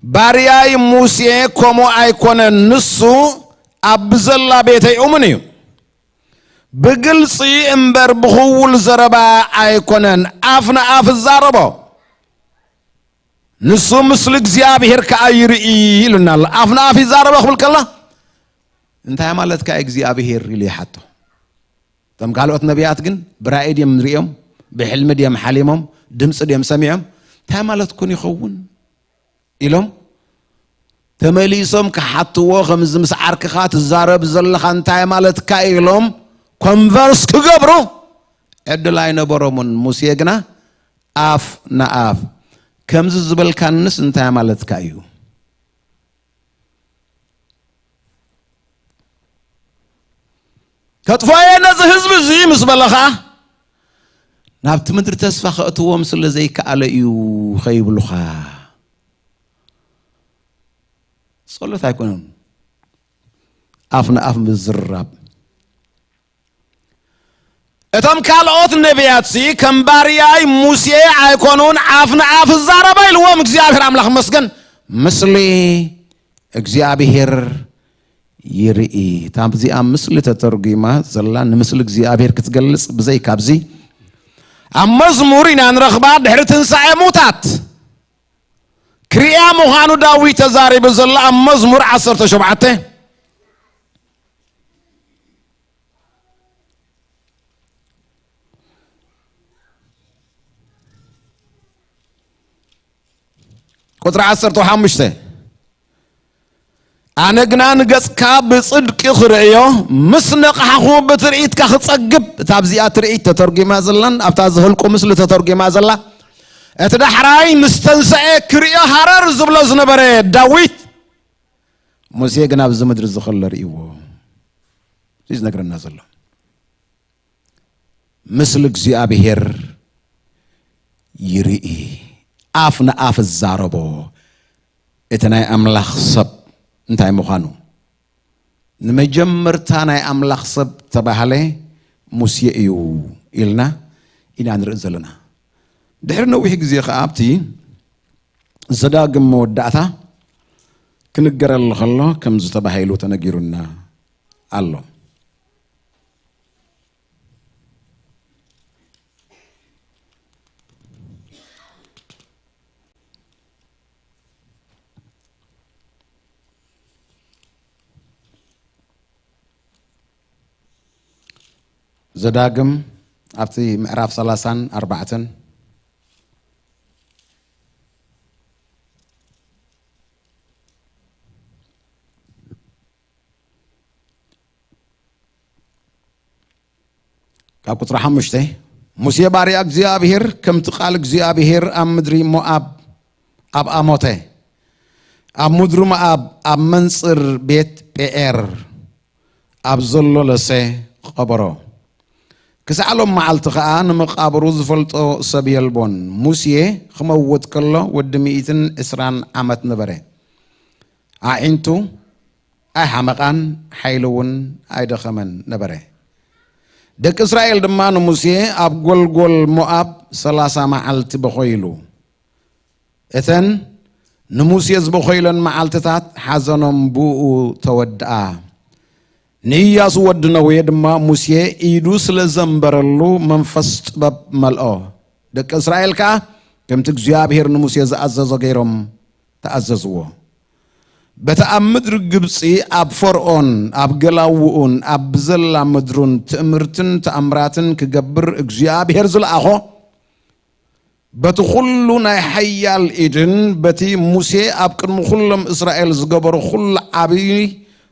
ባርያይ ሙሴ ከምኡ ኣይኮነን፣ ንሱ ኣብ ብዘላ ቤተይ እሙን እዩ። ብግልጺ እምበር ብኽውል ዘረባ ኣይኮነን፣ ኣፍ ንኣፍ እዛረቦ። ንሱ ምስሊ እግዚኣብሔር ከኣ ይርኢ ኢሉና ኣሎ። ኣፍ ንኣፍ ይዛረቦ ክብል ከሎ እንታይ ማለትካ እዩ? እግዚኣብሔር ኢሉ ይሓቶ። እቶም ካልኦት ነቢያት ግን ብራእይ ድዮም ንርእዮም? ብሕልሚ ድዮም ሓሊሞም? ድምፂ ድዮም ሰሚዖም? እንታይ ማለት ኩን ይኸውን? ኢሎም ተመሊሶም ክሓትዎ፣ ከምዚ ምስ ዓርክኻ ትዛረብ ዘለኻ እንታይ ማለትካ ኢሎም ኮንቨርስ ክገብሩ ዕድል ኣይነበሮምን። ሙሴ ግና ኣፍ ንኣፍ፣ ከምዚ ዝበልካንስ እንታይ ማለትካ እዩ? ከጥፍኦ እየ ነዚ ህዝቢ እዚ ምስ በለ ኸዓ፣ ናብቲ ምድሪ ተስፋ ከእትዎም ስለ ዘይከኣለ እዩ ኸይብሉኻ። ጸሎት ኣይኮነን፣ ኣፍ ንኣፍ ምዝራብ። እቶም ካልኦት ነቢያትሲ ከም ባርያይ ሙሴ ኣይኮኑን፣ ኣፍ ንኣፍ እዛረባ ኢልዎም። እግዚኣብሔር ኣምላኽ ይመስገን። ምስሊ እግዚኣብሔር ይርኢ። እታ ኣብዚኣ ምስሊ ተተርጒማ ዘላ ንምስሊ እግዚኣብሔር ክትገልጽ፣ ብዘይ ካብዚ ኣብ መዝሙር ኢና ንረኽባ። ድሕሪ ትንሳኤ ሙታት ክርእያ ምዃኑ ዳዊት ተዛሪቡ ዘሎ ኣብ መዝሙር ዓሰርተ ሸውዓተ። ቁጽሪ ዓሰርተ ሓሙሽተ፣ ኣነ ግና ንገጽካ ብጽድቂ ክርእዮ፣ ምስ ነቕሓኹ ብትርኢትካ ክጸግብ። እታ ኣብዚኣ ትርኢት ተተርጒማ ዘላን ኣብታ ዘኍልቁ ምስሊ ተተርጒማ ዘላ፣ እቲ ዳሕራይ ምስ ተንሰኤ ክርእዮ ሃረር ዝብሎ ዝነበረ ዳዊት፣ ሙሴ ግን ኣብዚ ምድሪ እዚ ከሎ ርእይዎ። እዚ ዝነግረና ዘሎ። ምስሊ እግዚኣብሔር ይርኢ፣ ኣፍ ንኣፍ እዛረቦ። እቲ ናይ ኣምላኽ ሰብ እንታይ ምዃኑ፣ ንመጀመርታ ናይ ኣምላኽ ሰብ ተባህለ ሙሴ እዩ ኢልና ኢና ንርኢ ዘለና። ድሕሪ ነዊሕ ግዜ ኸዓ ኣብቲ ዘዳግም መወዳእታ ክንገረሉ ከሎ ከምዚ ተባሂሉ ተነጊሩና ኣሎ። ዘዳግም ኣብቲ ምዕራፍ ሰላሳን ኣርባዕተን ካብ ቁጽሪ ሓሙሽተ፣ ሙሴ ባርያ እግዚኣብሔር ከምቲ ቃል እግዚኣብሔር ኣብ ምድሪ ሞኣብ ኣብ ኣሞተ ኣብ ምድሪ ሞኣብ ኣብ መንጽር ቤት ጴኤር ኣብ ዘሎ ለሰ ቀበሮ። ክሳዕ ሎም መዓልቲ ኸኣ ንመቓብሩ ዝፈልጦ ሰብ የልቦን። ሙሴ ክመውት ከሎ ወዲ ሚእትን ዕስራን ዓመት ነበረ። ኣዒንቱ ኣይሓመቓን፣ ሓይሉ እውን ኣይደኸመን ነበረ። ደቂ እስራኤል ድማ ንሙሴ ኣብ ጎልጎል ሞኣብ ሰላሳ መዓልቲ በኾይሉ። እተን ንሙሴ ዝበኾይለን መዓልትታት ሓዘኖም ብኡ ተወድኣ። ንኢያሱ ወዲ ነዌ ድማ ሙሴ ኢዱ ስለ ዘንበረሉ መንፈስ ጥበብ መልኦ። ደቂ እስራኤል ከኣ ከምቲ እግዚኣብሔር ንሙሴ ዝኣዘዞ ገይሮም ተኣዘዝዎ። በቲ ኣብ ምድሪ ግብጺ ኣብ ፈርኦን ኣብ ገላውኡን ኣብ ብዘላ ምድሩን ትእምርትን ተኣምራትን ክገብር እግዚኣብሔር ዝለኣኾ፣ በቲ ኩሉ ናይ ሓያል ኢድን በቲ ሙሴ ኣብ ቅድሚ ኩሎም እስራኤል ዝገበሮ ኩሉ ዓብዪ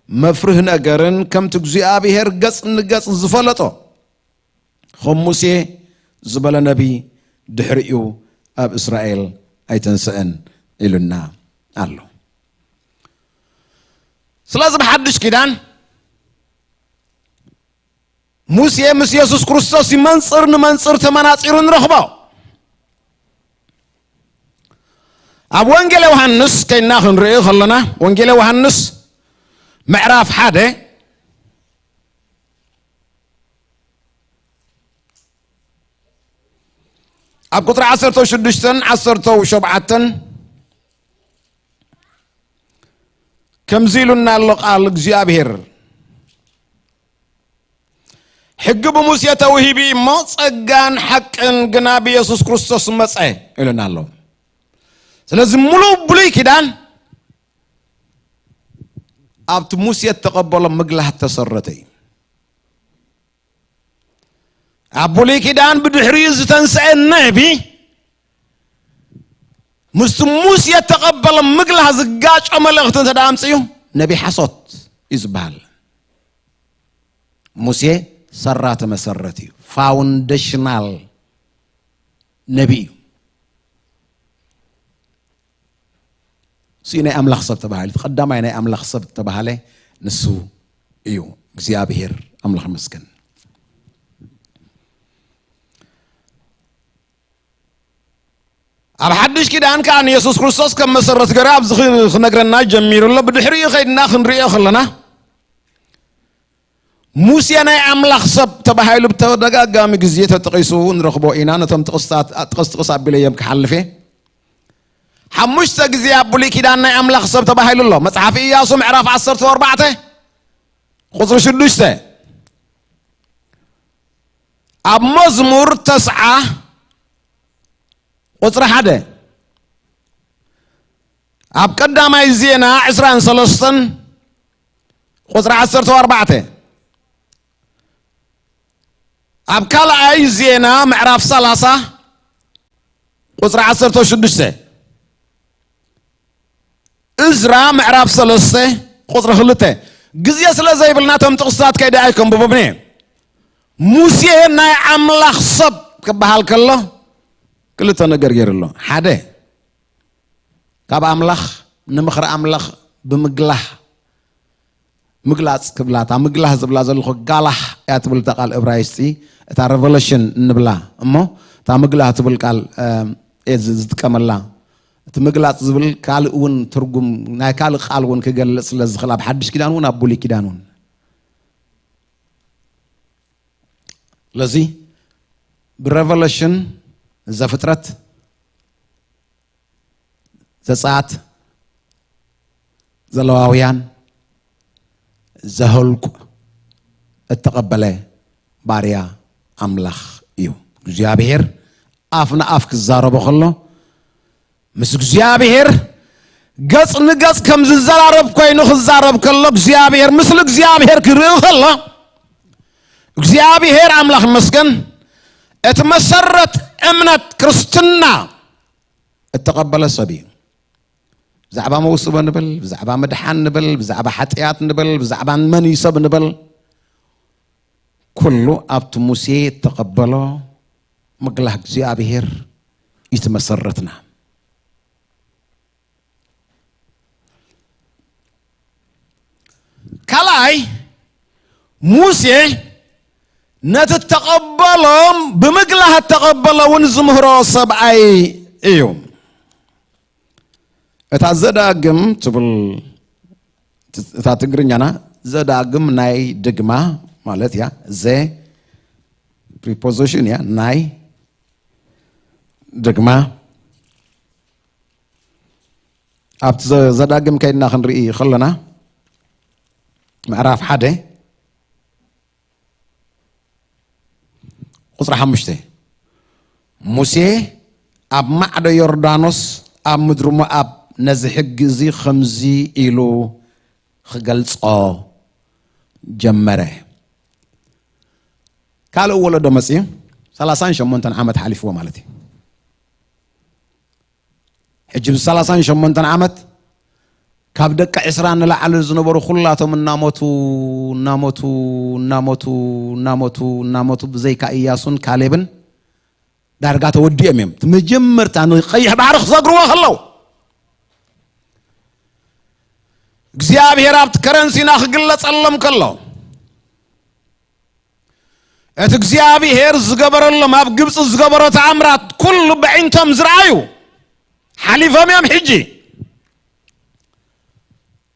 መፍርህ ነገርን ከምቲ እግዚኣብሔር ገጽ ንገጽ ዝፈለጦ፣ ከም ሙሴ ዝበለ ነቢ ድሕሪኡ ኣብ እስራኤል ኣይተንስአን ኢሉና ኣሎ። ስለዚ ብሓድሽ ኪዳን ሙሴ ምስ የሱስ ክርስቶስ እዩ መንጽር ንመንጽር ተመናጺሩ ንረኽቦ። ኣብ ወንጌል ዮሃንስ ከይና ክንርኢ ከለና፣ ወንጌል ዮሃንስ ምዕራፍ ሓደ ኣብ ቁጽሪ ዓሰርተ ሽዱሽተን ዓሰርተ ሸውዓተን ከምዚ ኢሉና ኣሎ ቃል እግዚኣብሔር። ሕጊ ብሙሴ ተውሂቢ እሞ ጸጋን ሓቅን ግና ብየሱስ ክርስቶስ መጸ ኢሉና ኣሎ። ስለዚ ምሉእ ብሉይ ኪዳን ኣብቲ ሙሴ እተቐበሎ ምግላህ እተሰረተ እዩ። ኣብ ብሉይ ኪዳን ብድሕሪኡ ዝተንስአ ነቢ ምስቲ ሙሴ እተቐበሎ ምግላህ ዝጋጮ መልእኽቲ እንተ ደኣ ኣምፅኡ ነቢ ሓሶት እዩ ዝበሃል። ሙሴ ሰራተ መሰረት እዩ፣ ፋውንደሽናል ነቢ እዩ። እሱ ናይ ኣምላኽ ሰብ ተባሂሉ፣ እቲ ቀዳማይ ናይ ኣምላኽ ሰብ ተባሃለ ንሱ እዩ። እግዚኣብሔር ኣምላኽ ይመስገን። ኣብ ሓድሽ ኪዳን ከኣ ንየሱስ ክርስቶስ ከም መሰረት ገረ ኣብዚ ኽ- ክነግረና ጀሚሩ ኣሎ። ብድሕሪኡ ኸይድና ክንሪኦ ከለና ሙሴ ናይ ኣምላኽ ሰብ ተባሂሉ ብተደጋጋሚ ግዜ ተጠቒሱ ንረኽቦ ኢና። ነቶም ጥቕስታት ጥቕስ ጥቕስ ኣቢለ እዮም ክሓልፍ እየ። ሓሙሽተ ግዜ ኣብ ብሉይ ኪዳን ናይ ኣምላኽ ሰብ ተባሂሉ ኣሎ። መጽሓፍ ኢያሱ ምዕራፍ ዓሰርተ ኣርባዕተ ቁጽሪ ሽዱሽተ፣ ኣብ መዝሙር ተስዓ ቁጽሪ ሓደ፣ ኣብ ቀዳማይ ዜና ዕስራን ሰለስተን ቁጽሪ ዓሰርተ ኣርባዕተ፣ ኣብ ካልኣይ ዜና ምዕራፍ ሰላሳ ቁጽሪ ዓሰርተ ሽዱሽተ፣ እዝራ ምዕራፍ ሰለስተ ቁጽሪ ክልተ። ግዜ ስለ ዘይብልና እቶም ጥቕስታት ከይደ ኣይከንብቦም እየ። ሙሴ ናይ ኣምላኽ ሰብ ክበሃል ከሎ ክልተ ነገር ገይሩ ኣሎ። ሓደ፣ ካብ ኣምላኽ ንምኽሪ ኣምላኽ ብምግላህ ምግላጽ ክብላ፣ እታ ምግላህ ዝብላ ዘለኹ ጋላህ እያ ትብል እታ ቃል እብራይስጢ፣ እታ ሬቨሌሽን እንብላ እሞ እታ ምግላህ ትብል ቃል እየ ዝ- ዝጥቀመላ። እቲ ምግላጽ ዝብል ካልእ እውን ትርጉም ናይ ካልእ ቃል እውን ክገልጽ ስለ ዝኽእል ኣብ ሓድሽ ኪዳን እውን ኣብ ብሉይ ኪዳን እውን። ስለዚ ብሬቨሌሽን ዘፍጥረት፣ ዘጸኣት፣ ዘለዋውያን ዘኍልቁ እተቐበለ ባርያ ኣምላኽ እዩ። እግዚኣብሔር ኣፍ ንኣፍ ክዛረቦ ከሎ፣ ምስ እግዚኣብሔር ገጽ ንገጽ ከም ዝዘራረብ ኮይኑ ክዛረብ ከሎ፣ እግዚኣብሔር፣ ምስሊ እግዚኣብሔር ክርኢ ከሎ፣ እግዚኣብሔር ኣምላኽ ይመስገን፣ እቲ መሰረት እምነት ክርስትና እተቐበለ ሰብ እዩ። ብዛዕባ መውስቦ ንብል፣ ብዛዕባ ምድሓን ንብል፣ ብዛዕባ ሓጢኣት ንብል፣ ብዛዕባ መን እዩ ሰብ ንብል፣ ኩሉ ኣብቲ ሙሴ እተቐበሎ ምግላህ እግዚኣብሔር እዩ እቲ መሰረትና። ካልኣይ፣ ሙሴ ነቲ እተቐበሎ፣ ብምግላህ እተቐበሎ እውን ዝምህሮ ሰብኣይ እዩ። እታ ዘዳግም ትብል፣ እታ ትግርኛና ዘዳግም ናይ ድግማ ማለት እያ። ዘ ፕሪፖዚሽን እያ፣ ናይ ድግማ። ኣብቲ ዘ-፣ ዘዳግም ከይድና ክንርኢ ከለና፣ ምዕራፍ ሓደ ቁጽሪ ሓሙሽተ፣ ሙሴ ኣብ ማዕዶ ዮርዳኖስ ኣብ ምድሪ ሞኣብ ነዚ ሕጊ እዚ ከምዚ ኢሉ ክገልጾ ጀመረ። ካልእ ወለዶ መጽዩ፣ ሰላሳን ሸሞንተን ዓመት ሓሊፍዎ ማለት እዩ። ሕጂ ብ ሰላሳን ሸሞንተን ዓመት ካብ ደቂ ዕስራ ንላዕሊ ዝነበሩ ኩላቶም እናሞቱ፣ እናሞቱ፣ እናሞቱ፣ እናሞቱ፣ እናሞቱ፣ ብዘይካ ኢያሱን ካሌብን ዳርጋ ተወዲኦም እዮም። እቲ መጀመርታ ንቀይሕ ባሕሪ ክሰግርዎ ከለዉ፣ እግዚኣብሔር ኣብቲ ከረን ሲና ክግለጸሎም ከሎ፣ እቲ እግዚኣብሔር ዝገበረሎም፣ ኣብ ግብጺ ዝገበሮ ተኣምራት ኩሉ በዒንቶም ዝረኣዩ ሓሊፎም እዮም። ሕጂ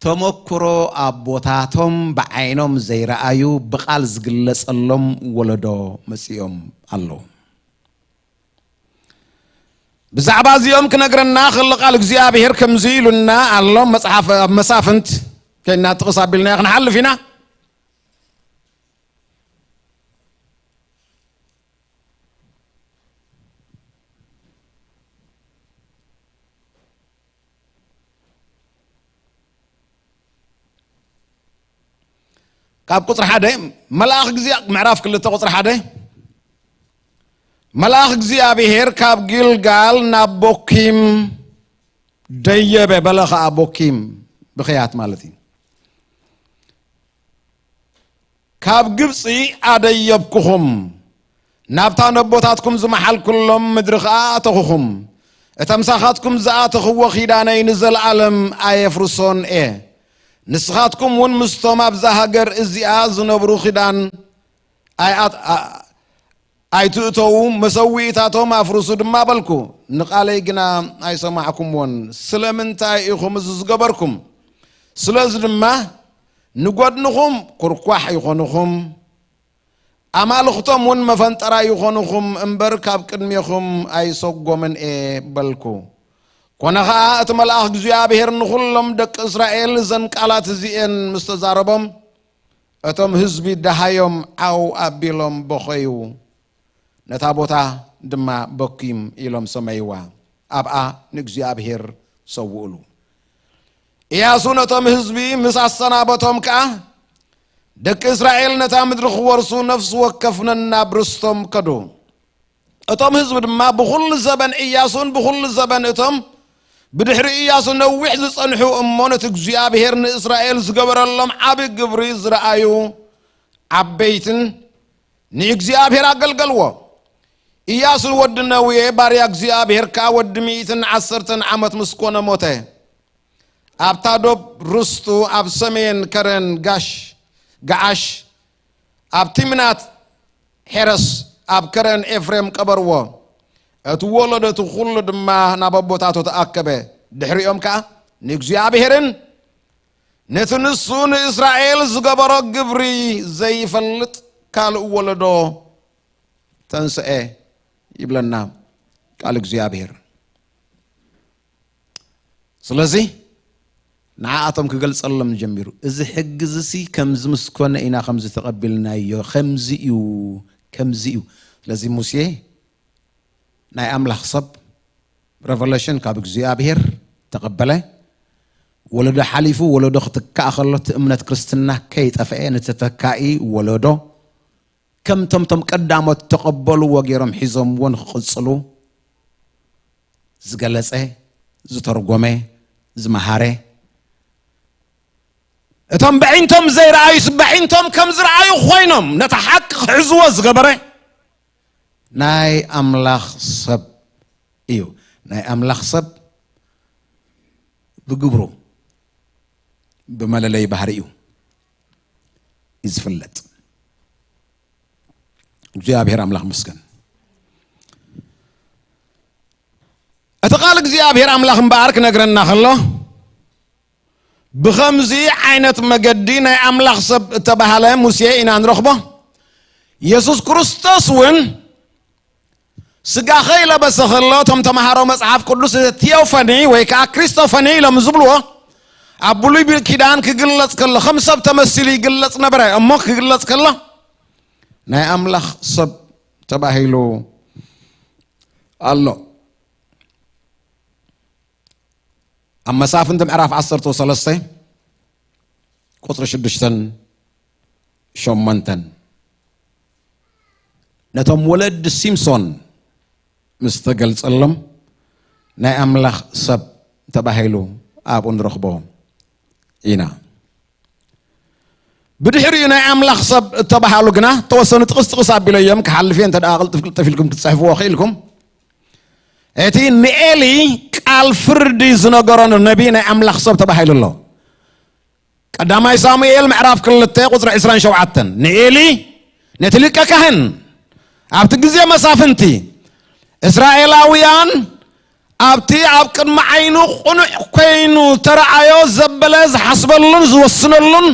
ተመክሮ ኣቦታቶም ብዓይኖም ዘይረኣዩ ብቓል ዝግለጸሎም ወለዶ መጺኦም ኣለዉ። ብዛዕባ እዚኦም ክነግረና ከሎ ቃል እግዚኣብሔር ከምዚ ኢሉና ኣሎ። መጽሓፍ፣ ኣብ መሳፍንት ከይና ጥቕስ ኣቢልና ክንሓልፍ ኢና። ካብ ቁጽሪ ሓደ፣ መልኣኽ እግዚኣብ-፣ ምዕራፍ ክልተ ቁጽሪ ሓደ፣ መልኣኽ እግዚኣብሔር ካብ ጊልጋል ናብ ቦኪም ደየበ፣ በለ ኸኣ ቦኪም፣ ብኽያት ማለት እዩ። ካብ ግብጺ ኣደየብኩኹም፣ ናብታ ነቦታትኩም ዝመሓልኩሎም ምድሪ ኸኣ ኣተኹኹም። እታ ምሳኻትኩም ዝኣተኽዎ ኺዳነይ ንዘለኣለም ኣየፍርሶን እየ። ንስኻትኩም እውን ምስቶም ኣብዛ ሃገር እዚኣ ዝነብሩ ኺዳን ኣይኣት-፣ ኣ-፣ ኣይትእተዉ፣ መሰውኢታቶም ኣፍርሱ ድማ በልኩ፣ ንቓለይ ግና ኣይሰማዕኩምዎን። ስለምንታይ ኢኹም እዚ ዝገበርኩም? ስለዚ ድማ ንጐድንኹም ኵርኳሕ ይኾንኹም፣ ኣማልኽቶም እውን መፈንጠራ ይኾንኹም እምበር፣ ካብ ቅድሜኹም ኣይሰጎምን እየ በልኩ። ኰነ ኸኣ፣ እቲ መልኣኽ እግዚኣብሄር ንኹሎም ደቂ እስራኤል እዘን ቃላት እዚኤን ምስ ተዛረቦም፣ እቶም ህዝቢ ደሃዮም ዓው ኣቢሎም በኸዩ፣ ነታ ቦታ ድማ ቦኪም ኢሎም ሰመይዋ፣ ኣብኣ ንእግዚኣብሄር ሰውእሉ። እያሱ ነቶም ህዝቢ ምስ ኣሰናበቶም ከኣ፣ ደቂ እስራኤል ነታ ምድሪ ክወርሱ ነፍሲ ወከፍ ነናብ ርስቶም ከዱ። እቶም ህዝቢ ድማ ብኹሉ ዘበን እያሱን ብኹሉ ዘበን እቶም ብድሕሪ እያሱ ነዊሕ ዝጸንሑ እሞ ነቲ እግዚኣብሄር ንእስራኤል ዝገበረሎም ዓቢ ግብሪ ዝረኣዩ ዓበይትን ንእግዚኣብሄር ኣገልገልዎ። እያሱ ወዲ ነውየ ባርያ እግዚኣብሄር ከኣ ወዲ ሚእትን ዓሰርተን ዓመት ምስ ኮነ ሞተ። ኣብታ ዶብ ርስቱ ኣብ ሰሜን ከረን ጋሽ፣ ገዓሽ፣ ኣብ ቲምናት ሔረስ ኣብ ከረን ኤፍሬም ቀበርዎ። እቲ ወለዶ እቲ ኹሉ ድማ ናብ ኣቦታቱ ተኣከበ። ድሕሪኦም ከኣ ንእግዚኣብሄርን ነቲ ንሱ ንእስራኤል ዝገበሮ ግብሪ ዘይፈልጥ ካልእ ወለዶ ተንስኤ ይብለና ቃል እግዚኣብሄር። ስለዚ ንዓኣቶም ክገልጸሎም ጀሚሩ። እዚ ሕጊ እዚ ሲ ከምዚ ምስ ኮነ ኢና ከምዚ ተቐቢልናዮ፣ ከምዚ እዩ፣ ከምዚ እዩ። ስለዚ ሙሴ ናይ ኣምላኽ ሰብ፣ ሬቨሌሽን ካብ እግዚኣብሔር ተቐበለ። ወለዶ ሓሊፉ ወለዶ ክትካእ ከሎ፣ እቲ እምነት ክርስትና ከይጠፍአ፣ ንተተካኢ ወለዶ ከምቶም ቶም ቀዳሞት ተቐበልዎ ገይሮም ሒዞምዎ ንክቕጽሉ ዝገለጸ፣ ዝተርጎመ፣ ዝመሃረ፣ እቶም በዒንቶም ዘይረኣዩስ በዒንቶም ከም ዝረኣዩ ኮይኖም ነቲ ሓቂ ክሕዝዎ ዝገበረ ናይ ኣምላኽ ሰብ እዩ። ናይ ኣምላኽ ሰብ ብግብሩ፣ ብመለለይ ባህሪኡ እዩ ዝፍለጥ። እግዚኣብሔር ኣምላኽ መስገን። እቲ ቃል እግዚኣብሔር ኣምላኽ እምበኣር ክነግረና ከሎ፣ ብኸምዚ ዓይነት መገዲ ናይ ኣምላኽ ሰብ እተባህለ ሙሴ ኢና ንረኽቦ። የሱስ ክርስቶስ እውን ስጋ ከይለበሰ ከሎ፣ እቶም ተምሃሮ መጽሓፍ ቅዱስ ቲዮፈኒ ወይ ከዓ ክሪስቶፈኒ ኢሎም ዝብልዎ፣ ኣብ ብሉይ ኪዳን ክግለጽ ከሎ፣ ከም ሰብ ተመሲሉ ይግለጽ ነበረ። እሞ ክግለጽ ከሎ፣ ናይ ኣምላኽ ሰብ ተባሂሉ ኣሎ። ኣብ መሳፍንቲ ምዕራፍ ዓሰርተ ሰለስተ ቁጽሪ ሽዱሽተን ሸሞንተን፣ ነቶም ወለዲ ሲምሶን ምስ ተገልጸሎም፣ ናይ ኣምላኽ ሰብ ተባሂሉ ኣብኡ ንረኽቦ ኢና። ብድሕሪኡ ናይ ኣምላኽ ሰብ እተባሃሉ ግና፣ ተወሰኑ ጥቕስ ጥቕስ ኣቢለዮም ክሓልፍ እየ፣ እንተ ደኣ ቅልጥፍ ቅልጥፍ ኢልኩም ክትጽሕፍዎ ክኢልኩም። እቲ ንኤሊ ቃል ፍርዲ ዝነገሮ ነቢ ናይ ኣምላኽ ሰብ ተባሂሉ ኣሎ። ቀዳማይ ሳሙኤል ምዕራፍ ክልተ ቁጽሪ ዕስራን ሸውዓተን፣ ንኤሊ ነቲ ሊቀ ካህን ኣብቲ ግዜ መሳፍንቲ እስራኤላውያን ኣብቲ ኣብ ቅድሚ ዓይኑ ቅኑዕ ኮይኑ ተረኣዮ ዘበለ ዝሓስበሉን ዝወስነሉን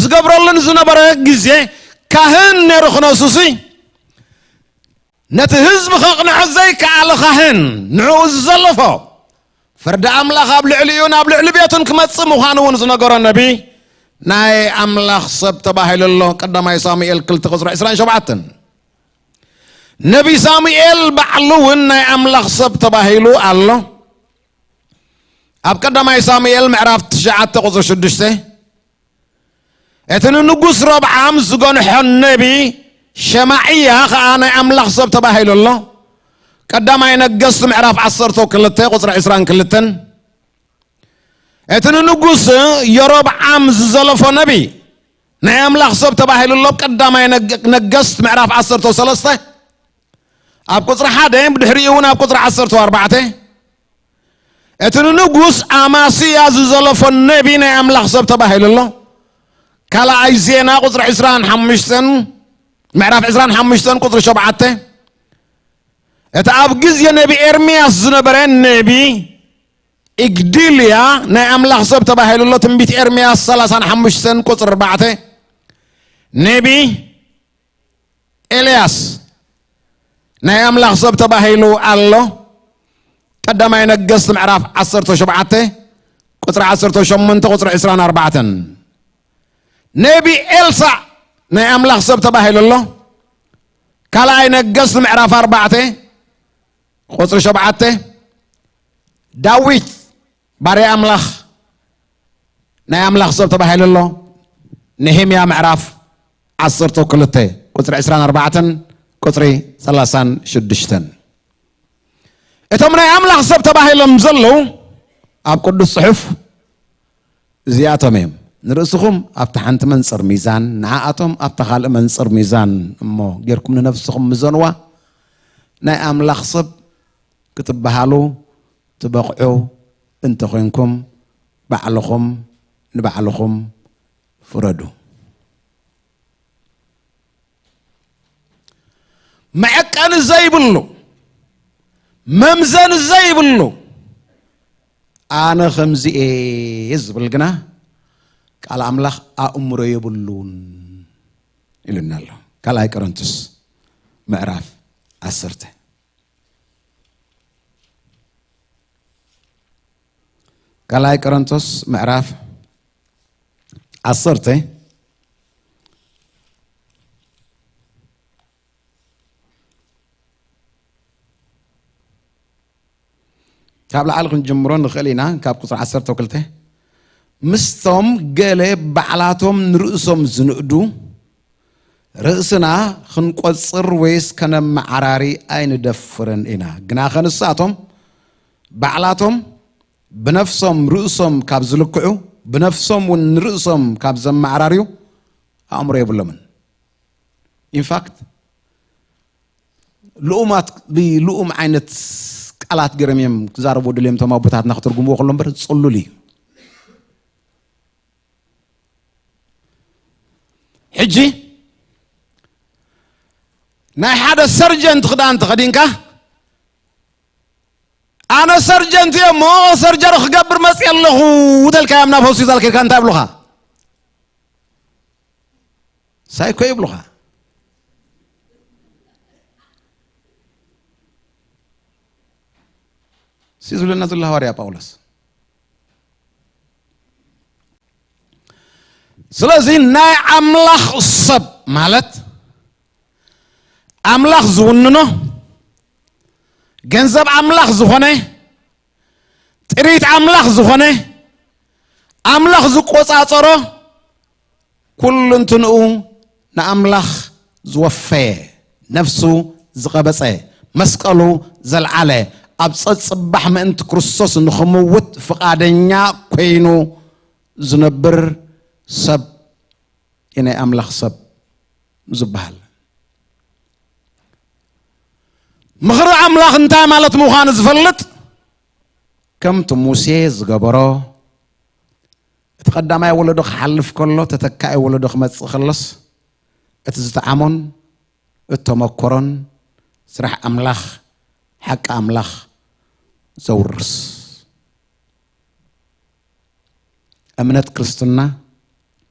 ዝገብረሉን ዝነበረ ግዜ፣ ካህን ነይሩ ክነሱሲ፣ ነቲ ህዝቢ ከቕንዖ ዘይከኣለ ካህን፣ ንዕኡ ዝዘለፎ ፍርዲ ኣምላኽ ኣብ ልዕሊኡን ኣብ ልዕሊ ቤቱን ክመጽእ ምዃኑ እውን ዝነገሮ ነቢ ናይ ኣምላኽ ሰብ ተባሂሉ ኣሎ። ቀዳማይ ሳሙኤል ክልተ ቁጽሪ ዕስራን ሸውዓተን። ነቢ ሳሙኤል ባዕሉ እውን ናይ ኣምላኽ ሰብ ተባሂሉ ኣሎ። ኣብ ቀዳማይ ሳሙኤል ምዕራፍ ትሽዓተ ቁጽሪ ሽዱሽተ፣ እቲ ንንጉስ ሮብዓም ዝገንሖ ነቢ ሸማዕያ ኸኣ ናይ ኣምላኽ ሰብ ተባሂሉ ኣሎ። ቀዳማይ ነገስት ምዕራፍ ዓሰርተ ክልተ ቁጽሪ ዕስራን ክልተን። እቲ ንንጉስ የሮብዓም ዝዘለፎ ነቢ ናይ ኣምላኽ ሰብ ተባሂሉ ኣሎ። ቀዳማይ ነግ-፣ ነገስት ምዕራፍ ዓሰርተ ሰለስተ ኣብ ቁጽሪ ሓደ፣ ብድሕሪኡ እውን ኣብ ቁጽሪ ዓሰርተ ኣርባዕተ። እቲ ንንጉስ ኣማስያ ዝዘለፎ ነቢ ናይ ኣምላኽ ሰብ ተባሂሉ ኣሎ። ካልኣይ ዜና ቁጽሪ ዕስራን ሓሙሽተን፣ ምዕራፍ ዕስራን ሓሙሽተን ቁጽሪ ሸውዓተ። እቲ ኣብ ግዜ ነቢ ኤርምያስ ዝነበረ ነቢ ኢግዲልያ ናይ ኣምላኽ ሰብ ተባሂሉ ኣሎ። ትንቢት ኤርምያስ ሰላሳን ሓሙሽተን ቁጽሪ ኣርባዕተ። ነቢ ኤልያስ ናይ ኣምላኽ ሰብ ተባሂሉ ኣሎ። ቀዳማይ ነገስት ምዕራፍ ዓሰርተ ሸውዓተ ቁጽሪ ዓሰርተ ሸሞንተ ቁጽሪ ዕስራን ኣርባዕተን። ነቢ ኤልሳዕ ናይ ኣምላኽ ሰብ ተባሂሉ ኣሎ። ካልኣይ ነገስት ምዕራፍ ኣርባዕተ ቁጽሪ ሸውዓተ። ዳዊት ባርያ ኣምላኽ ናይ ኣምላኽ ሰብ ተባሂሉ ኣሎ። ነሄምያ ምዕራፍ ዓሰርተ ክልተ ቁጽሪ ዕስራን ኣርባዕተን ቁጽሪ ሰላሳን ሽዱሽተን። እቶም ናይ ኣምላኽ ሰብ ተባሂሎም ዘለዉ ኣብ ቅዱስ ጽሑፍ እዚኣቶም እዮም። ንርእስኹም ኣብቲ ሓንቲ መንጽር ሚዛን፣ ንዓኣቶም ኣብታ ካልእ መንጽር ሚዛን እሞ ጌርኩም ንነፍስኹም ምዘንዋ። ናይ ኣምላኽ ሰብ ክትበሃሉ ትበቕዑ እንተኾይንኩም፣ ባዕልኹም ንባዕልኹም ፍረዱ። መዐቀኒ ዘይብሉ፣ መምዘኒ ዘይብሉ፣ ኣነ ከምዚ እየ ዝብል ግና ቃል ኣምላኽ ኣእምሮ የብሉን ኢሉና ኣሎ። ካልኣይ ቆሮንቶስ ምዕራፍ ዓሰርተ። ካልኣይ ቆሮንቶስ ምዕራፍ ዓሰርተ፣ ካብ ላዕሊ ክንጅምሮ ንኽእል ኢና። ካብ ቁፅሪ ዓሰርተ ክልተ፣ ምስቶም ገለ ባዕላቶም ንርእሶም ዝንእዱ፣ ርእስና ክንቆጽር ወይስ ከነመዓራሪ ኣይንደፍርን ኢና። ግናኸ ንሳቶም ባዕላቶም ብነፍሶም ርእሶም ካብ ዝልክዑ፣ ብነፍሶም እውን ንርእሶም ካብ ዘመዓራርዩ ኣእምሮ የብሎምን። ኢንፋክት፣ ልኡማት ብልኡም ዓይነት ቃላት ገይሮም እዮም ክዛረቡ ድልዮም እቶም ኣቦታትና ክትርጉምዎ ከሎ እምበር ጽሉል እዩ። ሕጂ ናይ ሓደ ሰርጀንት ክዳን ተኸዲንካ፣ ኣነ ሰርጀንት እየ እሞ ሰርጀሪ ክገብር መፅእ ኣለኹ ተልካዮም ናብ ሆስፒታል ከድካ እንታይ ይብሉኻ? ሳይኮ ይብሉኻ። ሲ ዝብለና ዘሎ ሃዋርያ ጳውሎስ። ስለዚ ናይ ኣምላኽ ሰብ ማለት ኣምላኽ ዝውንኖ፣ ገንዘብ ኣምላኽ ዝኾነ፣ ጥሪት ኣምላኽ ዝኾነ፣ ኣምላኽ ዝቆጻጸሮ፣ ኩሉ እንትንኡ ንኣምላኽ ዝወፈየ፣ ነፍሱ ዝቐበጸ፣ መስቀሉ ዘልዓለ፣ ኣብ ጸጽባሕ ምእንቲ ክርስቶስ ንኽምውት ፍቓደኛ ኮይኑ ዝነብር ሰብ እዩ ናይ ኣምላኽ ሰብ ዝበሃል። ምኽሪ ኣምላኽ እንታይ ማለት ምዃኑ ዝፈልጥ፣ ከምቲ ሙሴ ዝገበሮ፣ እቲ ቀዳማይ ወለዶ ክሓልፍ ከሎ፣ ተተካኢ ወለዶ ክመጽእ ከሎስ፣ እቲ ዝጠዓሞን እተመኮሮን ስራሕ ኣምላኽ፣ ሓቂ ኣምላኽ ዘውርስ። እምነት ክርስትና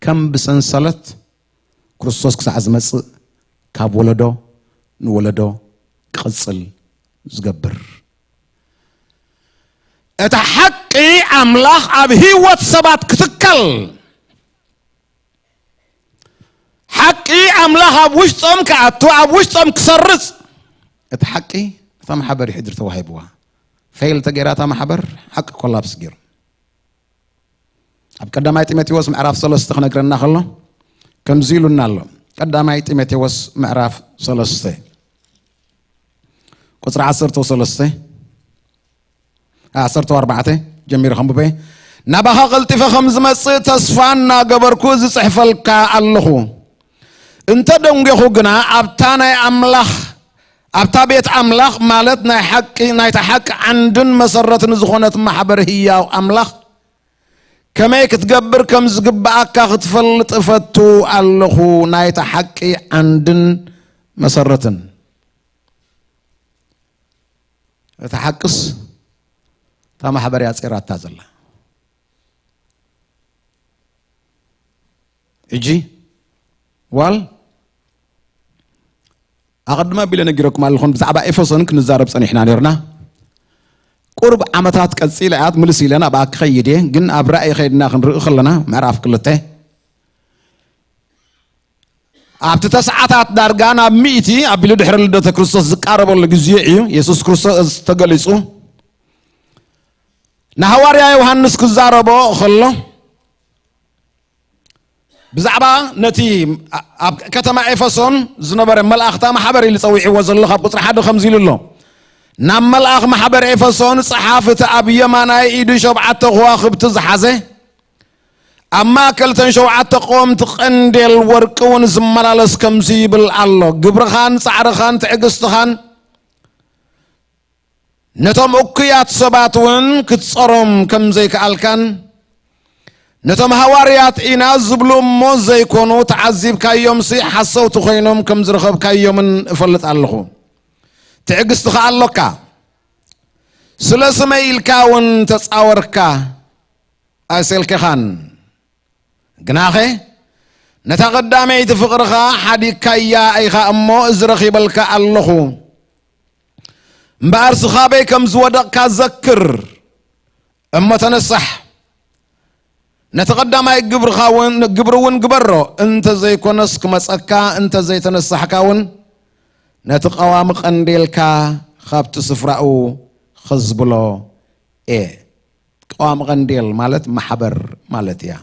ከም ብሰንሰለት ክርስቶስ ክሳዕ ዝመጽእ ካብ ወለዶ ንወለዶ ክቕጽል ዝገብር። እቲ ሓቂ ኣምላኽ ኣብ ህይወት ሰባት ክትከል፣ ሓቂ ኣምላኽ ኣብ ውሽጦም ክኣቱ፣ ኣብ ውሽጦም ክሰርጽ፣ እቲ ሓቂ እታ ማሕበር እዩ ሕድሪ ተዋሂብዋ። ፌል ተገይራ እታ ማሕበር፣ ሓቂ ኮላፕስ ገይሩ። ኣብ ቀዳማይ ጢሞቴዎስ ምዕራፍ ሰለስተ ክነግረና ከሎ ከምዚ ኢሉና ኣሎ። ቀዳማይ ጢሞቴዎስ ምዕራፍ ሰለስተ ቁጽሪ ዓሰርተ ሰለስተ፣ ዓሰርተ ኣርባዕተ ጀሚረ ከንብበ። ናባኻ ቀልጢፈ ከም ዝመጽእ ተስፋ እናገበርኩ ዝጽሕፈልካ ኣለኹ። እንተ ደንጌኹ ግና ኣብታ ናይ ኣምላኽ፣ ኣብታ ቤት ኣምላኽ ማለት ናይ ሓቂ፣ ናይታ ሓቂ ዓንድን መሰረትን ዝኾነት ማሕበር ህያው ኣምላኽ ከመይ ክትገብር ከም ዝግብኣካ ክትፈልጥ እፈቱ ኣለኹ። ናይታ ሓቂ ዓንድን መሰረትን። እቲ ሓቅስ እታ ማሕበር እያ ጼራታ ዘላ። ሕጂ ዋል ኣቐድመ ኣቢለ ነጊረኩም ኣለኹን፣ ብዛዕባ ኤፌሶን ክንዛረብ ጸኒሕና ነርና። ቁርብ ዓመታት ቀጺለ እያ፣ ምልስ ኢለ ናብኣ ክኸይድ እየ፣ ግን ኣብ ራእይ ኸይድና ክንርኢ ከለና ምዕራፍ ክልተ ኣብቲ ተስዓታት ዳርጋ ናብ ሚእቲ ኣቢሉ ድሕሪ ልደተ ክርስቶስ ዝቃረበሉ ግዜ እዩ። የሱስ ክርስቶስ ተገሊጹ ንሃዋርያ ዮሃንስ ክዛረቦ ከሎ ብዛዕባ ነቲ ኣብ ከተማ ኤፌሶን ዝነበረ መልኣኽታ ማሕበር ኢሉ ጸዊዕዎ ዘሎ ካብ ቁጽሪ ሓደ ከምዚ ኢሉ ኣሎ። ናብ መልኣኽ ማሕበር ኤፌሶን ጸሓፍ እቲ ኣብ የማናይ ኢዱ ሸብዓተ ከዋኽብቲ ዝሓዘ ኣብ ማእከል እተን ሸውዓተ ቀወምቲ ቀንዴል ወርቂ እውን ዝመላለስ ከምዚ ይብል ኣሎ፣ ግብርኻን ጻዕርኻን ትዕግስትኻን ነቶም እኩያት ሰባት እውን ክትጸሮም ከም ዘይከኣልካን ነቶም ሃዋርያት ኢና ዝብሉ እሞ ዘይኮኑ ተዓዚብካዮምሲ ሓሰውቲ ኮይኖም ከም ዝረኸብካዮምን እፈልጥ ኣለኹ። ትዕግስቲ ከኣ ኣሎካ። ስለ ስመይ ኢልካ እውን ተጻወርካ ኣይሰልከኻን። ግናኸ ነታ ቀዳመይቲ ፍቕርኻ ሓዲግካያ ኢኻ እሞ፣ እዚ ረኺበልካ ኣለኹ። እምበኣር ስኻበይ ከም ዝወደቕካ ዘክር እሞ ተነሳሕ። ነቲ ቀዳማይ ግብርኻ እውን፣ ግብሪ እውን ግበሮ፣ እንተ ዘይኮነስ ክመጸካ እንተ ዘይተነሳሕካ እውን ነቲ ቀዋሚ ቀንዴልካ ካብቲ ስፍራኡ ኸዝብሎ እየ። ቀዋሚ ቀንዴል ማለት ማሕበር ማለት እያ።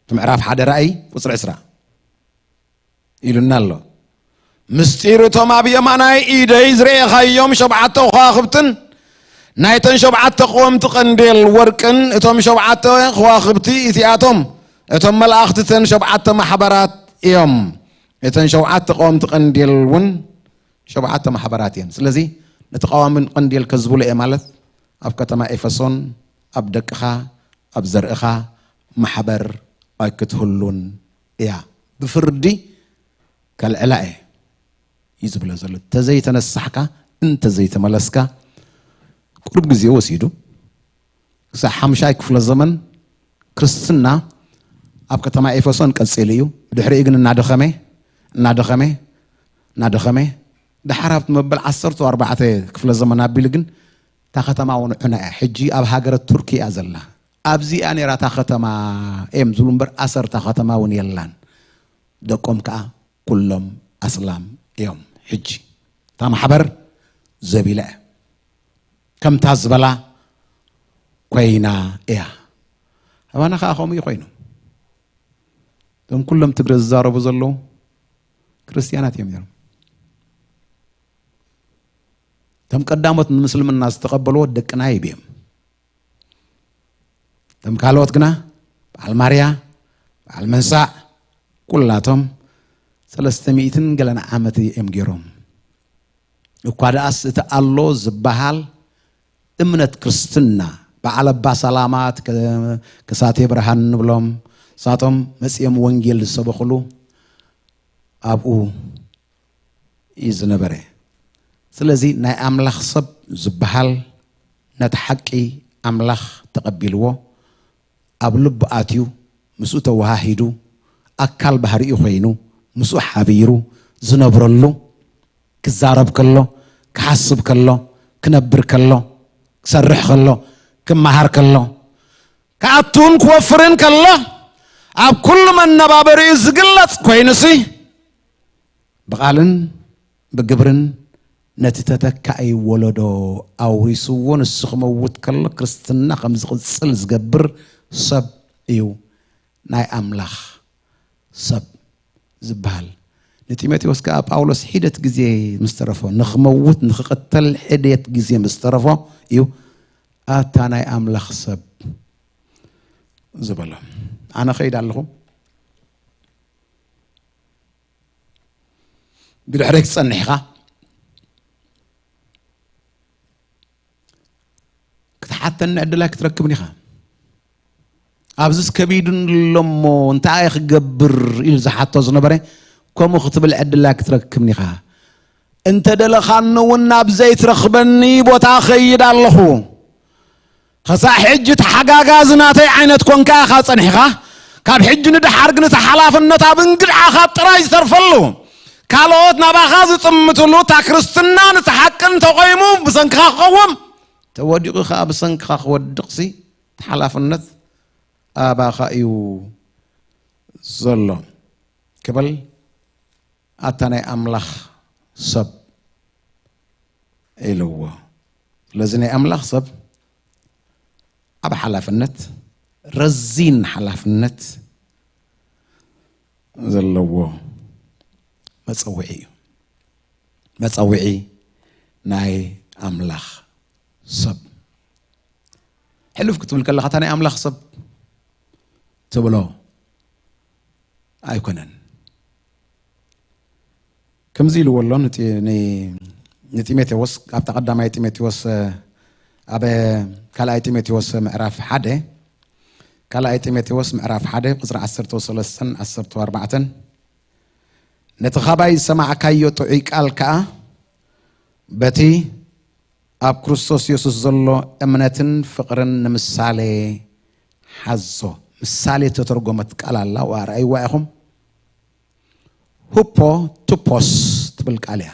እቲ ምዕራፍ ሓደ ራእይ ቁጽሪ ዕስራ ኢሉና ኣሎ። ምስጢር እቶም ኣብ የማናይ ኢደይ ዝረኤኻዮም ሸብዓተ ከዋኽብትን ናይተን ሸብዓተ ቀወምቲ ቀንዴል ወርቅን፣ እቶም ሸብዓተ ከዋኽብቲ እቲኣቶም እቶም መላእኽቲ እተን ሸብዓተ ማሕበራት እዮም። እተን ሸብዓተ ቀወምቲ ቀንዴል እውን ሸብዓተ ማሕበራት እየን። ስለዚ ነቲ ቀዋሚ ቀንዴል ከዝብሎ እየ ማለት ኣብ ከተማ ኤፌሶን ኣብ ደቅኻ ኣብ ዘርእኻ ማሕበር ኣይክትህሉን እያ። ብፍርዲ ከልዕላ እየ እዩ ዝብሎ ዘሎ። እንተዘይተነሳሕካ፣ እንተዘይተመለስካ፣ ቁሩብ ግዜ ወሲዱ ክሳብ ሓምሻይ ክፍለ ዘመን ክርስትና ኣብ ከተማ ኤፌሶን ቀጺሉ እዩ። ብድሕሪኡ ግን እናደኸመ፣ እናደኸመ፣ እናደኸመ፣ ደሓር ኣብቲ መበል ዓሰርተ ኣርባዕተ ክፍለ ዘመን ኣቢሉ ግን እታ ከተማ እውን ዑና እያ። ሕጂ ኣብ ሃገረ ቱርኪ እያ ዘላ። ኣብዚኣ ነይራ እታ ከተማ እዮም ዝብሉ እምበር ኣሰር እታ ከተማ እውን የላን። ደቆም ከኣ ኩሎም ኣስላም እዮም። ሕጂ እታ ማሕበር ዘቢላ እያ። ከምታ ዝበላ ኮይና እያ። ኣባና ከኣ ከምኡ እዩ ኮይኑ። እቶም ኩሎም ትግረ ዝዛረቡ ዘለዉ ክርስትያናት እዮም ነይሮም። እቶም ቀዳሞት ንምስልምና ዝተቐበልዎ ደቅና ይብዮም። እቶም ካልኦት ግና በዓል ማርያ፣ በዓል መንሳዕ፣ ኩላቶም ሰለስተ ሚእትን ገለን ዓመት እዮም ገይሮም። እኳ ደኣስ እቲ ኣሎ ዝበሃል እምነት ክርስትና በዓል ኣባ ሰላማ እቲ ከ-፣ ከሳቴ ብርሃን ንብሎም፣ ንሳቶም መጺኦም ወንጌል ዝሰበኽሉ ኣብኡ እዩ ዝነበረ። ስለዚ ናይ ኣምላኽ ሰብ ዝበሃል ነቲ ሓቂ ኣምላኽ ተቐቢልዎ፣ ኣብ ልቡ ኣትዩ፣ ምስኡ ተወሃሂዱ፣ ኣካል ባህሪኡ ኮይኑ፣ ምስኡ ሓቢሩ ዝነብረሉ፣ ክዛረብ ከሎ፣ ክሓስብ ከሎ፣ ክነብር ከሎ፣ ክሰርሕ ከሎ፣ ክመሃር ከሎ፣ ክኣቱን ክወፍርን ከሎ፣ ኣብ ኩሉ መነባበሪኡ ዝግለጽ ኮይኑሲ፣ ብቓልን ብግብርን ነቲ ተተካኢ ወለዶ ኣውሪስዎ፣ ንሱ ክመውት ከሎ ክርስትና ከም ዝቕጽል ዝገብር ሰብ እዩ ናይ ኣምላኽ ሰብ ዝበሃል። ንጢሞቴዎስ ከኣ ጳውሎስ ሒደት ግዜ ምስ ተረፎ፣ ንኽመውት፣ ንኽቕተል ሒደት ግዜ ምስ ተረፎ እዩ ኣታ ናይ ኣምላኽ ሰብ ዝበሎ። ኣነ ኸይድ ኣለኹ። ብድሕረይ ክትጸንሕ ኢኻ። ክትሓተኒ ዕድል ኣይክትረክብን ኢኻ። ኣብዚስ ከቢዱኒ ኣሎ እሞ እንታይ እየ ክገብር ኢሉ ዝሓቶ ዝነበረ፣ ከምኡ ክትብል ዕድል ኣይክትረክብን ኢኻ። እንተ ደለኻኒ እውን ናብ ዘይትረኽበኒ ቦታ እኸይድ ኣለኹ። ኸሳዕ ሕጂ ተሓጋጋዚ ናተይ ዓይነት ኮንካ ኢኻ ጸኒሕኻ። ካብ ሕጂ ንደሓር ግን እቲ ሓላፍነት ኣብ እንግድዓኻ ጥራይ ዝተርፈሉ፣ ካልኦት ናባኻ ዝጥምትሉ፣ እታ ክርስትና ንቲ ሓቂ እንተቆይሙ ብሰንክኻ ክቐውም፣ ተወዲቑ ኸኣ ብሰንክኻ ክወድቕሲ፣ እቲ ሓላፍነት ኣባኻ እዩ ዘሎ ክብል ኣታ ናይ ኣምላኽ ሰብ ኢልዎ። ስለዚ ናይ ኣምላኽ ሰብ ዓቢ ሓላፍነት፣ ረዚን ሓላፍነት ዘለዎ መጸውዒ እዩ። መጸውዒ ናይ ኣምላኽ ሰብ። ሕልፍ ክትብል ከለኻ፣ እታ ናይ ኣምላኽ ሰብ ትብሎ ኣይኮነን። ከምዚ ኢልዎ ኣሎ ንጢ-፣ ኒ-፣ ንጢሞቴዎስ፣ ኣብታ ቀዳማይ ጢሞቴዎስ፣ ኣብ ካልኣይ ጢሞቴዎስ ምዕራፍ ሓደ፣ ካልኣይ ጢሞቴዎስ ምዕራፍ ሓደ ቁጽሪ ዓሰርተ ሰለስተን ዓሰርተ ኣርባዕተን፣ ነቲ ኻባይ ዝሰማዕካዮ ጥዑይ ቃል ከኣ በቲ ኣብ ክርስቶስ የሱስ ዘሎ እምነትን ፍቕርን ንምሳሌ ሓዞ። ምሳሌ እተተርጎመት ቃል ኣላ፣ እዋ ረኣይዋ ኢኹም። ሁፖ ቱፖስ ትብል ቃል እያ።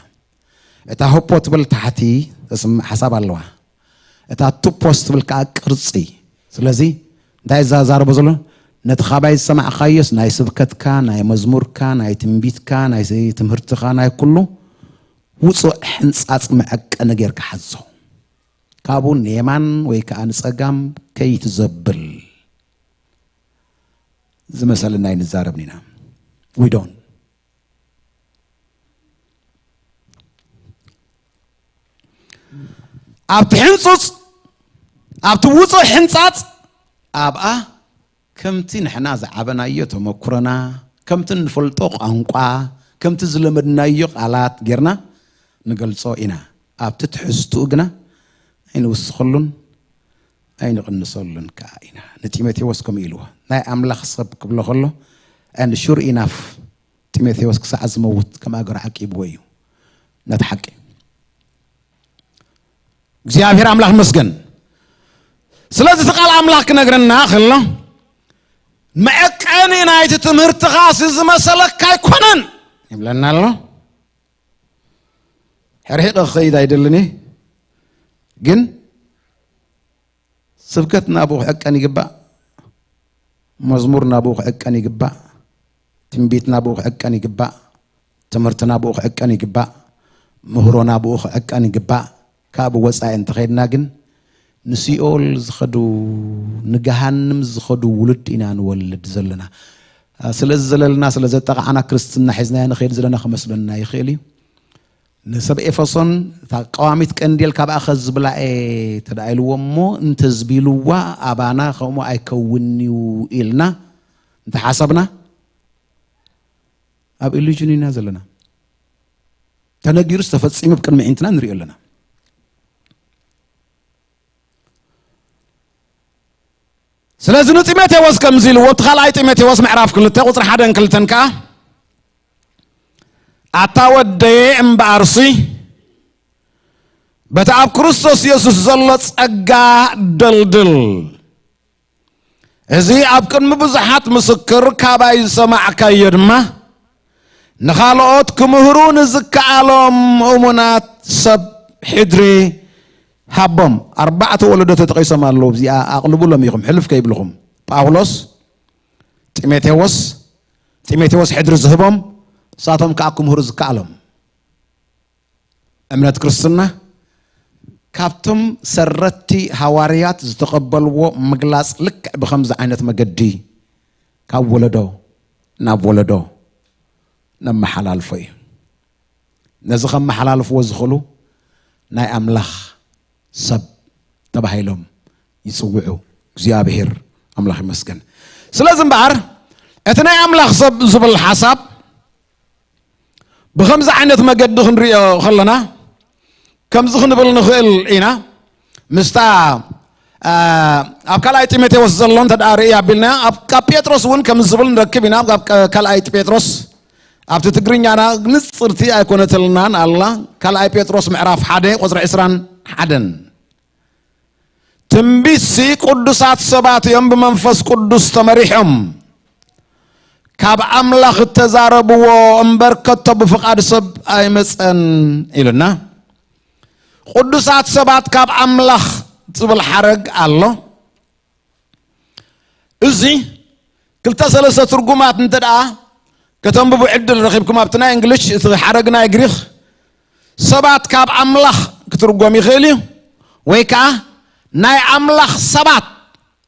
እታ ሁፖ ትብል ታሕቲ ተስምዕ ሓሳብ ኣለዋ። እታ ቱፖስ ትብል ከኣ ቅርጺ። ስለዚ እንታይ እዛዛረቦ ዘሎ? ነቲ ካባይ ዝሰማዕካዮስ ናይ ስብከትካ፣ ናይ መዝሙርካ፣ ናይ ትንቢትካ፣ ናይ ትምህርትኻ፣ ናይ ኩሉ ውፁእ ሕንፃፅ መዐቀኒ ጌርካ ሓዞ። ካብኡ ንየማን ወይ ከዓ ንፀጋም ከይትዘብል ዝመሰለና ኣይንዛረብን ኢና። We don't። ኣብቲ ሕንፁፅ፣ ኣብቲ ውፁእ ሕንፃፅ፣ ኣብኣ ከምቲ ንሕና ዝዓበናዮ ተመኩሮና፣ ከምቲ እንፈልጦ ቋንቋ፣ ከምቲ ዝለመድናዮ ቃላት ጌርና ንገልጾ ኢና። ኣብቲ ትሕዝትኡ ግና ኣይንውስኸሉን ኣይንቕንሰሉን ከኣ ኢና። ንጢሞቴዎስ ከምኡ ኢልዎ፣ ናይ ኣምላኽ ሰብ ክብሎ ከሎ፣ and sure enough፣ ጢሞቴዎስ ክሳዕ ዝመውት ከም ኣገሩ ዓቂብዎ እዩ ነቲ ሓቂ። እግዚኣብሔር ኣምላኽ ይመስገን። ስለዚ እቲ ቃል ኣምላኽ ክነግረና ከሎ፣ መዐቀኒ ናይቲ ትምህርትኻ ሲ ዝመሰለካ ኣይኮነን ይብለና ኣሎ። ሕርሒቐ ክኸይድ ኣይደልን እየ፣ ግን ስብከት ናብኡ ክዕቀን ይግባእ። መዝሙር ናብኡ ክዕቀን ይግባእ። ትንቢት ናብኡ ክዕቀን ይግባእ። ትምህርቲ ናብኡ ክዕቀን ይግባእ። ምህሮ ናብኡ ክዕቀን ይግባእ። ካብኡ ወጻኢ እንተኸይድና ግን ንሲኦል ዝኸዱ፣ ንገሃንም ዝኸዱ ውሉድ ኢና ንወልድ ዘለና። ስለዚ ዘለልና፣ ስለ ዘጠቓዓና ክርስትና ሒዝናዮ ንኸይድ ዘለና ክመስለና ይኽእል እዩ። ንሰብ ኤፌሶን እታ ቀዋሚት ቀንዴል ካብኣ ከዝብላኤ ተደኣ ኢልዎ እሞ እንተዝቢልዋ ኣባና ከምኡ ኣይከውንዩ ኢልና እንተሓሰብና ኣብ ኢሉዥን ኢና ዘለና። ተነጊሩስ ተፈጺሙ ብቅድሚ ዒንትና ንሪኦ ኣለና። ስለዚ ንጢሞቴዎስ ከምዚ ኢልዎ፣ እቲ ካልኣይ ጢሞቴዎስ ምዕራፍ ክልተ ቁፅሪ ሓደን ክልተን ከዓ፣ ኣታ ወደየ እምበኣርሲ በቲ ኣብ ክርስቶስ የሱስ ዘሎ ጸጋ ደልድል። እዚ ኣብ ቅድሚ ብዙሓት ምስክር ካባይ ዝሰማዕካዮ ድማ ንኻልኦት ክምህሩ ንዝከኣሎም እሙናት ሰብ ሕድሪ ሃቦም። ኣርባዕተ ወለዶ ተጠቒሶም ኣለዉ። እዚኣ ኣቕልቡሎም ኢኹም፣ ሕልፍ ከይብልኹም። ጳውሎስ፣ ጢሞቴዎስ፣ ጢሞቴዎስ ሕድሪ ዝህቦም፣ ንሳቶም ከኣ ክምህሩ ዝከኣሎም። እምነት ክርስትና ካብቶም ሰረቲ ሃዋርያት ዝተቐበልዎ ምግላጽ ልክዕ ብኸምዚ ዓይነት መገዲ ካብ ወለዶ ናብ ወለዶ ነመሓላልፎ እዩ። ነዚ ከመሓላልፍዎ ዝኽእሉ ናይ ኣምላኽ ሰብ ተባሂሎም ይጽውዑ። እግዚኣብሔር ኣምላኽ ይመስገን። ስለዚ እምበኣር እቲ ናይ ኣምላኽ ሰብ ዝብል ሓሳብ ብኸምዚ ዓይነት መገዲ ክንሪኦ ከለና ከምዚ ክንብል ንኽእል ኢና። ምስታ፣ አ፣ ኣብ ካልኣይ ጢሞቴዎስ ዘሎ እንተ ደኣ ርኢ ኣቢልና፣ ኣብ፣ ካብ ጴጥሮስ እውን ከምዚ ዝብል ንረክብ ኢና። ኣብ ካ-፣ ካልኣይ ጴጥሮስ ኣብቲ ትግርኛና ንጽርቲ ኣይኮነትልናን ኣላ። ካልኣይ ጴጥሮስ ምዕራፍ ሓደ ቁጽሪ ዕስራን ሓደን። ትንቢትሲ ቅዱሳት ሰባት እዮም ብመንፈስ ቅዱስ ተመሪሖም ካብ ኣምላኽ እተዛረብዎ እምበር ከቶ ብፍቓድ ሰብ ኣይመጸን ኢሉና። ቅዱሳት ሰባት ካብ ኣምላኽ ዝብል ሓረግ ኣሎ። እዚ ክልተ ሰለስተ ትርጉማት እንተ ደኣ ከተንብቡ ዕድል ረኺብኩም፣ ኣብቲ ናይ እንግሊሽ እቲ ሓረግ ናይ ግሪኽ ሰባት ካብ ኣምላኽ ክትርጎም ይኽእል እዩ፣ ወይ ከኣ ናይ ኣምላኽ ሰባት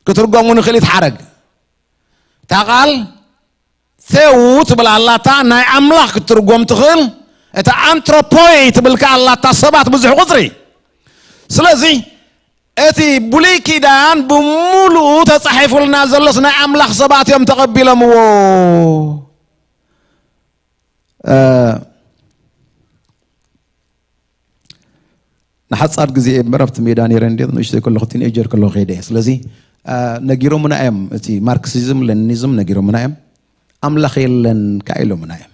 ክትርጎም እውን ይኽእል እዩ። እቲ ሓረግ እታ ቃል ቴው ትብል ኣላታ፣ ናይ ኣምላኽ ክትርጎም ትኽእል። እታ ኣንትሮፖይ ትብል ከኣ ኣላታ፣ ሰባት ብዙሕ ቁጽሪ። ስለዚ እቲ ብሉይ ኪዳን ብምሉኡ ተጻሒፉልና ዘሎስ ናይ ኣምላኽ ሰባት እዮም ተቐቢሎምዎ። እ፣ ንሓጻር ግዜ እየ እምበር ኣብቲ ሜዳ ነይረ እንዴት ንእሽተይ ከለኹ፣ ቲንኤጀር ከለኹ ከይደ እየ። ስለዚ፣ እ፣ ነጊሮምና እዮም፣ እቲ ማርክሲዝም ሌኒኒዝም ነጊሮምና እዮም። ኣምላኽ የለን ከኣ ኢሎምና እዮም።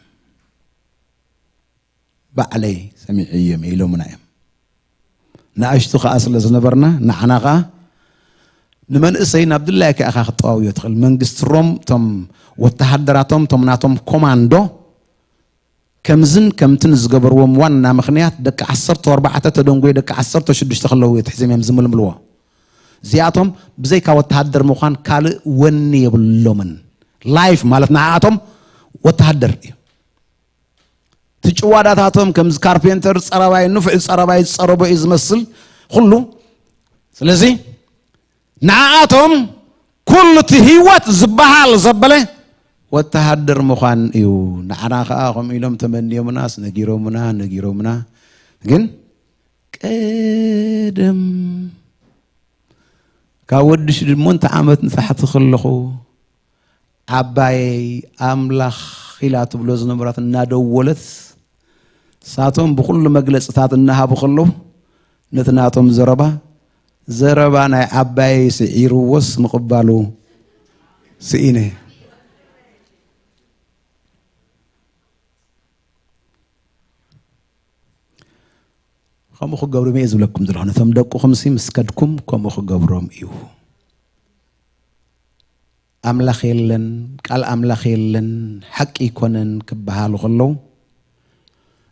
ባዕለይ ሰሚዐዮም ኢሎምና እዮም። ንኣሽቱ ከኣ ስለ ዝነበርና፣ ንዓና ከኣ ንመንእሰይ ናብ ድላይካ ኢኻ ክትጠዋውዮ ትኽእል። መንግስቲ ሮም፣ እቶም ወተሃደራቶም፣ እቶም ናቶም ኮማንዶ፣ ከምዝን ከምትን ዝገበርዎም ዋና ምኽንያት፣ ደቂ ዓሰርተ ኣርባዕተ ተደንጎዩ ደቂ ዓሰርተ ሽዱሽተ ከለዉ እዮም ትሒዞም እዮም ዝምልምልዎ። እዚኣቶም ብዘይካ ወተሃደር ምዃን ካልእ ወኒ የብሎምን። ላይፍ ማለት ንዓኣቶም ወተሃደር እዩ። እቲ ጭዋዳታቶም ከምዚ ካርፔንተር ጸረባይ፣ ንፉዕ ጸረባይ ዝጸረቦ እዩ ዝመስል ኩሉ። ስለዚ ንዓኣቶም ኩሉ እቲ ህይወት ዝበሃል ዘበለ ወተሃደር ምዃን እዩ። ንዓና ኸኣ ከምኡ ኢሎም ተመንዮምናስ ነጊሮምና፣ ነጊሮምና። ግን ቀደም ካብ ወዲ ሽሞንተ ዓመት ንታሕቲ ከለኹ ዓባየይ ኣምላኽ ኢላ ትብሎ ዝነበራት እናደወለት ሳቶም ብኹሉ መግለጽታት እናሃቡ ከለዉ ነቲ ናቶም ዘረባ ዘረባ ናይ ዓባየይ ስዒርዎስ ምቕባሉ ስኢነ። ከምኡ ክገብሮም እየ ዝብለኩም ዘለኹ። ነቶም ደቁኹምሲ ምስ ከድኩም ከምኡ ክገብሮም እዩ። ኣምላኽ የለን፣ ቃል ኣምላኽ የለን፣ ሓቂ ኣይኮነን ክበሃሉ ከለዉ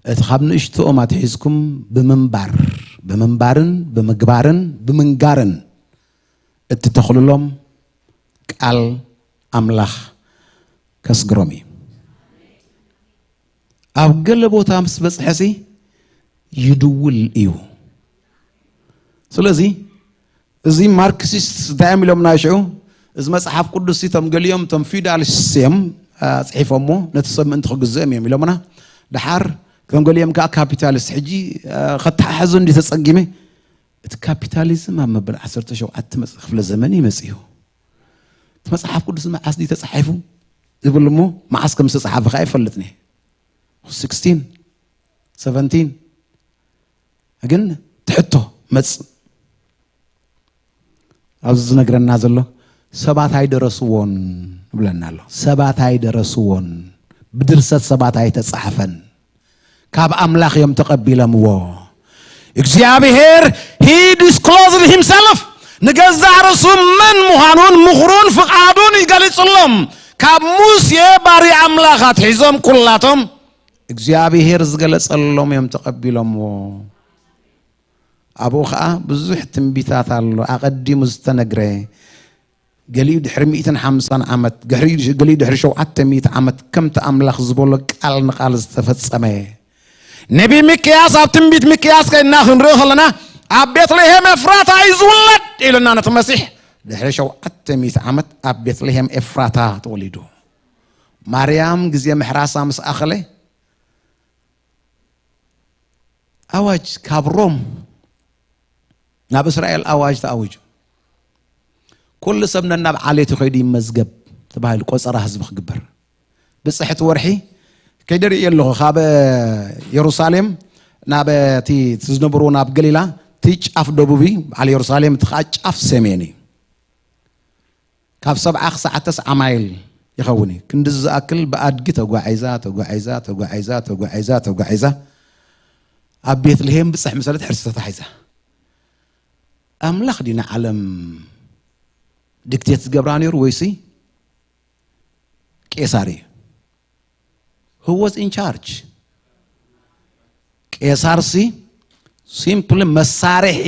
እቲ ካብ ንእሽቶኦም ኣትሒዝኩም ብምንባር፣ ብምንባርን ብምግባርን ብምንጋርን እትተኽልሎም ቃል ኣምላኽ ከስግሮም እዩ። ኣብ ገለ ቦታ ምስ በጽሐሲ ይድውል እዩ። ስለዚ እዚ ማርክሲስት እንታይ እዮም ኢሎምና ሽዑ? እዚ መጽሓፍ ቅዱስ እቶም ገሊኦም እቶም ፊውዳሊስት እዮም ጽሒፎሞ፣ ነቲ ሰብ ምእንቲ ክግዝኦም እዮም ኢሎምና። ድሓር እቶም ገሊኦም ከዓ ካፒታሊስት። ሕጂ ከተሓሕዙ እንዲ ተጸጊመ እቲ ካፒታሊዝም ኣብ መበል ዓሰርተ ሸውዓተ መጽ ክፍለ ዘመን እዩ መጽዩ። እቲ መጽሓፍ ቅዱስ መዓስ ድዩ ተጻሒፉ ዝብል እሞ መዓስ ከም ዝተጻሓፈ ከዓ ይፈልጥኒ። ስክስቲን ሰቨንቲን ግን ትሕቶ መጽ ኣብዚ ዝነግረና ዘሎ ሰባት ኣይደረስዎን ብለና ኣሎ። ሰባት ኣይደረስዎን፣ ብድርሰት ሰባት ኣይተጻሕፈን። ካብ ኣምላኽ እዮም ተቐቢሎምዎ። እግዚኣብሔር he disclosed himself ንገዛእ ርእሱ መን ምዃኑን ምኽሩን ፍቓዱን ይገልጽሎም። ካብ ሙሴ ባሪ ኣምላኽ ኣትሒዞም ኩላቶም እግዚኣብሔር ዝገለጸሎም እዮም ተቐቢሎምዎ። ኣብኡ ኸዓ ብዙሕ ትንቢታት ኣሎ። ኣቐዲሙ ዝተነግረ ገሊኡ ድሕሪ ሚእትን ሓምሳን ዓመት፣ ገሊኡ ድሕሪ ሸውዓተ ሚእቲ ዓመት ከምቲ ኣምላኽ ዝበሎ ቃል ንቓል ዝተፈጸመ። ነቢ ሚክያስ ኣብ ትንቢት ሚክያስ ከይድና ክንርኢ ከለና ኣብ ቤትልሄም ኤፍራታ እዩ ዝውለድ ኢሉና ነቲ መሲሕ። ድሕሪ ሸውዓተ ሚእቲ ዓመት ኣብ ቤትልሄም ኤፍራታ ተወሊዱ። ማርያም ግዜ ምሕራሳ ምስ ኣኸለ ኣዋጅ ካብ ሮም ናብ እስራኤል ኣዋጅ ተኣዊጁ። ኩሉ ሰብ ነናብ ዓሌቱ ከይዱ ይመዝገብ ተባሂሉ ቆጸራ ህዝቢ ክግበር። ብጽሕቲ ወርሒ ከይደ ርእየ ኣለኹ። ካብ የሩሳሌም ናብ እቲ ዝነበርዎ ናብ ገሊላ እቲ ጫፍ ደቡብ እዩ በዓል የሩሳሌም፣ እቲ ከዓ ጫፍ ሰሜን እዩ። ካብ ሰብዓ ክሳዕ ተስዓ ማይል ይኸውን እዩ። ክንዲ ዝኣክል ብኣድጊ ተጓዒዛ ተጓዒዛ ተጓዒዛ ተጓዒዛ ተጓዒዛ ኣብ ቤትልሄም ብፅሕ መሰለት ሕርሲ ተታሒዛ። ኣምላኽ ድዩ ንዓለም ዲክቴት ዝገብራ ነይሩ ወይሲ ቄሳር እዩ? Who was in charge? ቄሳርሲ ሲምፕሊ መሳርሒ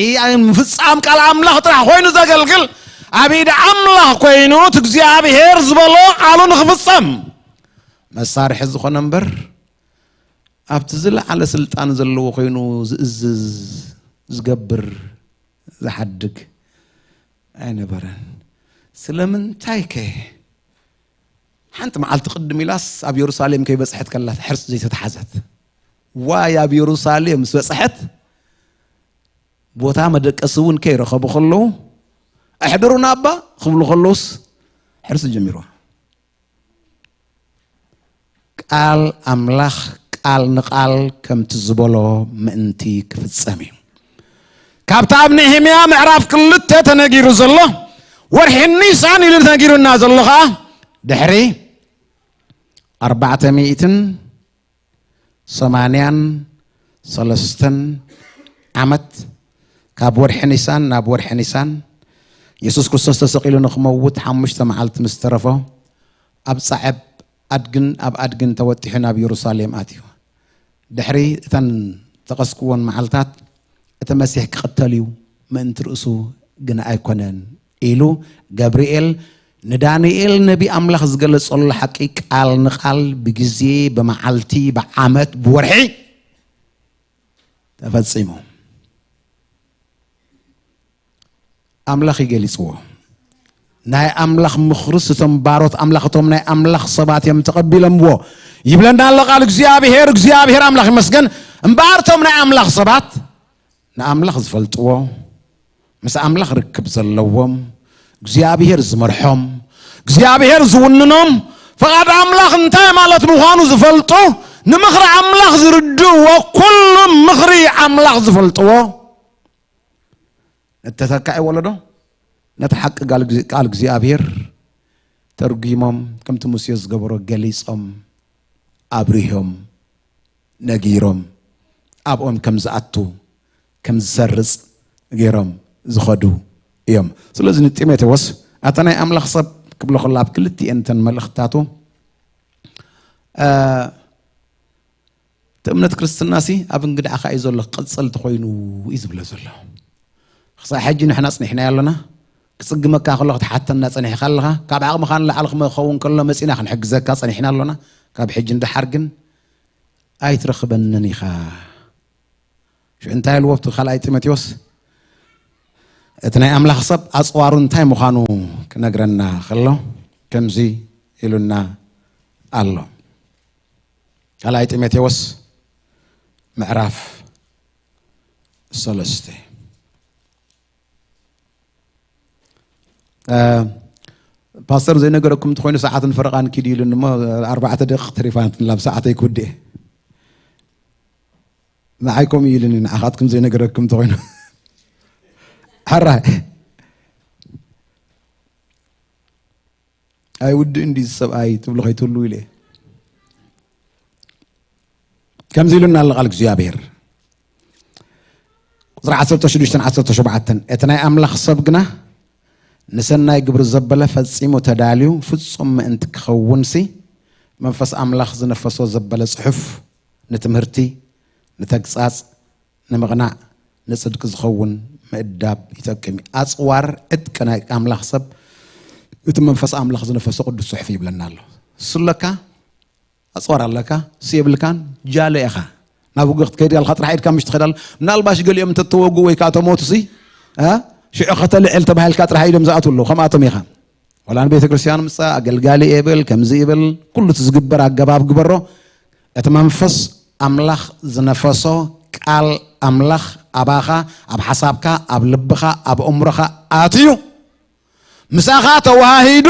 ምፍጻም ቃል ኣምላኽ ጥራሕ ኮይኑ ዘገልግል፣ ኣብ ኢድ ኣምላኽ ኮይኑ እቲ እግዚኣብሔር ዝበሎ ቃሉ ንኽፍጸም መሳርሒ ዝኾነ እምበር ኣብቲ ዝለዓለ ስልጣን ዘለዎ ኮይኑ ዝእዝዝ ዝገብር ዝሓድግ ኣይነበረን። ስለምንታይ ከ ሓንቲ መዓልቲ ቅድም ኢላስ ኣብ የሩሳሌም ከይበጽሐት ከላ ሕርሲ ዘይተተሓዘት? ዋይ ኣብ የሩሳሌም ምስ በጽሐት ቦታ መደቀሲ እውን ከይረኸቡ ከለዉ ኣሕድሩና ኣባ ክብሉ ከለውስ ሕርሲ ጀሚርዋ። ቃል ኣምላኽ ቃል ንቃል ከምቲ ዝበሎ ምእንቲ ክፍጸም እዩ። ካብቲ ኣብ ነህምያ ምዕራፍ ክልተ ተነጊሩ ዘሎ ወርሒ ኒሳን ኢሉ ተነጊሩና ዘሎ ኸዓ ድሕሪ ኣርባዕተ ሚእትን ሰማንያን ሰለስተን ዓመት ካብ ወርሒ ኒሳን ናብ ወርሒ ኒሳን የሱስ ክርስቶስ ተሰቒሉ ንኽመውት ሓሙሽተ መዓልቲ ምስ ተረፎ ኣብ ጻዕብ ኣድግን ኣብ ኣድግን ተወጢሑ ናብ የሩሳሌም ኣትዩ። ድሕሪ እተን ተቐስክዎን መዓልታት እቲ መሲሕ ክቕተል እዩ ምእንቲ ርእሱ ግን ኣይኮነን ኢሉ ገብርኤል ንዳንኤል ነቢ ኣምላኽ ዝገለጸሉ ሓቂ ቃል ንቓል ብግዜ፣ ብመዓልቲ፣ ብዓመት፣ ብወርሒ ተፈጺሙ። ኣምላኽ ይገሊጽዎ። ናይ ኣምላኽ ምኽርስ እቶም ባሮት ኣምላኽ፣ እቶም ናይ ኣምላኽ ሰባት እዮም ተቐቢሎምዎ ይብለና ኣሎ ቃል እግዚኣብሔር። እግዚኣብሔር ኣምላኽ ይመስገን። እምበኣር እቶም ናይ ኣምላኽ ሰባት ንኣምላኽ ዝፈልጥዎ፣ ምስ ኣምላኽ ርክብ ዘለዎም፣ እግዚኣብሔር ዝመርሖም፣ እግዚኣብሔር ዝውንኖም፣ ፈቓድ ኣምላኽ እንታይ ማለት ምዃኑ ዝፈልጡ፣ ንምኽሪ ኣምላኽ ዝርድእዎ፣ ኩሉ ምኽሪ ኣምላኽ ዝፈልጥዎ፣ ነተተካኢ ወለዶ ነቲ ሓቂ ቃል እግዚኣብሔር ተርጒሞም፣ ከምቲ ሙሴ ዝገበሮ ገሊጾም፣ ኣብሪሆም፣ ነጊሮም፣ ኣብኦም ከም ዝኣቱ፣ ከም ዝሰርጽ ገይሮም ዝኸዱ እዮም። ስለዚ ንጢሞቴዎስ ኣታ ናይ ኣምላኽ ሰብ ክብሎ ከሎ ኣብ ክልቲኤን እተን መልእኽትታቱ፣ እ፣ እቲ እምነት ክርስትናሲ ኣብ እንግድዓኻ እዩ ዘሎ፣ ክቕጽል ተኾይኑ እዩ ዝብሎ ዘሎ። ክሳዕ ሕጂ ንሕና ጽኒሕናዮ ኣለና። ክጽግመካ ከሎ ክትሓተና ጸኒሕካ ኣለኻ። ካብ ዓቕምኻ ንላዕሊ ክኸውን ከሎ መጺና ክንሕግዘካ ጸኒሕና ኣሎና። ካብ ሕጂ ንደሓር ግን ኣይትረኽበንን ኢኻ። ሽዑ እንታይ ኢልዎ ኣብቲ ካልኣይ ጢሞቴዎስ? እቲ ናይ ኣምላኽ ሰብ ኣጽዋሩ እንታይ ምዃኑ ክነግረና ከሎ ከምዚ ኢሉና ኣሎ። ካልኣይ ጢሞቴዎስ ምዕራፍ ሰለስተ። እ፣ ፓስተር ዘይነገረኩም እንተኾይኑ ሰዓትን ፈረቓን ኪዱ ኢሉኒ እሞ ኣርባዕተ ደቂቕ ተሪፋትኒ፣ ላብ ሰዓተይ ክውድእ። ንዓይ ከምኡ ኢሉኒ፣ ንዓኻትኩም ዘይነገረኩም እንተኾይኑ። ሕራይ። ኣይውድእን ድዩ ሰብኣይ ትብሉ ከይትህልዉ ኢለ። ከምዚ ኢሉና ኣሎ ቃል እግዚኣብሔር። ቁጽሪ ዓሰርተ ሽዱሽተን ዓሰርተ ሸውዓተን፣ እቲ ናይ ኣምላኽ ሰብ ግና ንሰናይ ግብሪ ዘበለ ፈጺሙ ተዳልዩ ፍጹም ምእንቲ ክኸውንሲ፣ መንፈስ ኣምላኽ ዝነፈሶ ዘበለ ጽሑፍ ንትምህርቲ፣ ንተግሳጽ፣ ንምቕናዕ፣ ንጽድቂ ዝኸውን ምእዳብ ይጠቅም እዩ። ኣጽዋር ዕጥቂ ናይ ኣምላኽ ሰብ እቲ መንፈስ ኣምላኽ ዝነፈሶ ቅዱስ ጽሑፍ ይብለና ኣሎ። እሱ ኣለካ፣ ኣጽዋር ኣለካ፣ እሱ የብልካን፣ ጃለ ኢኻ። ናብ ውግእ ክትከይድ ከለኻ ጥራሕ ኢድካ ምሽ ትኸይድ ኣሎ። ምናልባሽ ገሊኦም እንተተወግኡ ወይ ከዓ ተሞቱ ሲ፣ እ፣ ሽዑ ከተልዕል ተባሂልካ ጥራሕ ኢዶም ዝኣትዉ ኣለዉ። ከምኣቶም ኢኻ። ዋላ ንቤተ ክርስቲያን ምጻእ፣ ኣገልጋሊ እብል፣ ከምዚ እብል፣ ኩሉ እቲ ዝግበር ኣገባብ ግበሮ። እቲ መንፈስ ኣምላኽ ዝነፈሶ ቃል ኣምላኽ ኣባኻ፣ ኣብ ሓሳብካ፣ ኣብ ልብኻ፣ ኣብ እምሮኻ ኣትዩ፣ ምሳኻ ተዋሂዱ፣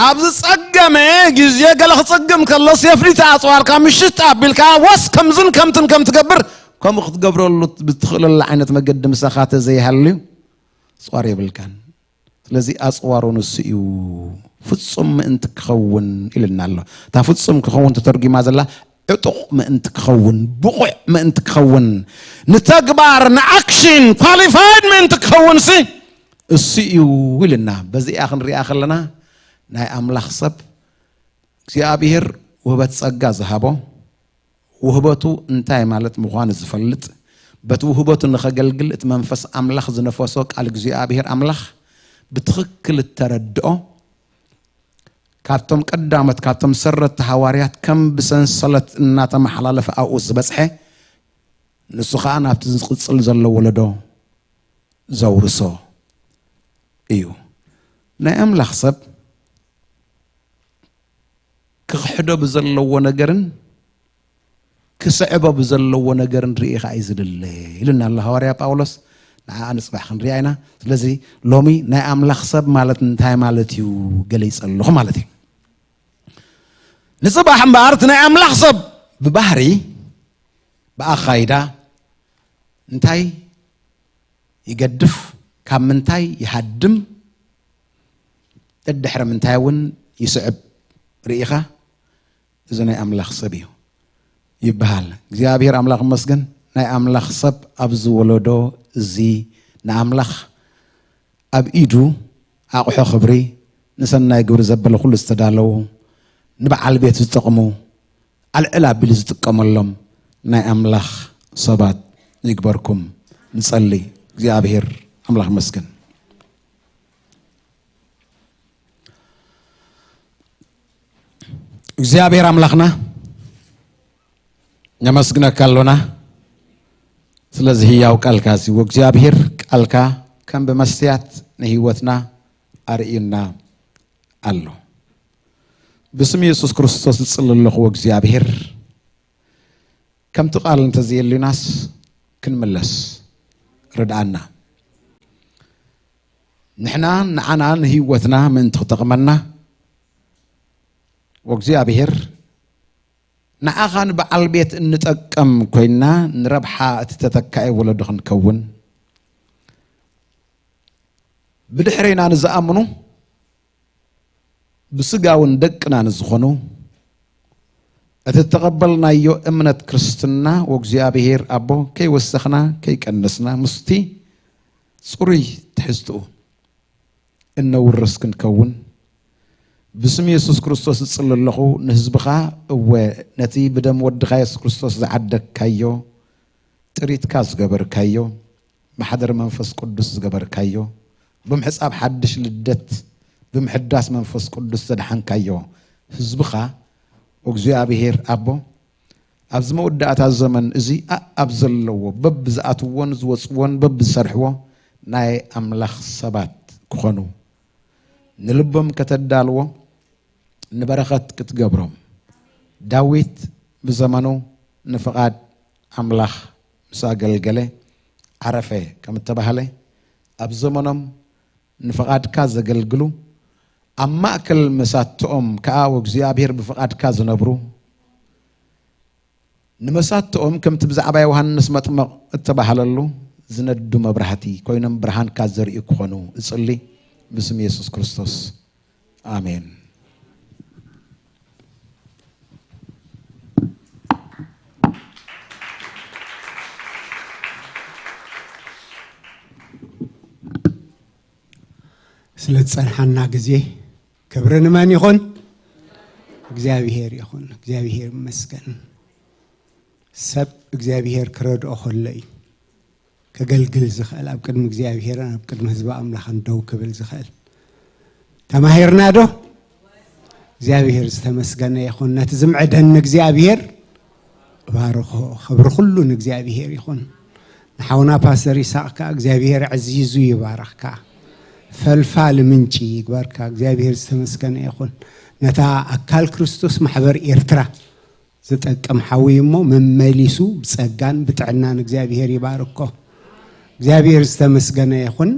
ኣብ ዝጸገመ ግዜ ገለ ክጽግም ከሎ ሴፍሊታ ኣጽዋርካ ምሽት ኣቢልካ ወስ ከምዝን ከምትን ከም ትገብር፣ ከምኡ ክትገብረሉ ብትኽእለሉ ዓይነት መገዲ ምሳኻ ተዘይሃልዩ፣ ኣጽዋር የብልካን። ስለዚ ኣጽዋሩ ንሱ እዩ፣ ፍጹም ምእንቲ ክኸውን ኢልና ኣሎ። እታ ፍጹም ክኸውን ተተርጒማ ዘላ ዕጡቕ ምእንቲ ክኸውን፣ ብቑዕ ምእንቲ ክኸውን፣ ንተግባር፣ ንኣክሽን ኳሊፋይድ ምእንቲ ክኸውን ሲ እሱ እዩ ኢልና። በዚኣ ክንሪኣ ከለና ናይ ኣምላኽ ሰብ እግዚኣብሔር ውህበት ጸጋ ዝሃቦ፣ ውህበቱ እንታይ ማለት ምዃኑ ዝፈልጥ፣ በቲ ውህበቱ ንኸገልግል እቲ መንፈስ ኣምላኽ ዝነፈሶ ቃል እግዚኣብሔር ኣምላኽ ብትኽክል እተረድኦ፣ ካብቶም ቀዳሞት፣ ካብቶም ሰረቲ ሃዋርያት ከም ብሰንሰለት እናተመሓላለፈ ኣብኡ ዝበጽሐ፣ ንሱ ኸኣ ናብቲ ዝቕጽል ዘሎ ወለዶ ዘውርሶ እዩ። ናይ ኣምላኽ ሰብ ክኽሕዶ ብዘለዎ ነገርን ክስዕቦ ብዘለዎ ነገርን ርኢ ኸኣ እዩ ዝድለ ኢሉና ኣሎ ሃዋርያ ጳውሎስ። ንዓኣ ንጽባሕ ክንሪኣ ኢና። ስለዚ ሎሚ ናይ ኣምላኽ ሰብ ማለት እንታይ ማለት እዩ ገሊጸ ኣለኹ ማለት እዩ። ንጽባሕ እምበኣር እቲ ናይ ኣምላኽ ሰብ ብባህሪ፣ ብኣኻይዳ እንታይ ይገድፍ፣ ካብ ምንታይ ይሃድም፣ ደድሕሪ ምንታይ እውን ይስዕብ ርኢኻ፣ እዚ ናይ ኣምላኽ ሰብ እዩ ይበሃል። እግዚኣብሔር ኣምላኽ ይመስገን፣ ናይ ኣምላኽ ሰብ ኣብዚ ወለዶ እዚ ንኣምላኽ ኣብ ኢዱ ኣቑሑ ክብሪ፣ ንሰናይ ግብሪ ዘበለ ኩሉ ዝተዳለዉ፣ ንበዓል ቤት ዝጠቕሙ፣ ኣልዕል ኣቢሉ ዝጥቀመሎም ናይ ኣምላኽ ሰባት ይግበርኩም። ንጸሊ። እግዚኣብሔር ኣምላኽ ይመስገን። እግዚኣብሔር ኣምላኽና ነመስግነካ ኣሎና። ስለዚ ህያው ቃልካ እዚ እግዚኣብሔር ቃልካ ከም ብመስትያት ንህይወትና ኣርእዩና ኣሎ። ብስም የሱስ ክርስቶስ ዝጽሊ ኣለኹ እግዚኣብሔር፣ ከምቲ ቃል እንተዘየልዩናስ ክንምለስ ርድኣና። ንሕና ንዓና ንህይወትና ምእንቲ ክጠቕመና ወእግዚኣብሔር ንዓኻ ንበዓል ቤት እንጠቀም ኮይና ንረብሓ እቲ ተተካኢ ወለዶ ክንከውን ብድሕሬና ንዝኣምኑ ብስጋውን ደቅና ንዝኾኑ እቲ እተቐበልናዮ እምነት ክርስትና ወእግዚኣብሔር ኣቦ ከይወሰኽና ከይቀነስና ምስቲ ጽሩይ ትሕዝትኡ እነውርስ ክንከውን ብስም የሱስ ክርስቶስ እጽሊ ኣለኹ። ንህዝብኻ እወ ነቲ ብደም ወድኻ የሱስ ክርስቶስ ዝዓደግካዮ ጥሪትካ ዝገበርካዮ ማሕደር መንፈስ ቅዱስ ዝገበርካዮ ብምሕጻብ ሓድሽ ልደት ብምሕዳስ መንፈስ ቅዱስ ዘድሓንካዮ ህዝብኻ እግዚኣብሔር ኣቦ ኣብዚ መወዳእታ ዘመን እዚ ኣኣብ ዘለዎ በብዝኣትዎን ዝወፅዎን በብዝሰርሕዎ ናይ ኣምላኽ ሰባት ክኾኑ ንልቦም ከተዳልዎ ንበረኸት ክትገብሮም ዳዊት ብዘመኑ ንፍቓድ ኣምላኽ ምስ ኣገልገለ ዓረፈ ከም እተባህለ ኣብ ዘመኖም ንፍቓድካ ዘገልግሉ ኣብ ማእከል መሳትኦም ከኣ ወእግዚኣብሔር ብፍቓድካ ዝነብሩ ንመሳትኦም ከምቲ ብዛዕባ ዮሃንስ መጥምቕ እተባህለሉ ዝነዱ መብራህቲ ኮይኖም ብርሃንካ ዘርእዩ ክኾኑ እጽሊ ብስም የሱስ ክርስቶስ ኣሜን። ስለ ዝጸንሓና ግዜ ክብሪ ንመን ይኹን? እግዚኣብሄር ይኹን። እግዚኣብሄር ይመስገን። ሰብ እግዚኣብሄር ክረድኦ ከሎ እዩ ከገልግል ዝኽእል፣ ኣብ ቅድሚ እግዚኣብሄርን ኣብ ቅድሚ ህዝቢ ኣምላኽን ደው ክብል ዝኽእል። ተማሂርና ዶ? እግዚኣብሄር ዝተመስገነ ይኹን። ነቲ ዝምዕደኒ እግዚኣብሄር እባርኾ። ክብሪ ኩሉ ንእግዚኣብሄር ይኹን። ንሓውና ፓስተር ይስሐቅ ከኣ እግዚኣብሄር ኣዕዚዙ ይባርኽካ። ፈልፋሊ ምንጪ ይግበርካ። እግዚኣብሄር ዝተመስገነ ይኹን። ነታ ኣካል ክርስቶስ ማሕበር ኤርትራ ዝጠቅም ሓዊ እሞ መመሊሱ ብጸጋን ብጥዕናን እግዚኣብሄር ይባርኮ። እግዚኣብሄር ዝተመስገነ ይኹን።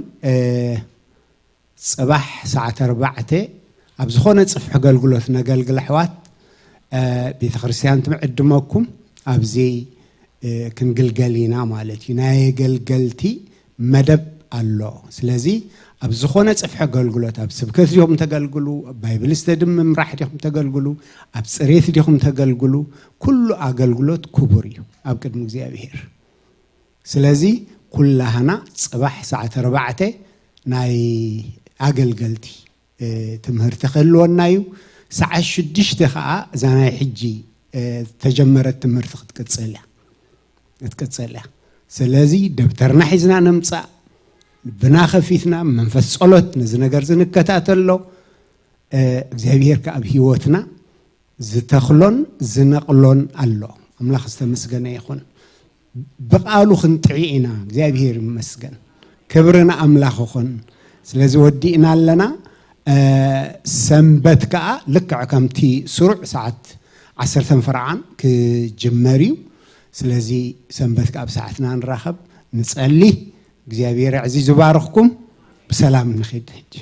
ጽባሕ ሰዓት ኣርባዕተ ኣብ ዝኾነ ጽፍሒ ኣገልግሎት ነገልግል ኣሕዋት ቤተ ክርስቲያን ትምዕድመኩም ኣብዚ ክንግልገል ኢና ማለት እዩ። ናይ ኣገልገልቲ መደብ ኣሎ። ስለዚ ኣብ ዝኾነ ጽፍሒ ኣገልግሎት ኣብ ስብከት ዲኹም ተገልግሉ፣ ኣብ ባይብል ስተዲ ምምራሕ ዲኹም ተገልግሉ፣ ኣብ ጽሬት ዲኹም ተገልግሉ፣ ኩሉ ኣገልግሎት ክቡር እዩ ኣብ ቅድሚ እግዚኣብሔር። ስለዚ ኩላህና ጽባሕ ሰዓት ኣርባዕተ ናይ ኣገልገልቲ ትምህርቲ ክህልወና እዩ። ሰዓት ሽዱሽተ ከዓ እዛ ናይ ሕጂ ተጀመረት ትምህርቲ ክትቅፅል እያ ክትቅፅል እያ። ስለዚ ደብተርና ሒዝና ነምፃእ፣ ልብና ከፊትና መንፈስ ፀሎት ነዚ ነገር ዝንከታተሎ እግዚኣብሔር ከዓ ኣብ ህይወትና ዝተኽሎን ዝነቕሎን ኣሎ። ኣምላኽ ዝተመስገነ ይኹን። ብቓሉ ክንጥዒ ኢና። እግዚኣብሔር ይመስገን። ክብሪ ንኣምላኽ ይኹን። ስለዚ ወዲእና ኣለና። ሰንበት ከዓ ልክዕ ከምቲ ስሩዕ ሰዓት ዓሰርተ ፈረቓን ክጅመር እዩ። ስለዚ ሰንበት ከዓ ብሰዓትና ንራኸብ፣ ንጸሊ። እግዚኣብሔር ኣዕዚዙ ይባርኽኩም። ብሰላም ንኺድ ሕጂ።